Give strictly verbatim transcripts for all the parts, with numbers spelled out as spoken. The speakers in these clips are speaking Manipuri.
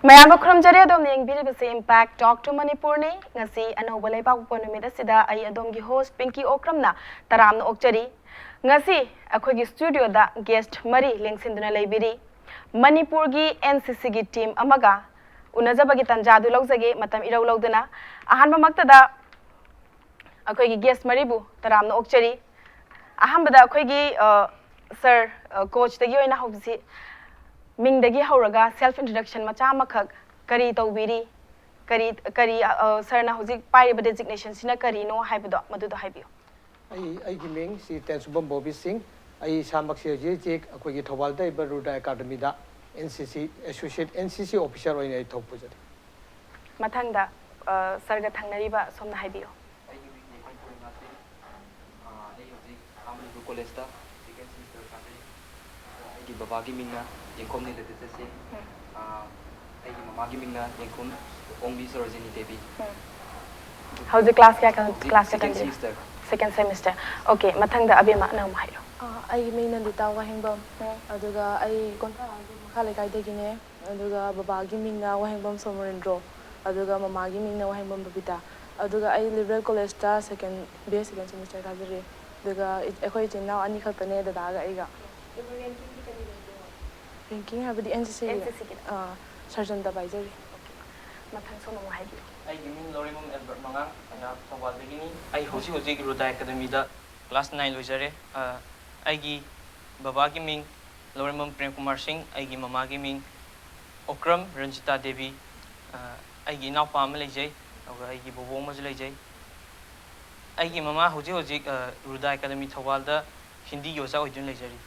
ꯃꯌꯥꯝꯕꯨ ꯈꯨꯔꯨꯝꯖꯔꯤ꯫ ꯑꯗꯣꯝꯅ ꯌꯦꯡꯕꯤꯔꯤꯕꯁꯤ Impact Talk to ꯃꯅꯤꯄꯨꯔꯅꯤ꯫ ꯉꯁꯤ ꯑꯅꯧꯕ ꯂꯩꯕꯥꯛꯄꯣꯛꯄ ꯅꯨꯃꯤꯠ ꯑꯁꯤꯗ ꯑꯩ ꯑꯗꯣꯝꯒꯤ host ꯄꯤꯡꯀꯤ ꯑꯣꯀ꯭ꯔꯝꯅ ꯇꯔꯥꯝꯅ ꯑꯣꯛꯆꯔꯤ꯫ ꯉꯁꯤ ꯑꯩꯈꯣꯏꯒꯤ studioꯗ guest ꯃꯔꯤ ꯂꯦꯡꯁꯤꯟꯗꯨꯅ ꯂꯩꯕꯤꯔꯤ꯫ ꯃꯅꯤꯄꯨꯔꯒꯤ NCCꯒꯤ team ꯑꯃꯒ ꯎꯅꯖꯕꯒꯤ ꯇꯥꯟꯖꯥꯗꯨ ꯂꯧꯖꯒꯦ, ꯃꯇꯝ ꯏꯔꯧ ꯂꯧꯗꯨꯅ꯫ ꯑꯍꯥꯟꯕꯃꯛꯇꯗ ꯑꯩꯈꯣꯏꯒꯤ guest ꯃꯔꯤꯕꯨ ꯇꯔꯥꯝꯅ ꯑꯣꯛꯆꯔꯤ꯫ ꯑꯍꯥꯟꯕꯗ ꯑꯩꯈꯣꯏꯒꯤ, ꯑ, sir, ꯑ, coachꯇꯒꯤ ꯑꯣꯏꯅ ꯍꯧꯖꯤꯛ ꯃꯤꯡꯗꯒꯤ ꯍꯧꯔꯒ self introduction ꯃꯆꯥ ꯑꯃꯈꯛ, ꯀꯔꯤ ꯇꯧꯕꯤꯔꯤ, ꯀꯔꯤ, ꯀꯔꯤ, ꯑ, sirꯅ ꯍꯧꯖꯤꯛ ꯄꯥꯏꯔꯤꯕ designationꯁꯤꯅ ꯀꯔꯤꯅꯣ ꯍꯥꯏꯕꯗꯣ ꯃꯗꯨꯗꯣ ꯍꯥꯏꯕꯤꯌꯨ꯫ ꯑꯩ, ꯑꯩꯒꯤ ꯃꯤꯡ ꯁꯤ ꯇꯦꯟꯁꯨꯕꯝ ꯕꯣꯕꯤ ꯁꯤꯡ꯫ ꯑꯩ ꯏꯁꯥꯃꯛꯁꯦ ꯍꯧꯖꯤꯛ ꯍꯧꯖꯤꯛ ꯑꯩꯈꯣꯏꯒꯤ ꯊꯧꯕꯥꯜꯗ ꯂꯩꯕ ꯔꯨꯗꯥ ꯑꯦꯀꯥꯗꯃꯤꯗ NCC, associate NCC officer ꯑꯣꯏꯅ ꯑꯩ ꯊꯕꯛ ꯄꯨꯖꯔꯤ꯫ ꯃꯊꯪꯗ, ꯑ, sirꯒ ꯊꯪꯅꯔꯤꯕ ꯁꯣꯝꯅ ꯍꯥꯏꯕꯤꯌꯨ꯫ ꯑꯩꯒꯤ ꯃꯤꯡ ꯌꯦꯡꯈꯣꯝ ꯄꯨꯔꯅꯤꯃꯥ ꯁꯤꯡ꯫ ꯑ, ꯑꯩ ꯍꯧꯖꯤꯛ ꯑꯥ ꯃꯅꯤꯄꯨꯔ ꯀꯣꯂꯦꯖꯇ second semester ꯀꯥꯖꯔꯤ꯫ ꯑ, ꯑꯩꯒꯤ ꯕꯕꯥꯒꯤ ꯃꯤꯡꯅ ꯌꯦꯡꯈꯣꯝ ꯅꯤꯂꯀꯟꯇ ꯁꯤꯡ꯫ ꯎꯝ꯫ ꯑ, ꯑꯩꯒꯤ ꯃꯃꯥꯒꯤ ꯃꯤꯡꯅ ꯌꯦꯡꯈꯣꯝ ꯑꯣꯡꯕꯤ ꯁꯣꯔꯣꯖꯤꯅꯤ ꯗꯦꯕꯤ꯫ ꯎꯝ꯫ ꯍꯧꯖꯤꯛ class ꯀꯌꯥ ꯀ-, ꯍꯧꯖꯤꯛ class ꯀꯌꯥ second ꯇꯝꯕꯤꯔꯤ? Semester꯫ Second semester꯫ Okay, ꯃꯊꯪꯗ ꯑꯕꯦꯝꯃ ꯅꯪ ꯑꯃꯨꯛ ꯍꯥꯏꯔꯣ꯫ ꯑ, ꯑꯩꯒꯤ ꯃꯤꯡ ꯅꯟꯗꯤꯇꯥ ꯋꯥꯍꯦꯡꯕꯝ꯫ ꯎꯝ꯫ ꯑꯗꯨꯒ ꯑꯩ ꯀꯣꯟꯊꯥ ꯃꯈꯥ ꯂꯩꯀꯥꯏꯗꯒꯤꯅꯦ꯫ ꯑꯗꯨꯒ ꯕꯕꯥꯒꯤ ꯃꯤꯡꯅ ꯋꯥꯍꯦꯡꯕꯝ ꯁꯣꯃꯣꯔꯦꯟꯗ꯭ꯔꯣ, ꯑꯗꯨꯒ ꯃꯃꯥꯒꯤ ꯃꯤꯡꯅ ꯋꯥꯍꯦꯡꯕꯝ ꯕꯕꯤꯇꯥ꯫ ꯑꯗꯨꯒ ꯑꯩ ꯂꯤꯕꯔꯦꯜ ꯀꯣꯂꯦꯖꯇ second, B A second semester ꯀꯥꯖꯔꯤ꯫ ꯑꯗꯨꯒ ꯏ-, ꯑꯩꯈꯣꯏ ꯏꯆꯤꯟ ꯏꯅꯥꯎ ꯑꯅꯤ ꯈꯛꯇꯅꯦ, ꯗꯗꯥꯒ ꯑꯩꯒ꯫ ꯑꯗꯨꯒ ranking ꯗꯤ ꯀꯔꯤ ꯂꯩꯒꯦ? Ranking ꯍꯥꯏꯕꯗꯤ NCC ꯒꯤ, NCC ꯒꯤ꯫ ꯑꯥ, sergeant ꯇ ꯄꯥꯏꯖꯔꯤ꯫ Okay꯫ ꯃꯊꯪ ꯁꯣꯝ ꯑꯃꯨꯛ ꯍꯥꯏꯕꯤꯌꯨ꯫ ꯑꯩꯒꯤ ꯃꯤꯡ ꯂꯧꯔꯦꯝꯕꯝ ꯑꯦꯜꯕꯔꯠ ꯃꯉꯥꯡ, ꯑꯩꯍꯥꯛ ꯊꯧꯕꯥꯜꯗꯒꯤꯅꯤ꯫ ꯑꯩ ꯍꯧꯖꯤꯛ ꯍꯧꯖꯤꯛ ꯔꯨꯗꯥ ꯑꯦꯀꯥꯗꯃꯤꯗ class nine ꯂꯣꯏꯖꯔꯦ꯫ ꯑ, ꯑꯩꯒꯤ ꯕꯕꯥꯒꯤ ꯃꯤꯡ ꯂꯧꯔꯦꯝꯕꯝ ꯄ꯭ꯔꯦꯝ ꯀꯨꯃꯥꯔ ꯁꯤꯡ, ꯑꯩꯒꯤ ꯃꯃꯥꯒꯤ ꯃꯤꯡ ꯑꯣꯀ꯭ꯔꯝ ꯔꯟꯖꯤꯇꯥ ꯗꯦꯕꯤ꯫ ꯑ, ꯑꯩꯒꯤ ꯏꯅꯥꯎꯄꯥ ꯑꯃ ꯂꯩꯖꯩ, ꯑꯗꯨꯒ ꯑꯩꯒꯤ ꯕꯣꯕꯣꯛ ꯑꯃꯁꯨ ꯂꯩꯖꯩ꯫ ꯑꯩꯒꯤ ꯃꯃꯥ ꯍꯧꯖꯤꯛ ꯍꯧꯖꯤꯛ, ꯑ, ꯔꯨꯗꯥ ꯑꯦꯀꯥꯗꯃꯤ ꯊꯧꯕꯥꯜꯗ ꯍꯤꯟꯗꯤꯒꯤ ꯑꯣꯖꯥ ꯑꯣꯏꯗꯨꯅ ꯂꯩꯖꯔꯤ꯫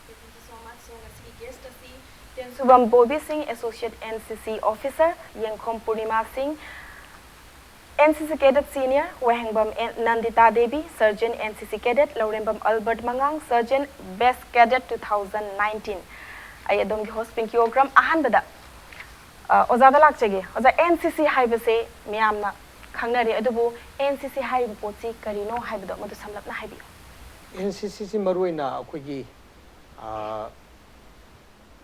Thank you so much, sir꯫ ꯉꯁꯤꯒꯤ guest ꯑꯁꯤ ꯇꯦꯟꯁꯨꯕꯝ ꯕꯣꯕꯤ ꯁꯤꯡ, associate NCC officer, ꯌꯦꯡꯈꯣꯝ ꯄꯨꯔꯅꯤꯃꯥ ꯁꯤꯡ, NCC cadet senior, ꯋꯥꯍꯦꯡꯕꯝ ꯑꯦꯟ-, Nandita Devi, sergeant NCC cadet, Laurembam Albert ꯃꯉꯥꯡ, sergeant best cadet two thousand nineteen꯫ ꯑꯩ ꯑꯗꯣꯝꯒꯤ host ꯄꯤꯡꯀꯤ ꯑꯣꯀ꯭ꯔꯝ꯫ ꯑꯍꯥꯟꯕꯗ, ꯑ, ꯑꯣꯖꯥꯗ ꯂꯥꯛꯆꯒꯦ꯫ ꯑꯣꯖꯥ, NCC ꯍꯥꯏꯕꯁꯦ ꯃꯤꯌꯥꯝꯅ ꯈꯪꯅꯔꯦ, ꯑꯗꯨꯕꯨ NCC ꯍꯥꯏꯔꯤꯕ ꯄꯣꯠꯁꯤ ꯀꯔꯤꯅꯣ ꯍꯥꯏꯕꯗꯣ ꯃꯗꯨ ꯁꯝꯂꯞꯅ ꯍꯥꯏꯕꯤꯌꯨ꯫ NCC ꯁꯤ ꯃꯔꯨꯑꯣꯏꯅ ꯑꯩꯈꯣꯏꯒꯤ, ꯑ,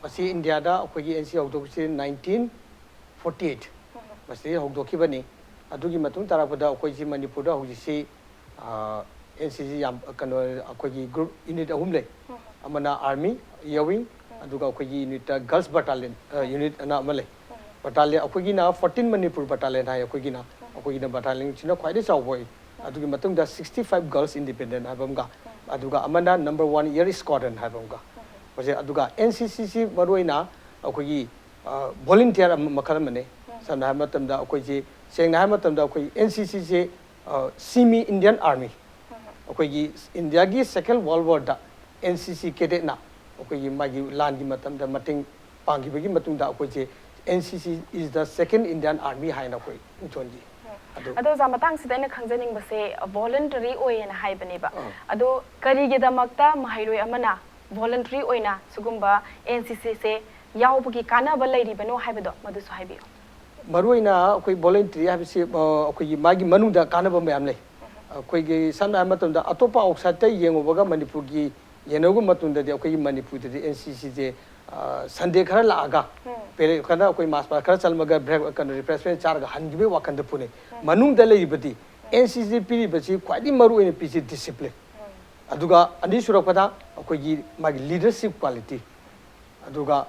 ꯃꯁꯤ ꯏꯟꯗꯤꯌꯥꯗ ꯑꯩꯈꯣꯏꯒꯤ NCC ꯍꯧꯗꯣꯛꯄꯁꯤ nineteen forty eight ꯃꯁꯤꯗꯒꯤ ꯍꯧꯗꯣꯛꯈꯤꯕꯅꯤ꯫ ꯑꯗꯨꯒꯤ ꯃꯇꯨꯡ ꯇꯥꯔꯛꯄꯗ ꯑꯩꯈꯣꯏꯁꯤ ꯃꯅꯤꯄꯨꯔꯗ ꯍꯧꯖꯤꯛꯁꯤ ꯑꯦꯟ ꯁꯤ ꯁꯤ ꯌꯥꯝ ꯀꯩꯅꯣ ꯑꯩꯈꯣꯏꯒꯤ ꯒ꯭ꯔꯨꯞ ꯌꯨꯅꯤꯠ ꯑꯍꯨꯝ ꯂꯩ꯫ ꯑꯃꯅ ꯑꯥꯔꯃꯤ ꯌꯥꯎꯏ, ꯑꯗꯨꯒ ꯑꯩꯈꯣꯏꯒꯤ ꯌꯨꯅꯤꯠꯇ ꯒꯔꯜꯁ ꯕꯇꯥꯂꯤꯌꯟ ꯌꯨꯅꯤꯠ ꯑꯅ ꯑꯃ ꯂꯩ꯫ ꯕꯇꯥꯂꯤꯌꯟ ꯑꯩꯈꯣꯏꯒꯤꯅ ꯐꯣꯔꯇꯤꯟ ꯃꯅꯤꯄꯨꯔ ꯕꯇꯥꯂꯤꯌꯟ ꯍꯥꯏ꯫ ꯑꯩꯈꯣꯏꯒꯤꯅ ꯑꯩꯈꯣꯏꯒꯤꯅ ꯕꯇꯥꯂꯤꯌꯟꯁꯤꯅ ꯈ꯭ꯋꯥꯏꯗꯒꯤ ꯆꯥꯎꯕ ꯑꯣꯏ꯫ ꯑꯗꯨꯒꯤ ꯃꯇꯨꯡꯗ sixty five girls independent ꯍꯥꯏꯕ ꯑꯃꯒ, ꯑꯗꯨꯒ ꯑꯃꯅ number one air squadron ꯍꯥꯏꯕ ꯑꯃꯒ ꯑꯣꯏꯖꯩ꯫ ꯑꯗꯨꯒ ꯑꯦꯟ ꯁꯤ ꯁꯤꯁꯤ ꯃꯔꯨꯑꯣꯏꯅ ꯑꯩꯈꯣꯏꯒꯤ ꯚꯣꯂꯨꯟꯇꯤꯌꯔ ꯃꯈꯜ ꯑꯃꯅꯤ꯫ ꯁꯝꯅ ꯍꯥꯏꯕ ꯃꯇꯝꯗ ꯑꯩꯈꯣꯏꯁꯤ, ꯁꯦꯡꯅ ꯍꯥꯏꯕ ꯃꯇꯝꯗ ꯑꯩꯈꯣꯏ ꯑꯦꯟ ꯁꯤ ꯁꯤꯁꯦ semi Indian army, ꯑꯩꯈꯣꯏꯒꯤ ꯏꯟꯗꯤꯌꯥꯒꯤ ꯁꯦꯀꯦꯟ ꯋꯥꯔꯜ ꯋꯥꯔꯗ ꯑꯦꯟ ꯁꯤ ꯁꯤ ꯀꯦꯗꯦꯠꯅ ꯑꯩꯈꯣꯏꯒꯤ ꯃꯥꯒꯤ ꯂꯥꯟꯒꯤ ꯃꯇꯝꯗ ꯃꯇꯦꯡ ꯄꯥꯡꯈꯤꯕꯒꯤ ꯃꯇꯨꯡꯗ ꯑꯩꯈꯣꯏꯁꯦ N C C is the second Indian army ꯍꯥꯏꯅ ꯑꯩꯈꯣꯏ ꯃꯤꯡꯊꯣꯟꯈꯤ꯫ ꯑꯗꯨ ꯑꯗꯣ ꯑꯣꯖꯥ, ꯃꯇꯥꯡꯁꯤꯗ ꯑꯩꯅ ꯈꯪꯖꯅꯤꯡꯕꯁꯦ, ꯚꯣꯂꯨꯟꯇꯔꯤ ꯑꯣꯏꯌꯦꯅ ꯍꯥꯏꯕꯅꯦꯕ꯫ ꯑꯥ꯫ ꯑꯗꯣ ꯀꯔꯤꯒꯤꯗꯃꯛꯇ ꯃꯍꯩꯔꯣꯏ ꯑꯃꯅ ꯚꯣꯂꯨꯟꯇꯔꯤ ꯑꯣꯏꯅ ꯁꯤꯒꯨꯝꯕ N C C ꯁꯦ ꯌꯥꯎꯕꯒꯤ ꯀꯥꯟꯅꯕ ꯂꯩꯔꯤꯕꯅꯣ ꯍꯥꯏꯕꯗꯣ ꯃꯗꯨꯁꯨ ꯍꯥꯏꯕꯤꯌꯨ꯫ ꯃꯔꯨꯑꯣꯏꯅ ꯑꯩꯈꯣꯏ ꯚꯣꯂꯨꯟꯇꯔꯤ ꯍꯥꯏꯕꯁꯤ, ꯑ, ꯑꯩꯈꯣꯏꯒꯤ ꯃꯥꯒꯤ ꯃꯅꯨꯡꯗ ꯀꯥꯟꯅꯕ ꯃꯌꯥꯝ ꯂꯩ꯫ ꯑꯩꯈꯣꯏꯒꯤ ꯁꯝꯅ ꯍꯥꯏꯕ ꯃꯇꯝꯗ ꯑꯇꯣꯞꯄ ꯑꯥꯎꯠꯁꯥꯏꯠꯇ ꯌꯦꯡꯉꯨꯕꯒ ꯃꯅꯤꯄꯨꯔꯒꯤ ꯌꯦꯡꯅꯔꯨꯕ ꯃꯇꯝꯗꯗꯤ ꯑꯩꯈꯣꯏꯒꯤ ꯃꯅꯤꯄꯨꯔꯗꯗꯤ N C C ꯁꯦ, ꯑ, ꯁꯟꯗꯦ ꯈꯔ ꯂꯥꯛꯑꯒ, ꯎꯝ꯫ ꯄꯦꯔꯦꯗ ꯈꯔ ꯑꯩꯈꯣꯏ ꯃꯥꯔꯆ ꯄꯥꯁ ꯈꯔ ꯆꯠꯂꯝꯃꯒ ꯕ꯭ꯔꯦꯛ, ꯀꯩꯅꯣ, ꯔꯤꯐ꯭ꯔꯦꯁꯃꯦꯟ ꯆꯥꯔꯒ ꯍꯟꯈꯤꯕꯒꯤ ꯋꯥꯈꯜꯗ ꯄꯨꯅꯩ꯫ ꯎꯝ꯫ ꯃꯅꯨꯡꯗ ꯂꯩꯔꯤꯕꯗꯤ N C C ꯄꯤꯔꯤꯕꯁꯤ ꯈ꯭ꯋꯥꯏꯗꯒꯤ ꯃꯔꯨ ꯑꯣꯏꯅ ꯄꯤꯁꯤ ꯗꯤꯁꯤꯄ꯭ꯂꯤꯟ꯫ ꯎꯝ꯫ ꯑꯗꯨꯒ ꯑꯅꯤꯁꯨꯔꯛꯄꯗ ꯑꯩꯈꯣꯏꯒꯤ ꯃꯥꯒꯤ ꯂꯤꯗꯔꯁꯤꯞ ꯀ꯭ꯋꯥꯂꯤꯇꯤ꯫ ꯑꯗꯨꯒ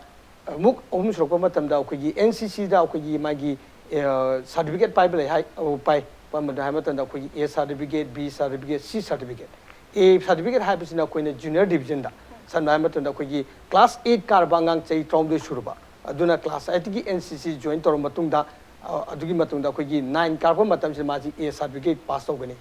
ꯑꯃꯨꯛ ꯑꯍꯨꯝꯁꯨꯔꯛꯄ ꯃꯇꯝꯗ ꯑꯩꯈꯣꯏꯒꯤ N C C ꯗ ꯑꯩꯈꯣꯏꯒꯤ ꯃꯥꯒꯤ, ꯑ, ꯁꯥꯔꯇꯤꯐꯤꯀꯦꯠ ꯄꯥꯏꯕ ꯂꯩ ꯍꯥꯏ, ꯑ, ꯄꯥꯏ꯫ ꯄꯥꯏꯕꯗ ꯍꯥꯏꯕ ꯃꯇꯝꯗ ꯑꯩꯈꯣꯏꯒꯤ A certificate, B certificate, C certificate. A certificate ꯍꯥꯏꯕꯁꯤꯅ ꯑꯩꯈꯣꯏꯅ ꯖꯨꯅꯤꯌꯔ ꯗꯤꯕꯤꯖꯟꯗ, ꯁꯝꯅ ꯍꯥꯏꯕ ꯃꯇꯝꯗ ꯑꯩꯈꯣꯏꯒꯤ ꯀ꯭ꯂꯥꯁ ꯑꯩꯠ ꯀꯥꯔꯕ ꯑꯉꯥꯡ ꯆꯍꯤ ꯇꯔꯥꯍꯨꯝꯗꯣꯏ ꯁꯨꯔꯕ, ꯑꯗꯨꯅ ꯀ꯭ꯂꯥꯁ ꯑꯩꯠꯇꯒꯤ N C C ꯖꯣꯏꯟ ꯇꯧꯔꯕ ꯃꯇꯨꯡꯗ, ꯑ, ꯑꯗꯨꯒꯤ ꯃꯇꯨꯡꯗ ꯑꯩꯈꯣꯏꯒꯤ ꯅꯥꯏꯟ ꯀꯥꯔꯛꯄ ꯃꯇꯝꯁꯤꯗ ꯃꯥꯁꯤ A ꯁꯥꯔꯇꯤꯐꯤꯀꯦꯠ ꯄꯥꯁ ꯇꯧꯒꯅꯤ꯫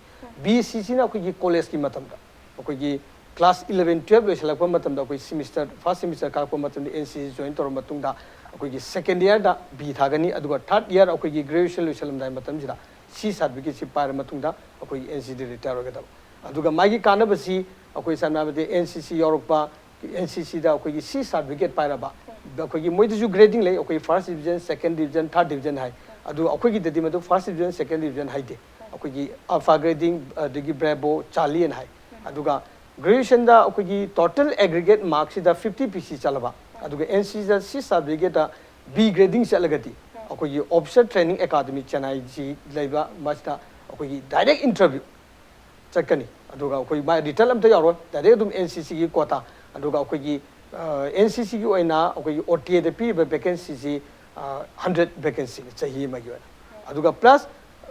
B C ꯁꯤꯅ ꯑꯩꯈꯣꯏꯒꯤ ꯀꯣꯂꯦꯖꯀꯤ ꯃꯇꯝꯗ, ꯑꯩꯈꯣꯏꯒꯤ ꯀ꯭ꯂꯥꯁ ꯏꯂꯚꯦꯟ, ꯇꯨꯌꯦꯜꯞ ꯂꯣꯏꯁꯤꯜꯂꯛꯄ ꯃꯇꯝꯗ, ꯑꯩꯈꯣꯏ ꯁꯤꯃꯤꯁꯇꯔ, ꯐꯥꯔꯁ ꯁꯤꯃꯤꯁꯇꯔ ꯀꯥꯔꯛꯄ ꯃꯇꯝꯗ N C C ꯖꯣꯏꯟ ꯇꯧꯔꯕ ꯃꯇꯨꯡꯗ, ꯑꯩꯈꯣꯏꯒꯤ ꯁꯦꯀꯦꯟ ꯏꯌꯔꯗ B ꯊꯥꯒꯅꯤ, ꯑꯗꯨꯒ ꯊꯥꯔꯠ ꯏꯌꯔ ꯑꯩꯈꯣꯏꯒꯤ ꯒ꯭ꯔꯦꯖꯨꯑꯦꯁꯟ ꯂꯣꯏꯁꯤꯜꯂꯝꯗꯥꯏ ꯃꯇꯝꯁꯤꯗ C ꯁꯥꯔꯇꯤꯐꯤꯀꯦꯠꯁꯤ ꯄꯥꯏꯔ ꯃꯇꯨꯡꯗ ꯑꯩꯈꯣꯏꯒꯤ N C C ꯗ ꯔꯤꯇꯥꯌꯔ ꯑꯣꯏꯒꯗꯕ꯫ ꯑꯗꯨꯒ ꯃꯥꯒꯤ ꯀꯥꯟꯅꯕꯁꯤ ꯑꯩꯈꯣꯏ ꯁꯝꯅ ꯍꯥꯏꯔꯕꯗ N C C ꯌꯥꯎꯔꯛꯄ, N C C ꯗ ꯑꯩꯈꯣꯏꯒꯤ C ꯁꯥꯔꯇꯤꯐꯤꯀꯦꯠ ꯄꯥꯏꯔꯕ, ꯑꯩꯈꯣꯏꯒꯤ ꯃꯣꯏꯗꯁꯨ ꯒ꯭ꯔꯦꯗꯤꯡ ꯂꯩ, ꯑꯩꯈꯣꯏ ꯐꯥꯔꯁ ꯗꯤꯕꯤꯖꯟ, ꯁꯦꯀꯦꯟ ꯗꯤꯕꯤꯖꯟ, ꯊꯥꯔꯠ ꯗꯤꯕꯤꯖꯟ ꯍꯥꯏ꯫ ꯑꯗꯨ ꯑꯩꯈꯣꯏꯒꯤꯗꯗꯤ ꯃꯗꯨ ꯐꯥꯔꯁ ꯗꯤꯕꯤꯖꯟ, ꯁꯦꯀꯦꯟ ꯗꯤꯕꯤꯖꯟ ꯍꯥꯏꯗꯦ꯫ ꯑꯩꯈꯣꯏꯒꯤ ꯑꯜꯐꯥ ꯒ꯭ꯔꯦꯗꯤꯡ, ꯑꯗꯒꯤ ꯕ꯭ꯔꯦꯕꯣ, ꯆꯥꯔꯂꯤ ꯑꯅ ꯍꯥꯏ꯫ ꯑꯗꯨꯒ ꯒ꯭ꯔꯦꯖꯨꯑꯦꯁꯟꯗ ꯑꯩꯈꯣꯏꯒꯤ ꯇꯣꯇꯦꯜ ꯑꯦꯒ꯭ꯔꯤꯒꯦꯠ ꯃꯥꯔꯛꯁꯤꯗ fifty P C ꯆꯠꯂꯕ, ꯑꯗꯨꯒ N C C ꯗ C ꯁꯥꯔꯇꯤꯐꯤꯀꯦꯠꯇ B ꯒ꯭ꯔꯦꯗꯤꯡ ꯆꯠꯂꯒꯗꯤ, ꯑꯩꯈꯣꯏꯒꯤ Officer Training Academy ꯆꯦꯟꯅꯥꯏꯁꯤ ꯂꯩꯕ ꯃꯁꯤꯗ ꯑꯩꯈꯣꯏꯒꯤ direct interview ꯆꯠꯀꯅꯤ꯫ ꯑꯗꯨꯒ ꯑꯩꯈꯣꯏ ꯃꯥ return ꯑꯝꯇ ꯌꯥꯎꯔꯣꯏ, direct ꯑꯗꯨꯝ N C C ꯒꯤ quota꯫ ꯑꯗꯨꯒ ꯑꯩꯈꯣꯏꯒꯤ N C C ꯒꯤ ꯑꯣꯏꯅ ꯑꯩꯈꯣꯏꯒꯤ O T A ꯗ ꯄꯤꯔꯤꯕ vacancy ꯁꯤ hundred vacancy ꯅꯤ ꯆꯍꯤ ꯑꯃꯒꯤ ꯑꯣꯏꯅ꯫ ꯑꯗꯨꯒ plus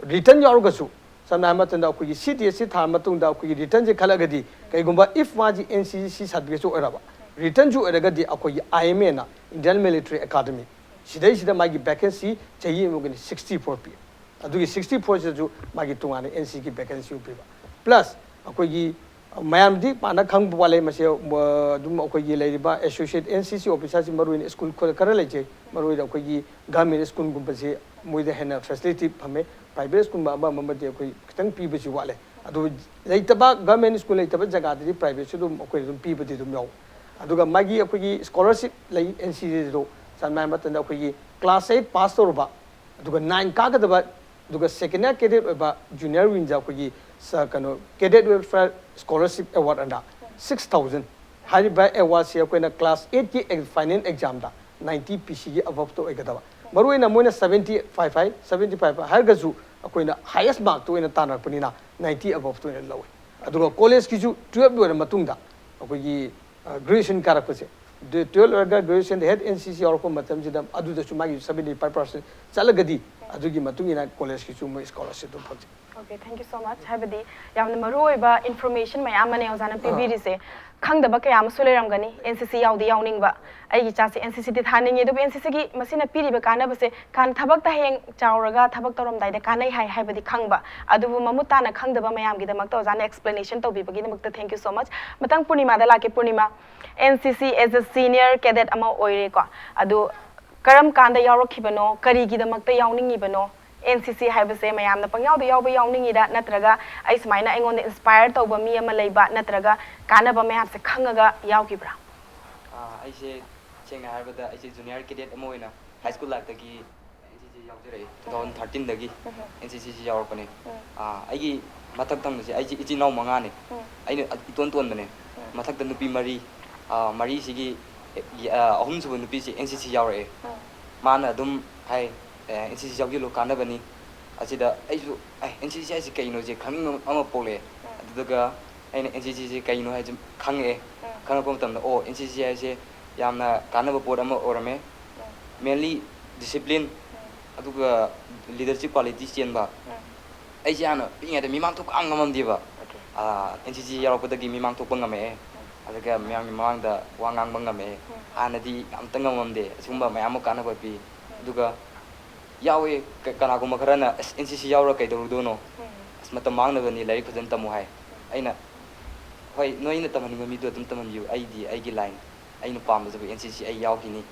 return ꯌꯥꯎꯔꯒꯁꯨ, ꯁꯝꯅ ꯍꯥꯏꯕ ꯃꯇꯝꯗ ꯑꯩꯈꯣꯏꯒꯤ C T S ꯁꯤ ꯊꯥꯔ ꯃꯇꯨꯡꯗ ꯑꯩꯈꯣꯏꯒꯤ return ꯁꯤ ꯈꯜꯂꯒꯗꯤ, ꯀꯩꯒꯨꯝꯕ if ꯃꯥꯁꯤ N C C certificate ꯁꯨ ꯑꯣꯏꯔꯕ, return ꯁꯨ ꯑꯣꯏꯔꯒꯗꯤ ꯑꯩꯈꯣꯏꯒꯤ I M A ꯅ Indian Military Academy ꯁꯤꯗꯩꯁꯤꯗ ꯃꯥꯒꯤ vacancy ꯆꯍꯤ ꯑꯃꯒꯤꯅꯤ sixty four ꯄꯤ꯫ ꯑꯗꯨꯒꯤ sixty four ꯁꯤꯗꯁꯨ ꯃꯥꯒꯤ ꯇꯣꯉꯥꯟꯅ N C C ꯒꯤ vacancy ꯑꯃ ꯄꯤꯕ꯫ Plus ꯑꯩꯈꯣꯏꯒꯤ ꯃꯌꯥꯝꯗꯤ ꯄꯥꯅ ꯈꯪꯕ ꯋꯥꯠꯂꯦ ꯃꯁꯤ, ꯑ, ꯑꯗꯨꯝ ꯑꯩꯈꯣꯏꯒꯤ ꯂꯩꯔꯤꯕ associate N C C officer ꯁꯤ ꯃꯔꯨꯑꯣꯏꯅ school ꯈꯔ, ꯈꯔ ꯂꯩꯖꯩ꯫ ꯃꯔꯨꯑꯣꯏꯅ ꯑꯩꯈꯣꯏꯒꯤ government school ꯒꯨꯝꯕꯁꯦ ꯃꯣꯏꯗ ꯍꯦꯟꯅ facility ꯐꯪꯉꯦ꯫ Private school ꯒꯨꯝꯕ ꯑꯃ ꯑꯃꯗꯤ ꯑꯩꯈꯣꯏ ꯈꯤꯇꯪ ꯄꯤꯕꯁꯤ ꯋꯥꯠꯂꯦ꯫ ꯑꯗꯨ ꯂꯩꯇꯕ, government school ꯂꯩꯇꯕ ꯖꯒꯥꯗꯗꯤ private ꯁꯨ ꯑꯗꯨꯝ ꯑꯩꯈꯣꯏꯅ ꯑꯗꯨꯝ ꯄꯤꯕꯗꯤ ꯑꯗꯨꯝ ꯌꯥꯎꯋꯦ꯫ ꯑꯗꯨꯒ ꯃꯥꯒꯤ ꯑꯩꯈꯣꯏꯒꯤ scholarship ꯂꯩ N C C ꯗꯣ, ꯁꯝꯅ ꯍꯥꯏꯕ ꯃꯇꯝꯗ ꯑꯩꯈꯣꯏꯒꯤ class eight pass ꯇꯧꯔꯕ, ꯑꯗꯨꯒ nine ꯀꯥꯒꯗꯕ, ꯑꯗꯨꯒ second year cadet ꯑꯣꯏꯕ junior wing ꯗ ꯑꯩꯈꯣꯏꯒꯤ ꯁ-, ꯀꯩꯅꯣ, Cadet Welfare Scholarship Award ꯑꯅ six thousand꯫ ꯍꯥꯏꯔꯤꯕ award ꯁꯤ ꯑꯩꯈꯣꯏꯅ class eight ꯀꯤ ex-, final exam ꯗ ninety P C ꯒꯤ above ꯇ ꯑꯣꯏꯒꯗꯕ꯫ ꯃꯔꯨꯑꯣꯏꯅ ꯃꯣꯏꯅ seventy five ꯍꯥꯏ, seventy five ꯍꯥꯏꯔꯒꯁꯨ ꯑꯩꯈꯣꯏꯅ highest mark ꯇ ꯑꯣꯏꯅ ꯇꯥꯟꯅꯔꯛꯄꯅꯤꯅ ninety above ꯇ ꯑꯣꯏꯅ ꯂꯧꯋꯤ꯫ ꯑꯗꯨꯒ college ꯀꯤꯁꯨ twelve ꯂꯣꯏꯔ ꯃꯇꯨꯡꯗ ꯑꯩꯈꯣꯏꯒꯤ, ꯑ, graduation ꯀꯥꯔꯛꯄꯁꯦ, ꯗ-, twelve ꯂꯣꯏꯔꯒ graduation ꯗ head N C C ꯌꯥꯎꯔꯛꯄ ꯃꯇꯝꯁꯤꯗ ꯑꯗꯨꯗꯁꯨ ꯃꯥꯒꯤ seventy five percent ꯆꯠꯂꯒꯗꯤ ꯑꯗꯨꯒꯤ ꯃꯇꯨꯡ ꯏꯟꯅ college ꯀꯤꯁꯨ ꯃꯣꯏ scholarship ꯑꯗꯨꯝ ꯐꯪꯖꯩ꯫ Okay, thank you so much꯫ ꯍꯥꯏꯕꯗꯤ ꯌꯥꯝꯅ ꯃꯔꯨ ꯑꯣꯏꯕ information ꯃꯌꯥꯝ ꯑꯃꯅꯦ ꯑꯣꯖꯥꯅ ꯄꯤꯕꯤꯔꯤꯁꯦ꯫ ꯈꯪꯗꯕ ꯀꯌꯥ ꯑꯃꯁꯨ ꯂꯩꯔꯝꯒꯅꯤ, N C C ꯌꯥꯎꯗꯤ ꯌꯥꯎꯅꯤꯡꯕ, ꯑꯩꯒꯤ ꯏꯆꯥꯁꯦ N C C ꯗꯤ ꯊꯥꯅꯤꯡꯉꯤ, ꯑꯗꯨꯕꯨ N C C ꯒꯤ ꯃꯁꯤꯅ ꯄꯤꯔꯤꯕ ꯀꯥꯟꯅꯕꯁꯦ ꯀꯥꯟ-, ꯊꯕꯛꯇ ꯍꯌꯦꯡ ꯆꯥꯎꯔꯒ ꯊꯕꯛ ꯇꯧꯔꯝꯗꯥꯏꯗ ꯀꯥꯟꯅꯩ ꯍꯥꯏ ꯍꯥꯏꯕꯗꯤ ꯈꯪꯕ, ꯑꯗꯨꯕꯨ ꯃꯃꯨꯠ ꯇꯥꯅ ꯈꯪꯗꯕ ꯃꯌꯥꯝꯒꯤꯗꯃꯛꯇ ꯑꯣꯖꯥꯅ explanation ꯇꯧꯕꯤꯕꯒꯤꯗꯃꯛꯇ thank you so much꯫ ꯃꯊꯪ ꯄꯨꯔꯅꯤꯃꯥꯗ ꯂꯥꯛꯀꯦ꯫ ꯄꯨꯔꯅꯤꯃꯥ, N C C as a senior cadet ꯑꯃ ꯑꯣꯏꯔꯦꯀꯣ, ꯑꯗꯨ ꯀꯔꯝ ꯀꯥꯟꯗ ꯌꯥꯎꯔꯛꯈꯤꯕꯅꯣ, ꯀꯔꯤꯒꯤꯗꯃꯛꯇ ꯌꯥꯎꯅꯤꯡꯉꯤꯕꯅꯣ? N C C ꯍꯥꯏꯕꯁꯦ ꯃꯌꯥꯝꯅ ꯄꯪꯌꯥꯎꯗ ꯌꯥꯎꯕ ꯌꯥꯎꯅꯤꯡꯉꯤꯔ, ꯅꯠꯇ꯭ꯔꯒ ꯑꯩ ꯁꯨꯃꯥꯏꯅ ꯑꯩꯉꯣꯟꯗ inspire ꯇꯧꯕ ꯃꯤ ꯑꯃ ꯂꯩꯕ, ꯅꯠꯇ꯭ꯔꯒ ꯀꯥꯟꯅꯕ ꯃꯌꯥꯝꯁꯦ ꯈꯪꯉꯒ ꯌꯥꯎꯈꯤꯕ꯭ꯔꯥ? ꯑꯥ, ꯑꯩꯁꯦ ꯁꯦꯡꯅ ꯍꯥꯏꯔꯕꯗ ꯑꯩꯁꯦ junior cadet ꯑꯃ ꯑꯣꯏꯅ high school life ꯇꯒꯤ N C C ꯌꯥꯎꯖꯔꯛꯑꯦ꯫ Two thousand thirteen ꯗꯒꯤ N C C ꯁꯤ ꯌꯥꯎꯔꯛꯄꯅꯦ꯫ ꯑꯥ, ꯑꯩꯒꯤ ꯃꯊꯛ ꯊꯪꯕꯁꯦ ꯑꯩꯁꯦ ꯏꯆꯤꯟ ꯏꯅꯥꯎ ꯃꯉꯥꯅꯦ꯫ ꯑꯩꯅ ꯏꯇꯣꯟ ꯇꯣꯟꯕꯅꯦ꯫ ꯃꯊꯛꯇ ꯅꯨꯄꯤ ꯃꯔꯤ, ꯑꯥ, ꯃꯔꯤꯁꯤꯒꯤ, ꯑꯥ, ꯑꯍꯨꯝꯁꯨꯕ ꯅꯨꯄꯤꯁꯤ N C C ꯌꯥꯎꯔꯛꯑꯦ꯫ ꯃꯥꯅ ꯑꯗꯨꯝ ꯍꯥꯏ, ꯑꯦꯟ ꯁꯤ ꯁꯤ ꯌꯥꯎꯁꯤꯜꯂꯨ, ꯀꯥꯟꯅꯕꯅꯤ꯫ ꯑꯁꯤꯗ ꯑꯩꯁꯨ ꯑꯦ ꯑꯦꯟ ꯁꯤ ꯁꯤ ꯍꯥꯏꯁꯤ ꯀꯩꯅꯣꯁꯦ ꯈꯪꯅꯤꯡꯕ ꯑꯃ ꯄꯣꯛꯂꯛꯑꯦ꯫ ꯑꯗꯨꯗꯨꯒ ꯑꯩꯅ ꯑꯦꯟ ꯁꯤ ꯁꯤꯁꯦ ꯀꯩꯅꯣ ꯍꯥꯏꯁꯦ ꯈꯪꯉꯛꯑꯦ꯫ ꯈꯪꯉꯛꯄ ꯃꯇꯝꯗ ꯑꯣ ꯑꯦꯟ ꯁꯤ ꯁꯤ ꯍꯥꯏꯁꯦ ꯌꯥꯝꯅ ꯀꯥꯟꯅꯕ ꯄꯣꯠ ꯑꯃ ꯑꯣꯏꯔꯝꯃꯦ꯫ Mainly discipline, ꯑꯗꯨꯒ leadership quality ꯆꯦꯟꯕ꯫ ꯑꯩꯁꯦ ꯍꯥꯟꯅ ꯄꯤꯛꯏꯉꯩꯗ ꯃꯤꯃꯥꯡ ꯊꯣꯛꯄ ꯌꯥꯝ ꯉꯝꯃꯝꯗꯦꯕ꯫ ꯑꯦꯟ ꯁꯤ ꯁꯤ ꯌꯥꯎꯔꯛꯄꯗꯒꯤ ꯃꯤꯃꯥꯡ ꯊꯣꯛꯄ ꯉꯝꯃꯛꯑꯦ꯫ ꯑꯗꯨꯒ ꯃꯌꯥꯝꯒꯤ ꯃꯃꯥꯡꯗ ꯋꯥ ꯉꯥꯡꯕ ꯉꯝꯃꯛꯑꯦ꯫ ꯍꯥꯟꯅꯗꯤ ꯑꯝꯇ ꯉꯝꯃꯝꯗꯦ꯫ ꯑꯁꯤꯒꯨꯝꯕ ꯃꯌꯥꯝ ꯑꯃ ꯀꯥꯟꯅꯕ ꯄꯤ꯫ ꯑꯗꯨꯒ ꯌꯥꯎꯋꯦ꯫ ꯀ- ꯀꯅꯥꯒꯨꯝꯕ ꯈꯔꯅ "ꯑꯁ, ꯑꯦꯟ ꯁꯤ ꯁꯤ ꯌꯥꯎꯔ ꯀꯩꯗꯧꯔꯨꯗꯣꯏꯅꯣ? ꯑꯁ, ꯃꯇꯝ ꯃꯥꯡꯅꯕꯅꯤ, ꯂꯥꯏꯔꯤꯛ ꯐꯖꯅ ꯇꯝꯃꯨ" ꯍꯥꯏ꯫ ꯑꯩꯅ, "ꯍꯣꯏ, ꯅꯣꯏꯅ ꯇꯝꯍꯟꯅꯤꯡꯕ ꯃꯤꯗꯣ ꯑꯗꯨꯝ ꯇꯝꯍꯟꯕꯤꯌꯨ, ꯑꯩꯗꯤ ꯑꯩꯒꯤ line, ꯑꯩꯅ ꯄꯥꯝꯖꯕ ꯑꯦꯟ ꯁꯤ ꯁꯤ ꯑꯩ ꯌꯥꯎꯈꯤꯅꯤ"꯫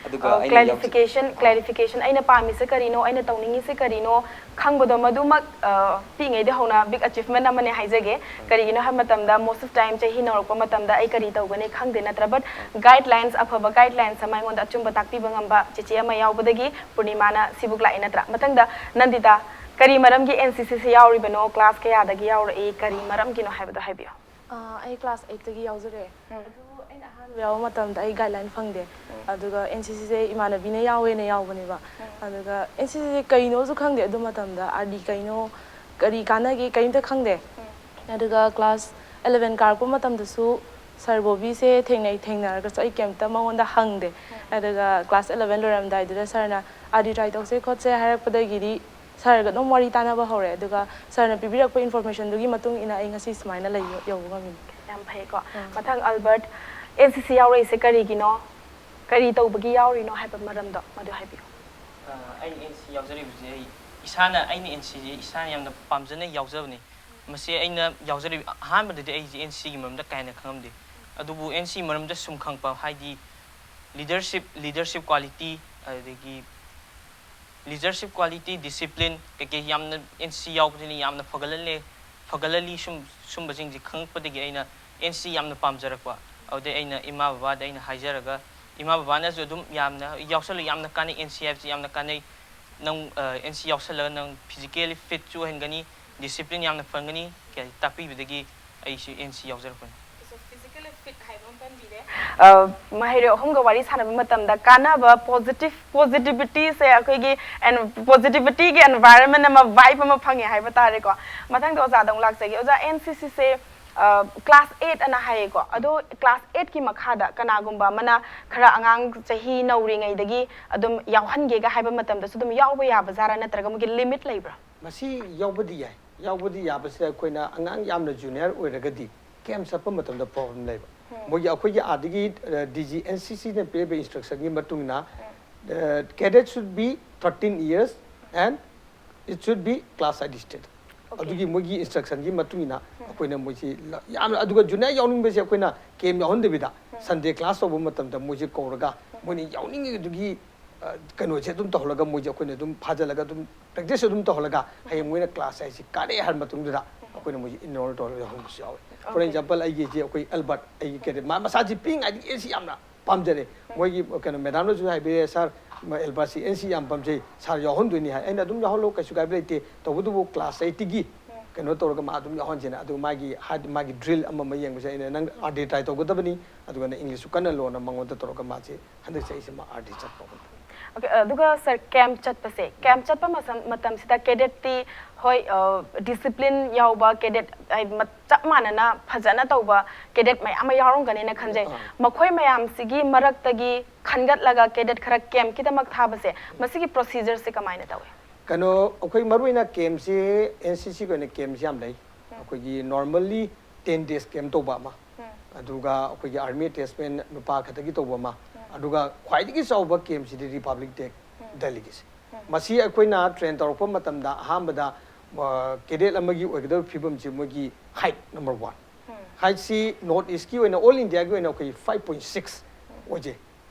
ꯑꯗꯨꯒ ꯑꯩꯅ ꯌꯥꯎꯖ- clarification, clarification, ꯑꯩꯅ ꯄꯥꯝꯃꯤꯁꯦ ꯀꯔꯤꯅꯣ, ꯑꯩꯅ ꯇꯧꯅꯤꯡꯉꯤꯁꯦ ꯀꯔꯤꯅꯣ ꯈꯪꯕꯗꯣ, ꯃꯗꯨꯃꯛ, ꯑ, ꯄꯤꯛꯏꯉꯩꯗ ꯍꯧꯅ big achievement ꯑꯃꯅꯦ ꯍꯥꯏꯖꯒꯦ꯫ ꯀꯔꯤꯒꯤꯅꯣ ꯍꯥꯏꯕ ꯃꯇꯝꯗ, most of time ꯆꯍꯤ ꯅꯧꯔꯛꯄ ꯃꯇꯝꯗ ꯑꯩ ꯀꯔꯤ ꯇꯧꯒꯅꯤ ꯈꯪꯗꯦ, ꯅꯠꯇ꯭ꯔꯥ? But guidelines, ꯑꯐꯕ guidelines ꯑꯃ ꯑꯩꯉꯣꯟꯗ ꯑꯆꯨꯝꯕ ꯇꯥꯛꯄꯤꯕ ꯉꯝꯕ ꯆꯦꯆꯦ ꯑꯃ ꯌꯥꯎꯕꯗꯒꯤ ꯄꯨꯔꯅꯤꯃꯥꯅ ꯁꯤꯕꯨꯛ ꯂꯥꯛꯏ, ꯅꯠꯇ꯭ꯔꯥ? ꯃꯊꯪꯗ ꯅꯟꯗꯤꯇꯥ, ꯀꯔꯤ ꯃꯔꯝꯒꯤ ꯑꯦꯟ ꯁꯤ ꯁꯤꯁꯦ ꯌꯥꯎꯔꯤꯕꯅꯣ? Class ꯀꯌꯥꯗꯒꯤ ꯌꯥꯎꯔꯛꯏ? ꯀꯔꯤ ꯃꯔꯝꯒꯤꯅꯣ ꯍꯥꯏꯕꯗꯣ ꯍꯥꯏꯕꯤꯌꯨ꯫ ꯑꯥ, ꯑꯩ class eightꯇꯒꯤ ꯌꯥꯎꯖꯔꯛꯑꯦ꯫ ꯑꯗꯨꯕꯨ ꯑꯩꯅ ꯑꯍꯥꯟꯕ ꯌꯥꯎꯕ ꯃꯇꯝꯗ ꯑꯩ guideline ꯐꯪꯗꯦ꯫ ꯑꯗꯨꯒ ꯑꯦꯟ ꯁꯤ ꯁꯤꯁꯦ ꯏꯃꯥꯟꯅꯕꯤꯅ ꯌꯥꯎꯋꯦꯅ ꯌꯥꯎꯕꯅꯦꯕ꯫ ꯑꯗꯨꯒ ꯑꯦꯟ ꯁꯤ ꯁꯤꯁꯦ ꯀꯩꯅꯣꯁꯨ ꯈꯪꯗꯦ ꯑꯗꯨ ꯃꯇꯝꯗ, ꯑꯥꯔ ꯗꯤ ꯀꯩꯅꯣ, ꯀꯔꯤ ꯀꯥꯟꯅꯒꯦ, ꯀꯔꯤꯝꯇ ꯈꯪꯗꯦ꯫ ꯑꯗꯨꯒ class eleven ꯀꯥꯔꯛꯄ ꯃꯇꯝꯗꯁꯨ sir ꯕꯣꯕꯤꯁꯦ ꯊꯦꯡꯅꯩ, ꯊꯦꯡꯅꯔꯒꯁꯨ ꯑꯩ ꯀꯩꯝꯇ ꯃꯉꯣꯟꯗ ꯍꯪꯗꯦ꯫ ꯑꯗꯨꯒ class eleven ꯂꯣꯏꯔꯝꯗꯥꯏꯗꯨꯗ sirꯅ "ꯑꯥꯔ ꯗꯤ try ꯇꯧꯁꯦ ꯈꯣꯠꯁꯦ" ꯍꯥꯏꯔꯛꯄꯗꯒꯤꯗꯤ sirꯒ ꯑꯗꯨꯝ ꯋꯥꯔꯤ ꯇꯥꯟꯅꯕ ꯍꯧꯔꯦ꯫ ꯑꯗꯨꯒ sirꯅ ꯄꯤꯕꯤꯔꯛꯄ informationꯗꯨꯒꯤ ꯃꯇꯨꯡ ꯏꯟꯅ ꯑꯩ ꯉꯁꯤ ꯁꯨꯃꯥꯏꯅ ꯂꯩ, ꯌꯧꯕ ꯉꯝꯃꯤꯅꯤ꯫ ꯌꯥꯝ ꯐꯩꯀꯣ꯫ ꯃꯊꯪ ꯑꯜꯕꯔꯠ, ꯑꯦꯟ ꯁꯤ ꯁꯤ ꯌꯥꯎꯔꯛꯏꯁꯦ ꯀꯔꯤꯒꯤꯅꯣ? ꯀꯔꯤ ꯇꯧꯕꯒꯤ ꯌꯥꯎꯔꯤꯅꯣ ꯍꯥꯏꯕ ꯃꯔꯝꯗꯣ ꯃꯗꯨ ꯍꯥꯏꯕꯤꯌꯨ꯫ ꯑ, ꯑꯩꯅ ꯑꯦꯟ ꯁꯤ ꯌꯥꯎꯖꯔꯤꯕꯁꯦ ꯑꯩ ꯏꯁꯥꯅ, ꯑꯩꯅ ꯑꯦꯟ ꯁꯤꯁꯦ ꯏꯁꯥꯅ ꯌꯥꯝꯅ ꯄꯥꯝꯖꯅ ꯌꯥꯎꯖꯕꯅꯤ꯫ ꯃꯁꯤ ꯑꯩꯅ ꯌꯥꯎꯖꯔꯤꯕ ꯑꯍꯥꯟꯕꯗꯗꯤ ꯑꯩꯁꯦ ꯑꯦꯟ ꯁꯤꯒꯤ ꯃꯔꯝꯗ ꯀꯥ ꯍꯦꯟꯅ ꯈꯪꯉꯝꯗꯦ꯫ ꯑꯗꯨꯕꯨ ꯑꯦꯟ ꯁꯤ ꯃꯔꯝꯗ ꯁꯨꯝ ꯈꯪꯉꯛꯄ, ꯍꯥꯏꯗꯤ leadership, leadership quality, ꯑꯗꯒꯤ leadership quality, discipline ꯀꯩꯀꯩ ꯌꯥꯝꯅ ꯑꯦꯟ ꯁꯤ ꯌꯥꯎꯕꯁꯤꯅ ꯌꯥꯝꯅ ꯐꯒꯠꯍꯜꯂꯦ, ꯐꯒꯠꯍꯜꯂꯤ꯫ ꯁꯨꯝ, ꯁꯨꯝꯕꯁꯤꯡꯁꯦ ꯈꯪꯉꯛꯄꯗꯒꯤ ꯑꯩꯅ ꯑꯦꯟ ꯁꯤ ꯌꯥꯝꯅ ꯄꯥꯝꯖꯔꯛꯄ꯫ ꯑꯗꯨꯗꯩ ꯑꯩꯅ ꯏꯃꯥ ꯕꯕꯥꯗ ꯑꯩꯅ ꯍꯥꯏꯖꯔꯒ, ꯏꯃꯥ ꯕꯕꯥꯅꯁꯨ ꯑꯗꯨꯝ ꯌꯥꯝꯅ ꯌꯥꯎꯁꯜꯂꯨ, ꯌꯥꯝꯅ ꯀꯥꯟꯅꯩ, ꯑꯦꯟ ꯁꯤ ꯍꯥꯏꯕꯁꯤ ꯌꯥꯝꯅ ꯀꯥꯟꯅꯩ, ꯅꯪ, ꯑ, ꯑꯦꯟ ꯁꯤ ꯌꯥꯎꯁꯜꯂꯒ ꯅꯪ physically fitꯁꯨ ꯑꯣꯏꯍꯟꯒꯅꯤ, discipline ꯌꯥꯝꯅ ꯐꯪꯒꯅꯤ, ꯀꯩ ꯇꯥꯛꯄꯤꯕꯗꯒꯤ ꯑꯩꯁꯨ N C ꯌꯥꯎꯖꯔꯛꯄꯅꯤ꯫ So, physically fit ꯍꯥꯏꯕ ꯑꯃ ꯄꯟꯕꯤꯔꯦ꯫ ꯑ, ꯃꯍꯩꯔꯣꯏ ꯑꯍꯨꯝꯒ ꯋꯥꯔꯤ ꯁꯥꯟꯅꯕ ꯃꯇꯝꯗ ꯀꯥꯟꯅꯕ positive, positivityꯁꯦ ꯑꯩꯈꯣꯏꯒꯤ, and positivityꯒꯤ environment ꯑꯃ, vibe ꯑꯃ ꯐꯪꯉꯦ ꯍꯥꯏꯕ ꯇꯥꯔꯦꯀꯣ꯫ ꯃꯊꯪꯗ ꯑꯣꯖꯥꯗ ꯑꯃꯨꯛ ꯂꯥꯛꯆꯒꯦ꯫ ꯑꯣꯖꯥ, NCCꯁꯦ, ꯑ, class eight ꯑꯅ ꯍꯥꯏꯌꯦꯀꯣ, ꯑꯗꯣ class eightꯀꯤ ꯃꯈꯥꯗ ꯀꯅꯥꯒꯨꯝꯕ ꯑꯃꯅ ꯈꯔ ꯑꯉꯥꯡ ꯆꯍꯤ ꯅꯧꯔꯤꯉꯩꯗꯒꯤ ꯑꯗꯨꯝ ꯌꯥꯎꯍꯟꯒꯦꯒ ꯍꯥꯏꯕ ꯃꯇꯝꯗꯁꯨ ꯑꯗꯨꯝ ꯌꯥꯎꯕ ꯌꯥꯕꯖꯥꯔꯥ, ꯅꯠꯇ꯭ꯔꯒ ꯃꯣꯏꯒꯤ limit ꯂꯩꯕ꯭ꯔꯥ? ꯃꯁꯤ ꯌꯥꯎꯕꯗꯤ ꯌꯥꯏ꯫ ꯌꯥꯎꯕꯗꯤ ꯌꯥꯕꯁꯤꯗ ꯑꯩꯈꯣꯏꯅ ꯑꯉꯥꯡ ꯌꯥꯝꯅ junior ꯑꯣꯏꯔꯒꯗꯤ camp ꯆꯠꯄ ꯃꯇꯝꯗ problem ꯂꯩꯕ꯫ ꯃꯣꯏꯒꯤ, ꯑꯩꯈꯣꯏꯒꯤ ꯑꯥꯗꯒꯤ, ꯑ, DG NCCꯅ ꯄꯤꯔꯤꯕ instructionꯒꯤ ꯃꯇꯨꯡ ꯏꯟꯅ, ꯑ, cadet should be thirteen years and it should be class adjusted꯫ ꯑꯗꯨꯒꯤ ꯃꯣꯏꯒꯤ instructionꯒꯤ ꯃꯇꯨꯡ ꯏꯟꯅ ꯑꯩꯈꯣꯏꯅ ꯃꯣꯏꯁꯤ ꯂ-, ꯌꯥꯝꯅ, ꯑꯗꯨꯒ junior ꯌꯥꯎꯅꯤꯡꯕꯁꯦ ꯑꯩꯈꯣꯏꯅ camp ꯌꯥꯎꯍꯟꯗꯕꯤꯗ Sunday class ꯇꯧꯕ ꯃꯇꯝꯗ ꯃꯣꯏꯁꯦ ꯀꯧꯔꯒ ꯃꯣꯏꯅ ꯌꯥꯎꯅꯤꯡꯉꯤꯗꯨꯒꯤ, ꯑ, ꯀꯩꯅꯣꯁꯦ ꯑꯗꯨꯝ ꯇꯧꯍꯜꯂꯒ ꯃꯣꯏꯁꯦ ꯑꯩꯈꯣꯏꯅ ꯑꯗꯨꯝ ꯐꯥꯖꯤꯜꯂꯒ ꯑꯗꯨꯝ practice ꯑꯗꯨꯝ ꯇꯧꯍꯜꯂꯒ ꯍꯌꯦꯡ ꯃꯣꯏꯅ class ꯍꯥꯏꯁꯤ ꯀꯥꯔꯦ ꯍꯥꯏꯔ ꯃꯇꯨꯡꯗꯨꯗ ꯑꯩꯈꯣꯏꯅ ꯃꯣꯏꯁꯦ enroll ꯇꯧꯔꯒ ꯌꯥꯎꯍꯟꯕꯁꯨ ꯌꯥꯎꯋꯦ꯫ For example, ꯑꯩꯒꯤ ꯏꯆꯦ ꯑꯩꯈꯣꯏ Albert, ꯑꯩꯒꯤ cadet, ꯃꯥ ꯃꯁꯥꯁꯤ ꯄꯤꯛꯏꯉꯩꯗꯒꯤ NC ꯌꯥꯝꯅ ꯄꯥꯝꯖꯔꯦ꯫ ꯃꯣꯏꯒꯤ ꯀꯩꯅꯣ madamꯅꯁꯨ ꯍꯥꯏꯕꯤꯔꯦ, "Sir, ꯃ-, Albertꯁꯤ NC ꯌꯥꯝ ꯄꯥꯝꯖꯩ, sir ꯌꯥꯎꯍꯟꯗꯣꯏꯅꯤ" ꯍꯥꯏ꯫ ꯑꯩꯅ ꯑꯗꯨꯝ ꯌꯥꯎꯍꯜꯂꯣ, ꯀꯩꯁꯨ ꯀꯥꯏꯕ ꯂꯩꯇꯦ, ꯇꯧꯕꯇꯕꯨ class eightꯀꯤ ꯀꯩꯅꯣ ꯇꯧꯔꯒ ꯃꯥ ꯑꯗꯨꯝ ꯌꯥꯎꯍꯟꯁꯦꯅ꯫ ꯑꯗꯨ ꯃꯥꯒꯤ ꯍꯥꯏ-, ꯃꯥꯒꯤ drill ꯑꯃ ꯑꯃ ꯌꯦꯡꯕꯁꯦ ꯑꯩꯅ, "ꯅꯪ ꯑꯥꯔꯗꯤ try ꯇꯧꯒꯗꯕꯅꯤ, ꯑꯗꯨꯒ ꯅꯪ Englishꯁꯨ ꯀꯟꯅ ꯂꯣꯟꯅ" ꯃꯉꯣꯟꯗ ꯇꯧꯔꯒ ꯃꯥꯁꯦ ꯍꯟꯗꯛ ꯆꯍꯤꯁꯦ ꯃꯥ ꯑꯥꯔꯗꯤ ꯆꯠꯄ ꯑꯣꯏꯕ꯫ Okay, ꯑꯗꯨꯒ sir, camp ꯆꯠꯄꯁꯦ, camp ꯆꯠꯄ ꯃꯇꯝ-, ꯃꯇꯝꯁꯤꯗ cadetꯇꯤ ꯍꯣꯏ, ꯑ, discipline ꯌꯥꯎꯕ cadet, ꯍꯥꯏ-, ꯃ-, ꯆꯞ ꯃꯥꯟꯅꯅ ꯐꯖꯅ ꯇꯧꯕ cadet ꯃꯌꯥꯝ ꯑꯃ ꯌꯥꯎꯔꯝꯒꯅꯤꯅ ꯈꯟꯖꯩ꯫ ꯑꯥ꯫ ꯃꯈꯣꯏ ꯃꯌꯥꯝꯁꯤꯒꯤ ꯃꯔꯛꯇꯒꯤ ꯈꯟꯒꯠꯂꯒ cadet ꯈꯔ campꯀꯤꯗꯃꯛ ꯊꯥꯕꯁꯦ, ꯃꯁꯤꯒꯤ procedureꯁꯦ ꯀꯃꯥꯏꯅ ꯇꯧꯏ? ꯀꯩꯅꯣ, ꯑꯩꯈꯣꯏ ꯃꯔꯨ ꯑꯣꯏꯅ campꯁꯤ, NCCꯒꯤ ꯑꯣꯏꯅ campꯁꯤ ꯌꯥꯝ ꯂꯩ꯫ ꯑꯩꯈꯣꯏꯒꯤ normally ten days camp ꯇꯧꯕ ꯑꯃ, ꯑꯗꯨꯒ ꯑꯩꯈꯣꯏꯒꯤ army attachment ꯅꯨꯄꯥ ꯈꯛꯇꯒꯤ ꯇꯧꯕ ꯑꯃ, ꯑꯗꯨꯒ ꯈ꯭ꯋꯥꯏꯗꯒꯤ ꯆꯥꯎꯕ campꯁꯤꯗꯤ Republic Day ꯗꯦꯜꯂꯤꯒꯤꯁꯦ꯫ ꯃꯁꯤ ꯑꯩꯈꯣꯏꯅ train ꯇꯧꯔꯛꯄ ꯃꯇꯝꯗ ꯑꯍꯥꯟꯕꯗ, ꯑ, cadet ꯑꯃꯒꯤ ꯑꯣꯏꯒꯗꯕ ꯐꯤꯕꯝꯁꯤ ꯃꯣꯏꯒꯤ height number one꯫ Heightꯁꯤ North Eastꯀꯤ ꯑꯣꯏꯅ, all Indiaꯒꯤ ꯑꯣꯏꯅ ꯑꯩꯈꯣꯏ five point six ꯑꯣꯏꯖꯩ꯫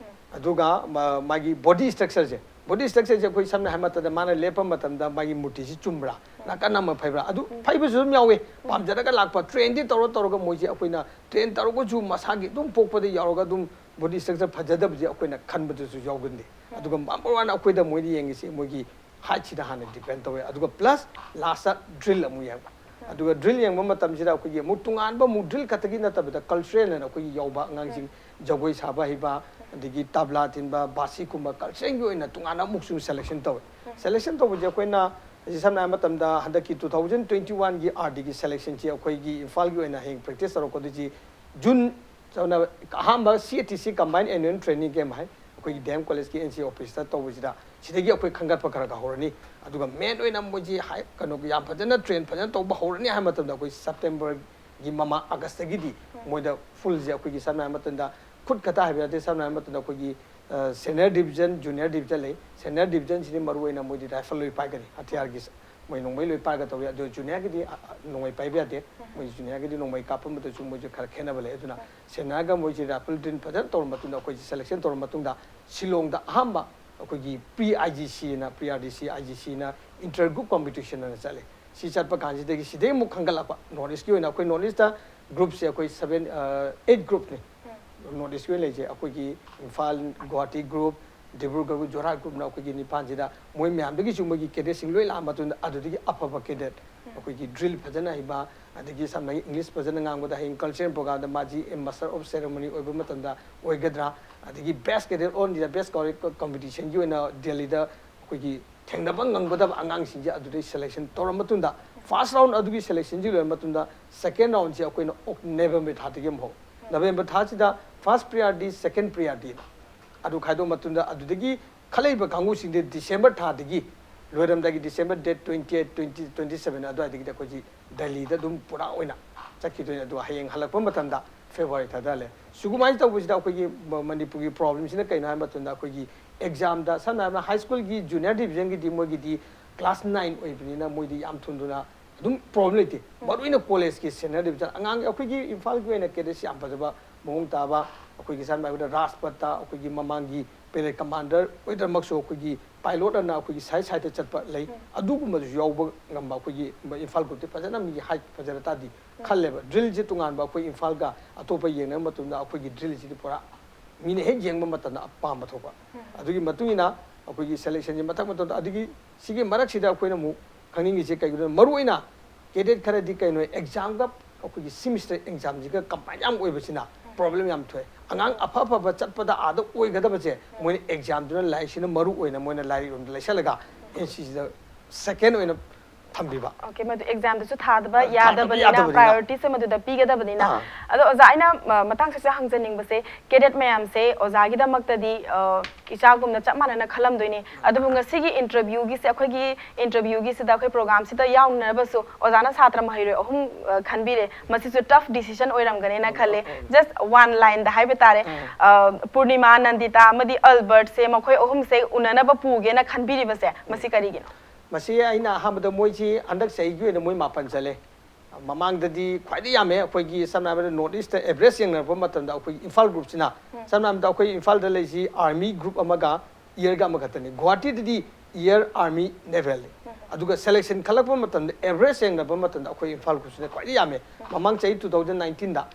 ꯑꯗꯨꯒ ꯃꯥ-, ꯃꯥꯒꯤ body structureꯁꯦ, body structureꯁꯦ ꯑꯩꯈꯣꯏ ꯁꯝꯅ ꯍꯥꯏꯕ ꯃꯇꯝꯗ ꯃꯥꯅ ꯂꯦꯞꯄ ꯃꯇꯝꯗ ꯃꯥꯒꯤ ꯃꯨꯔꯇꯤꯁꯤ ꯆꯨꯝꯕ꯭ꯔꯥ, ꯅꯥꯀꯟ ꯑꯃ ꯐꯩꯕ꯭ꯔꯥ, ꯑꯗꯨ ꯐꯩꯕꯁꯨ ꯑꯗꯨꯝ ꯌꯥꯎꯋꯦ꯫ ꯄꯥꯝꯖꯔꯒ ꯂꯥꯛꯄ, trainꯗꯤ ꯇꯧꯔ ꯇꯧꯔꯒ ꯃꯣꯏꯁꯦ ꯑꯩꯈꯣꯏꯅ train ꯇꯧꯔꯒꯁꯨ ꯃꯁꯥꯒꯤ ꯑꯗꯨꯝ ꯄꯣꯛꯄꯗ ꯌꯥꯎꯔꯒ ꯑꯗꯨꯝ body structure ꯐꯖꯗꯕꯁꯦ ꯑꯩꯈꯣꯏꯅ ꯈꯟꯕꯗꯁꯨ ꯌꯥꯎꯒꯟꯗꯦ꯫ ꯑꯗꯨꯒ number one ꯑꯩꯈꯣꯏꯗ ꯃꯣꯏꯅ ꯌꯦꯡꯉꯤꯁꯤ ꯃꯣꯏꯒꯤ heightꯁꯤꯗ ꯍꯥꯟꯅ depend ꯇꯧꯋꯦ꯫ ꯑꯗꯨꯒ plus lastꯇ drill ꯑꯃꯨꯛ ꯌꯦꯡꯕ꯫ ꯑꯗꯨꯒ ꯗ꯭ꯔꯤꯜ ꯌꯦꯡꯕ ꯃꯇꯝꯁꯤꯗ ꯑꯩꯈꯣꯏꯒꯤ ꯑꯃꯨꯛ ꯇꯣꯉꯥꯟꯕ ꯑꯃꯨꯛ ꯗ꯭ꯔꯤꯜ ꯈꯛꯇꯒꯤ ꯅꯠꯇꯕꯗ ꯀꯜꯆꯔꯦꯜ ꯑꯅ ꯑꯩꯈꯣꯏꯒꯤ ꯌꯥꯎꯕ ꯑꯉꯥꯡꯁꯤꯡ ꯖꯒꯣꯏ ꯁꯥꯕ ꯍꯩꯕ, ꯑꯗꯒꯤ ꯇꯕ꯭ꯂꯥ ꯊꯤꯟꯕ, ꯕꯥꯁꯤꯒꯨꯝꯕ ꯀꯜꯆꯔꯦꯜꯒꯤ ꯑꯣꯏꯅ ꯇꯣꯉꯥꯟꯅ ꯑꯃꯨꯛꯁꯨ ꯁꯦꯂꯦꯛꯁꯟ ꯇꯧꯋꯦ꯫ ꯁꯦꯂꯦꯛꯁꯟ ꯇꯧꯕꯁꯦ ꯑꯩꯈꯣꯏꯅ ꯍꯧꯖꯤꯛ ꯁꯝꯅ ꯍꯥꯏꯔꯕ ꯃꯇꯝꯗ ꯍꯟꯗꯛꯀꯤ ꯇꯨ ꯊꯥꯎꯖꯟ ꯇ꯭ꯋꯦꯟꯇꯤ ꯋꯥꯟꯒꯤ ꯑꯥꯔ ꯗꯤꯒꯤ ꯁꯦꯂꯦꯛꯁꯟꯁꯤ ꯑꯩꯈꯣꯏꯒꯤ ꯏꯝꯐꯥꯜꯒꯤ ꯑꯣꯏꯅ ꯍꯌꯦꯡ ꯄ꯭ꯔꯦꯛꯇꯤꯁ ꯇꯧꯔꯛꯀꯗꯣꯏꯁꯤ ꯖꯨꯟ, ꯆꯞꯅ ꯑꯍꯥꯟꯕ C A T C combined annual training camp ꯍꯥꯏ ꯑꯩꯈꯣꯏꯒꯤ ꯗꯤ ꯑꯦꯝ ꯀꯣꯂꯦꯖꯀꯤ ꯑꯦꯟ ꯁꯤ ꯑꯣꯐꯤꯁꯇ ꯇꯧꯕꯁꯤꯗ ꯁꯤꯗꯒꯤ ꯑꯩꯈꯣꯏ ꯈꯟꯒꯠꯄ ꯈꯔ ꯈꯔ ꯍꯧꯔꯅꯤ꯫ ꯑꯗꯨꯒ ꯃꯦꯟ ꯑꯣꯏꯅ ꯃꯣꯏꯁꯤ ꯍꯥꯏ ꯀꯩꯅꯣ ꯌꯥꯝ ꯐꯖꯅ ꯇ꯭ꯔꯦꯟ ꯐꯖꯅ ꯇꯧꯕ ꯍꯧꯔꯅꯤ ꯍꯥꯏꯕ ꯃꯇꯝꯗ ꯑꯩꯈꯣꯏ ꯁꯦꯞꯇꯦꯝꯕꯔꯒꯤ ꯃꯃꯥꯡ ꯑꯥꯒꯁꯇꯒꯤꯗꯤ ꯃꯣꯏꯗ ꯐꯨꯜꯁꯦ ꯑꯩꯈꯣꯏꯒꯤ ꯁꯝꯅ ꯍꯥꯏꯔꯕ ꯃꯇꯝꯗ ꯈꯨꯠ ꯈꯛꯇ ꯍꯥꯏꯕ ꯌꯥꯗꯦ꯫ ꯁꯝꯅ ꯍꯥꯏꯔꯕ ꯃꯇꯝꯗ ꯑꯩꯈꯣꯏꯒꯤ ꯁꯦꯅꯤꯌꯔ ꯗꯤꯕꯤꯖꯟ, ꯖꯨꯅꯤꯌꯔ ꯗꯤꯕꯤꯖꯟ ꯂꯩ꯫ ꯁꯦꯅꯤꯌꯔ ꯗꯤꯕꯤꯖꯟꯁꯤꯗꯤ ꯃꯔꯨꯑꯣꯏꯅ ꯃꯣꯏꯗꯤ ꯔꯥꯏꯐꯜ ꯂꯣꯏ ꯄꯥꯏꯒꯅꯤ, ꯍꯊꯤꯌꯥꯔꯒꯤ ꯃꯣꯏ ꯅꯣꯡꯃꯩ ꯂꯣꯏ ꯄꯥꯏꯔꯒ ꯇꯧꯏ꯫ ꯑꯗꯣ ꯖꯨꯅꯤꯌꯔꯒꯤꯗꯤ ꯑ, ꯑ, ꯅꯣꯡꯃꯩ ꯄꯥꯏꯕ ꯌꯥꯗꯦ꯫ ꯃꯣꯏ ꯖꯨꯅꯤꯌꯔꯒꯤꯗꯤ ꯅꯣꯡꯃꯩ ꯀꯥꯞꯄ ꯃꯇꯝꯗꯁꯨ ꯃꯣꯏꯁꯦ ꯈꯔ ꯈꯦꯠꯅꯕ ꯂꯩ꯫ ꯑꯗꯨꯅ ꯁꯦꯅꯤꯌꯔꯒ ꯃꯣꯏꯁꯦ ꯔꯥꯏꯐꯜ ꯗ꯭ꯔꯤꯜ ꯐꯖꯅ ꯇꯧꯔ ꯃꯇꯨꯡꯗ ꯑꯩꯈꯣꯏꯁꯦ ꯁꯦꯂꯦꯛꯁꯟ ꯇꯧꯔ ꯃꯇꯨꯡꯗ ꯁꯤꯂꯣꯡꯗ ꯑꯍꯥꯟꯕ ꯑꯩꯈꯣꯏꯒꯤ ꯄ꯭ꯔꯤ ꯑꯥꯏ ꯖꯤ ꯁꯤꯅ, pre R D C I G ꯁꯤꯅ ꯏꯟꯇꯔ ꯒ꯭ꯔꯨꯞ ꯀꯣꯝꯄꯤꯇꯤꯁꯟ ꯑꯅ ꯆꯠꯂꯦ꯫ ꯁꯤ ꯆꯠꯄ ꯀꯥꯟꯁꯤꯗꯒꯤ ꯁꯤꯗꯩ ꯑꯃꯨꯛ ꯈꯟꯒꯠꯂꯛꯄ ꯅꯣꯔꯠ ꯏꯁꯀꯤ ꯑꯣꯏꯅ ꯑꯩꯈꯣꯏ ꯅꯣꯔꯠ ꯏꯁꯇ ꯒ꯭ꯔꯨꯞꯁꯦ ꯑꯩꯈꯣꯏ ꯁꯕꯦꯟ, ꯑꯩꯠ ꯒ꯭ꯔꯨꯞꯅꯤ꯫ ꯅꯣꯔꯠ ꯏꯁꯀꯤ ꯑꯣꯏꯅ ꯂꯩꯖꯩ꯫ ꯑꯩꯈꯣꯏꯒꯤ ꯏꯝꯐꯥꯜ, ꯒꯨꯋꯥꯍꯥꯇꯤ ꯒ꯭ꯔꯨꯞ, ꯗꯤꯕ꯭ꯔꯨꯒꯔ, ꯖꯣꯔꯍꯥꯠ ꯒ꯭ꯔꯨꯞꯅ ꯑꯩꯈꯣꯏꯒꯤ ꯅꯤꯄꯥꯟꯁꯤꯗ ꯃꯣꯏ ꯃꯌꯥꯝꯗꯒꯤꯁꯨ ꯃꯣꯏꯒꯤ ꯀꯦꯗꯦꯠꯁꯤꯡ ꯂꯣꯏ ꯂꯥꯛꯑ ꯃꯇꯨꯡꯗ ꯑꯗꯨꯗꯒꯤ ꯑꯐꯕ ꯀꯦꯗꯦꯠ ꯑꯩꯈꯣꯏꯒꯤ ꯗ꯭ꯔꯤꯜ ꯐꯖꯅ ꯍꯩꯕ, ꯑꯗꯒꯤ ꯁꯝꯅ ꯏꯪꯂꯤꯁ ꯐꯖꯅ ꯉꯥꯡꯕꯗ ꯍꯌꯦꯡ ꯀꯜꯆꯔꯦꯜ ꯄ꯭ꯔꯣꯒꯥꯝꯗ ꯃꯥꯁꯤ ꯃꯥꯁꯇꯔ ꯑꯣꯐ ꯁꯦꯔꯦꯃꯣꯅꯤ ꯑꯣꯏꯕ ꯃꯇꯝꯗ ꯑꯣꯏꯒꯗ꯭ꯔꯥ, ꯑꯗꯒꯤ ꯕꯦꯁ ꯀꯦꯗꯦꯠ ꯑꯣꯟ ꯏꯟꯗꯤꯌꯥ ꯕꯦꯁ ꯀꯣꯝꯄꯤꯇꯤꯁꯟꯒꯤ ꯑꯣꯏꯅ ꯗꯦꯜꯂꯤꯗ ꯑꯩꯈꯣꯏꯒꯤ ꯊꯦꯡꯅꯕ ꯉꯝꯒꯗꯕ ꯑꯉꯥꯡꯁꯤꯡꯁꯦ ꯑꯗꯨꯗꯩ ꯁꯦꯂꯦꯛꯁꯟ ꯇꯧꯔ ꯃꯇꯨꯡꯗ ꯐꯥꯔꯁ ꯔꯥꯎꯟ ꯑꯗꯨꯒꯤ ꯁꯦꯂꯦꯛꯁꯟꯁꯤ ꯂꯣꯏꯔ ꯃꯇꯨꯡꯗ ꯁꯦꯀꯦꯟ ꯔꯥꯎꯟꯁꯦ ꯑꯩꯈꯣꯏꯅ ꯑꯣꯛ-, ꯅꯕꯦꯝꯕꯔ ꯊꯥꯗꯒꯤ ꯑꯃꯨꯛ ꯍꯧ-, ꯅꯕꯦꯝꯕꯔ ꯊꯥꯁꯤꯗ ꯐꯥꯔꯁ ꯄ꯭ꯔꯤꯌꯣꯔꯤꯇꯤ, ꯁꯦꯀꯦꯟ ꯄ꯭ꯔꯤꯌꯣꯔꯤꯇꯤ ꯑꯗꯨ ꯈꯥꯏꯗꯣꯛꯑ ꯃꯇꯨꯡꯗ ꯑꯗꯨꯗꯒꯤ ꯈꯜꯂꯛꯏꯕ ꯀꯥꯡꯕꯨꯁꯤꯡꯗꯤ ꯗꯤꯁꯦꯝꯕꯔ ꯊꯥꯗꯒꯤ ꯂꯣꯏꯔꯝꯗꯥꯏꯒꯤ December date twenty eight, twenty, twenty seven ꯑꯗꯨꯋꯥꯏꯗꯒꯤꯗꯤ ꯑꯩꯈꯣꯏꯁꯤ ꯗꯦꯜꯂꯤꯗ ꯑꯗꯨꯝ ꯄꯨꯔꯥ ꯑꯣꯏꯅ ꯆꯠꯈꯤꯗꯣꯏꯅꯤ꯫ ꯑꯗꯨꯒ ꯍꯌꯦꯡ ꯍꯜꯂꯛꯄ ꯃꯇꯝꯗ ꯐꯦꯕ꯭ꯔꯨꯋꯥꯔꯤ ꯊꯥꯗ ꯍꯜꯂꯦ꯫ ꯁꯤꯒꯨꯃꯥꯏꯅ ꯇꯧꯕꯁꯤꯗ ꯑꯩꯈꯣꯏꯒꯤ ꯃ-, ꯃꯅꯤꯄꯨꯔꯒꯤ ꯄ꯭ꯔꯣꯕ꯭ꯂꯦꯝꯁꯤꯅ ꯀꯩꯅꯣ ꯍꯥꯏꯕ ꯃꯇꯝꯗ ꯑꯩꯈꯣꯏꯒꯤ ꯑꯦꯛꯖꯥꯝꯗ ꯁꯝꯅ ꯍꯥꯏꯔꯕꯗ ꯍꯥꯏ ꯁ꯭ꯀꯨꯜꯒꯤ ꯖꯨꯅꯤꯌꯔ ꯗꯤꯕꯤꯖꯟꯒꯤꯗꯤ ꯃꯣꯏꯒꯤꯗꯤ ꯀ꯭ꯂꯥꯁ ꯅꯥꯏꯟ ꯑꯣꯏꯕꯅꯤꯅ ꯃꯣꯏꯗꯤ ꯌꯥꯝ ꯊꯨꯅ ꯊꯨꯅ ꯑꯗꯨꯝ ꯄ꯭ꯔꯣꯕ꯭ꯂꯦꯝ ꯂꯩꯇꯦ꯫ ꯃꯔꯨꯑꯣꯏꯅ ꯀꯣꯂꯦꯖꯀꯤ ꯁꯦꯅꯤꯌꯔ ꯗꯤꯕꯤꯖꯟ ꯑꯉꯥꯡꯒꯤ ꯑꯩꯈꯣꯏꯒꯤ ꯏꯝꯐꯥꯜꯒꯤ ꯑꯣꯏꯅ ꯀꯦꯗꯦꯠꯁꯤ ꯌꯥꯝ ꯐꯖꯕ ꯃꯑꯣꯡ ꯇꯥꯕ ꯑꯩꯈꯣꯏꯒꯤ ꯁꯝꯅ ꯍꯥꯏꯔꯕꯗ ꯔꯥꯖꯄꯠꯇ ꯑꯩꯈꯣꯏꯒꯤ ꯃꯃꯥꯡꯒꯤ ꯄꯦꯔꯦꯠ ꯀꯃꯥꯟꯗꯔ ꯑꯣꯏꯗ꯭ꯔꯃꯛꯁꯨ ꯑꯩꯈꯣꯏꯒꯤ ꯄꯥꯏꯂꯣꯠ ꯑꯅ ꯑꯩꯈꯣꯏꯒꯤ ꯁꯥꯏꯠ ꯁꯥꯏꯠꯇ ꯆꯠꯄ ꯂꯩ꯫ ꯑꯗꯨꯒꯨꯝꯕꯁꯨ ꯌꯥꯎꯕ ꯉꯝꯕ ꯑꯩꯈꯣꯏꯒꯤ ꯏꯝꯐꯥꯜ ꯒ꯭ꯔꯨꯞꯇꯤ ꯐꯖꯅ ꯃꯤꯒꯤ ꯍꯥꯏꯠ ꯐꯖꯔ ꯇꯥꯔꯗꯤ ꯈꯜꯂꯦꯕ꯫ ꯗ꯭ꯔꯤꯜꯁꯦ ꯇꯣꯉꯥꯟꯕ ꯑꯩꯈꯣꯏ ꯏꯝꯐꯥꯜꯒ ꯑꯇꯣꯞꯄ ꯌꯦꯡꯅꯕ ꯃꯇꯝꯗ ꯑꯩꯈꯣꯏꯒꯤ ꯗ꯭ꯔꯤꯜꯁꯤꯗꯤ ꯄꯨꯔꯥ ꯃꯤꯅ ꯍꯦꯛ ꯌꯦꯡꯕ ꯃꯇꯝꯗ ꯑꯄꯥꯝꯕ ꯊꯣꯛꯄ꯫ ꯑꯗꯨꯒꯤ ꯃꯇꯨꯡ ꯏꯟꯅ ꯑꯩꯈꯣꯏꯒꯤ ꯁꯦꯂꯦꯛꯁꯟꯁꯦ ꯃꯊꯪ ꯃꯊꯪ, ꯑꯗꯒꯤ ꯁꯤꯒꯤ ꯃꯔꯛꯁꯤꯗ ꯑꯩꯈꯣꯏꯅ ꯑꯃꯨꯛ ꯈꯪꯅꯤꯡꯉꯤꯁꯦ ꯀꯩꯒꯤꯅꯣ? ꯃꯔꯨꯑꯣꯏꯅ ꯀꯦꯗꯦꯠ ꯈꯔꯗꯤ ꯀꯩꯅꯣ, ꯑꯦꯛꯖꯥꯝꯒ ꯑꯩꯈꯣꯏꯒꯤ ꯁꯤꯃꯤꯁꯇꯔ ꯑꯦꯛꯖꯥꯝꯁꯤꯒ ꯀꯝꯕꯥꯏꯟ ꯌꯥꯝ ꯑꯣꯏꯕꯁꯤꯅ ꯄ꯭ꯔꯣꯕ꯭ꯂꯦꯝ ꯌꯥꯝ ꯊꯣꯛꯑꯦ꯫ ꯑꯉꯥꯡ ꯑꯐ ꯑꯐꯕ ꯆꯠꯄꯗ ꯑꯥꯗ ꯑꯣꯏꯒꯗꯕꯁꯦ ꯃꯣꯏꯅ ꯑꯦꯛꯖꯥꯝꯗꯨꯅ, ꯂꯥꯏꯔꯤꯛꯁꯤꯅ ꯃꯔꯨ ꯑꯣꯏꯅ ꯃꯣꯏꯅ ꯂꯥꯏꯔꯤꯛ ꯂꯣꯝꯗ ꯂꯩꯁꯜꯂꯒ ꯑꯦꯟ ꯁꯤ ꯁꯤꯗ ꯁꯦꯀꯦꯟ ꯑꯣꯏꯅ ꯊꯝꯕꯤꯕ꯫ ꯑꯣꯀꯦ, ꯃꯗꯨ ꯑꯦꯛꯖꯥꯝꯗꯨꯁꯨ ꯊꯥꯗꯕ ꯊꯥꯗꯕ ꯌꯥꯗꯕꯅꯤꯅ, ꯌꯥꯗꯕꯅꯤꯅ꯫ ꯄ꯭ꯔꯥꯏꯌꯣꯔꯤꯇꯤꯁꯦ ꯃꯗꯨꯗ ꯄꯤꯒꯗꯕꯅꯤꯅ꯫ ꯑꯥ꯫ ꯑꯗꯣ ꯑꯣꯖꯥ, ꯑꯩꯅ ꯑ, ꯃꯇꯥꯡ ꯑꯁꯤꯗ ꯍꯪꯖꯅꯤꯡꯕꯁꯦ, ꯀꯦꯗꯦꯠ ꯃꯌꯥꯝꯁꯦ ꯑꯣꯖꯥꯒꯤꯗꯃꯛꯇꯗꯤ ꯑ, ꯏꯆꯥꯒꯨꯝꯅ ꯆꯞ ꯃꯥꯟꯅꯅ ꯈꯜꯂꯝꯗꯣꯏꯅꯤ꯫ ꯑꯗꯨꯕꯨ ꯉꯁꯤꯒꯤ ꯏꯟꯇꯔꯚ꯭ꯌꯨꯒꯤꯁꯦ, ꯑꯩꯈꯣꯏꯒꯤ ꯏꯟꯇꯔꯚ꯭ꯌꯨꯒꯤꯁꯤꯗ, ꯑꯩꯈꯣꯏ ꯄ꯭ꯔꯣꯒ꯭ꯔꯥꯝꯁꯤꯗ ꯌꯥꯎꯅꯅꯕꯁꯨ ꯑꯣꯖꯥꯅ ꯁꯥꯇ꯭ꯔ ꯃꯍꯩꯔꯣꯏ ꯑꯍꯨꯝ ꯑ, ꯈꯟꯕꯤꯔꯦ꯫ ꯃꯁꯤꯁꯨ ꯇꯐ ꯗꯤꯁꯤꯖꯟ ꯑꯣꯏꯔꯝꯒꯅꯦꯅ ꯈꯜꯂꯦ꯫ ꯑꯧ꯫ ꯖꯁ ꯋꯥꯟ ꯂꯥꯏꯟꯗ ꯍꯥꯏꯕ ꯇꯥꯔꯦ꯫ ꯑ, ꯄꯨꯔꯅꯤꯃꯥ, ꯅꯟꯗꯤꯇꯥ ꯑꯃꯗꯤ ꯑꯜꯕꯔꯠꯁꯦ, ꯃꯈꯣꯏ ꯑꯍꯨꯝꯁꯦ ꯎꯅꯅꯕ ꯄꯨꯒꯦꯅ ꯈꯟꯕꯤꯔꯤꯕꯁꯦ, ꯃꯁꯤ ꯀꯔꯤꯒꯤꯅꯣ? ꯃꯁꯤ ꯑꯩꯅ ꯑꯍꯥꯟꯕꯗ ꯃꯣꯏꯁꯤ ꯍꯟꯗꯛ ꯆꯍꯤꯒꯤ ꯑꯣꯏꯅ ꯃꯣꯏ ꯃꯥꯄꯟ ꯆꯠꯂꯦ꯫ ꯃꯃꯥꯡꯗꯗꯤ ꯈ꯭ꯋꯥꯏꯗꯒꯤ ꯌꯥꯝꯃꯦ꯫ ꯑꯩꯈꯣꯏꯒꯤ ꯁꯝꯅ ꯍꯥꯏꯔꯕꯗ ꯅꯣꯔꯠ ꯏꯁꯇ ꯑꯦꯚꯔꯦꯖ ꯌꯦꯡꯅꯔꯛꯄ ꯃꯇꯝꯗ ꯑꯩꯈꯣꯏ ꯏꯝꯐꯥꯜ ꯒ꯭ꯔꯨꯞꯁꯤꯅ, ꯁꯝꯅ ꯍꯥꯏꯔꯕꯗ ꯑꯩꯈꯣꯏ ꯏꯝꯐꯥꯜꯗ ꯂꯩꯁꯤ ꯑꯥꯔꯃꯤ ꯒ꯭ꯔꯨꯞ ꯑꯃꯒ ꯏꯌꯔꯒ ꯑꯃꯈꯛꯇꯅꯤ꯫ ꯒꯨꯍꯥꯇꯤꯗꯗꯤ ꯏꯌꯔ, ꯑꯥꯔꯃꯤ, ꯅꯦꯚꯦꯜꯅꯤ꯫ ꯑꯗꯨꯒ ꯁꯦꯂꯦꯛꯁꯟ ꯈꯜꯂꯛꯄ ꯃꯇꯝꯗ ꯑꯦꯚꯔꯦꯖ ꯌꯦꯡꯅꯕ ꯃꯇꯝꯗ ꯑꯩꯈꯣꯏ ꯏꯝꯐꯥꯜ ꯒ꯭ꯔꯨꯞꯁꯤꯅ ꯈ꯭ꯋꯥꯏꯗꯒꯤ ꯌꯥꯝꯃꯦ꯫ ꯃꯃꯥꯡ ꯆꯍꯤ ꯇꯨ ꯊꯥꯎꯖꯟ ꯅꯥꯏꯟꯇꯤꯟꯗ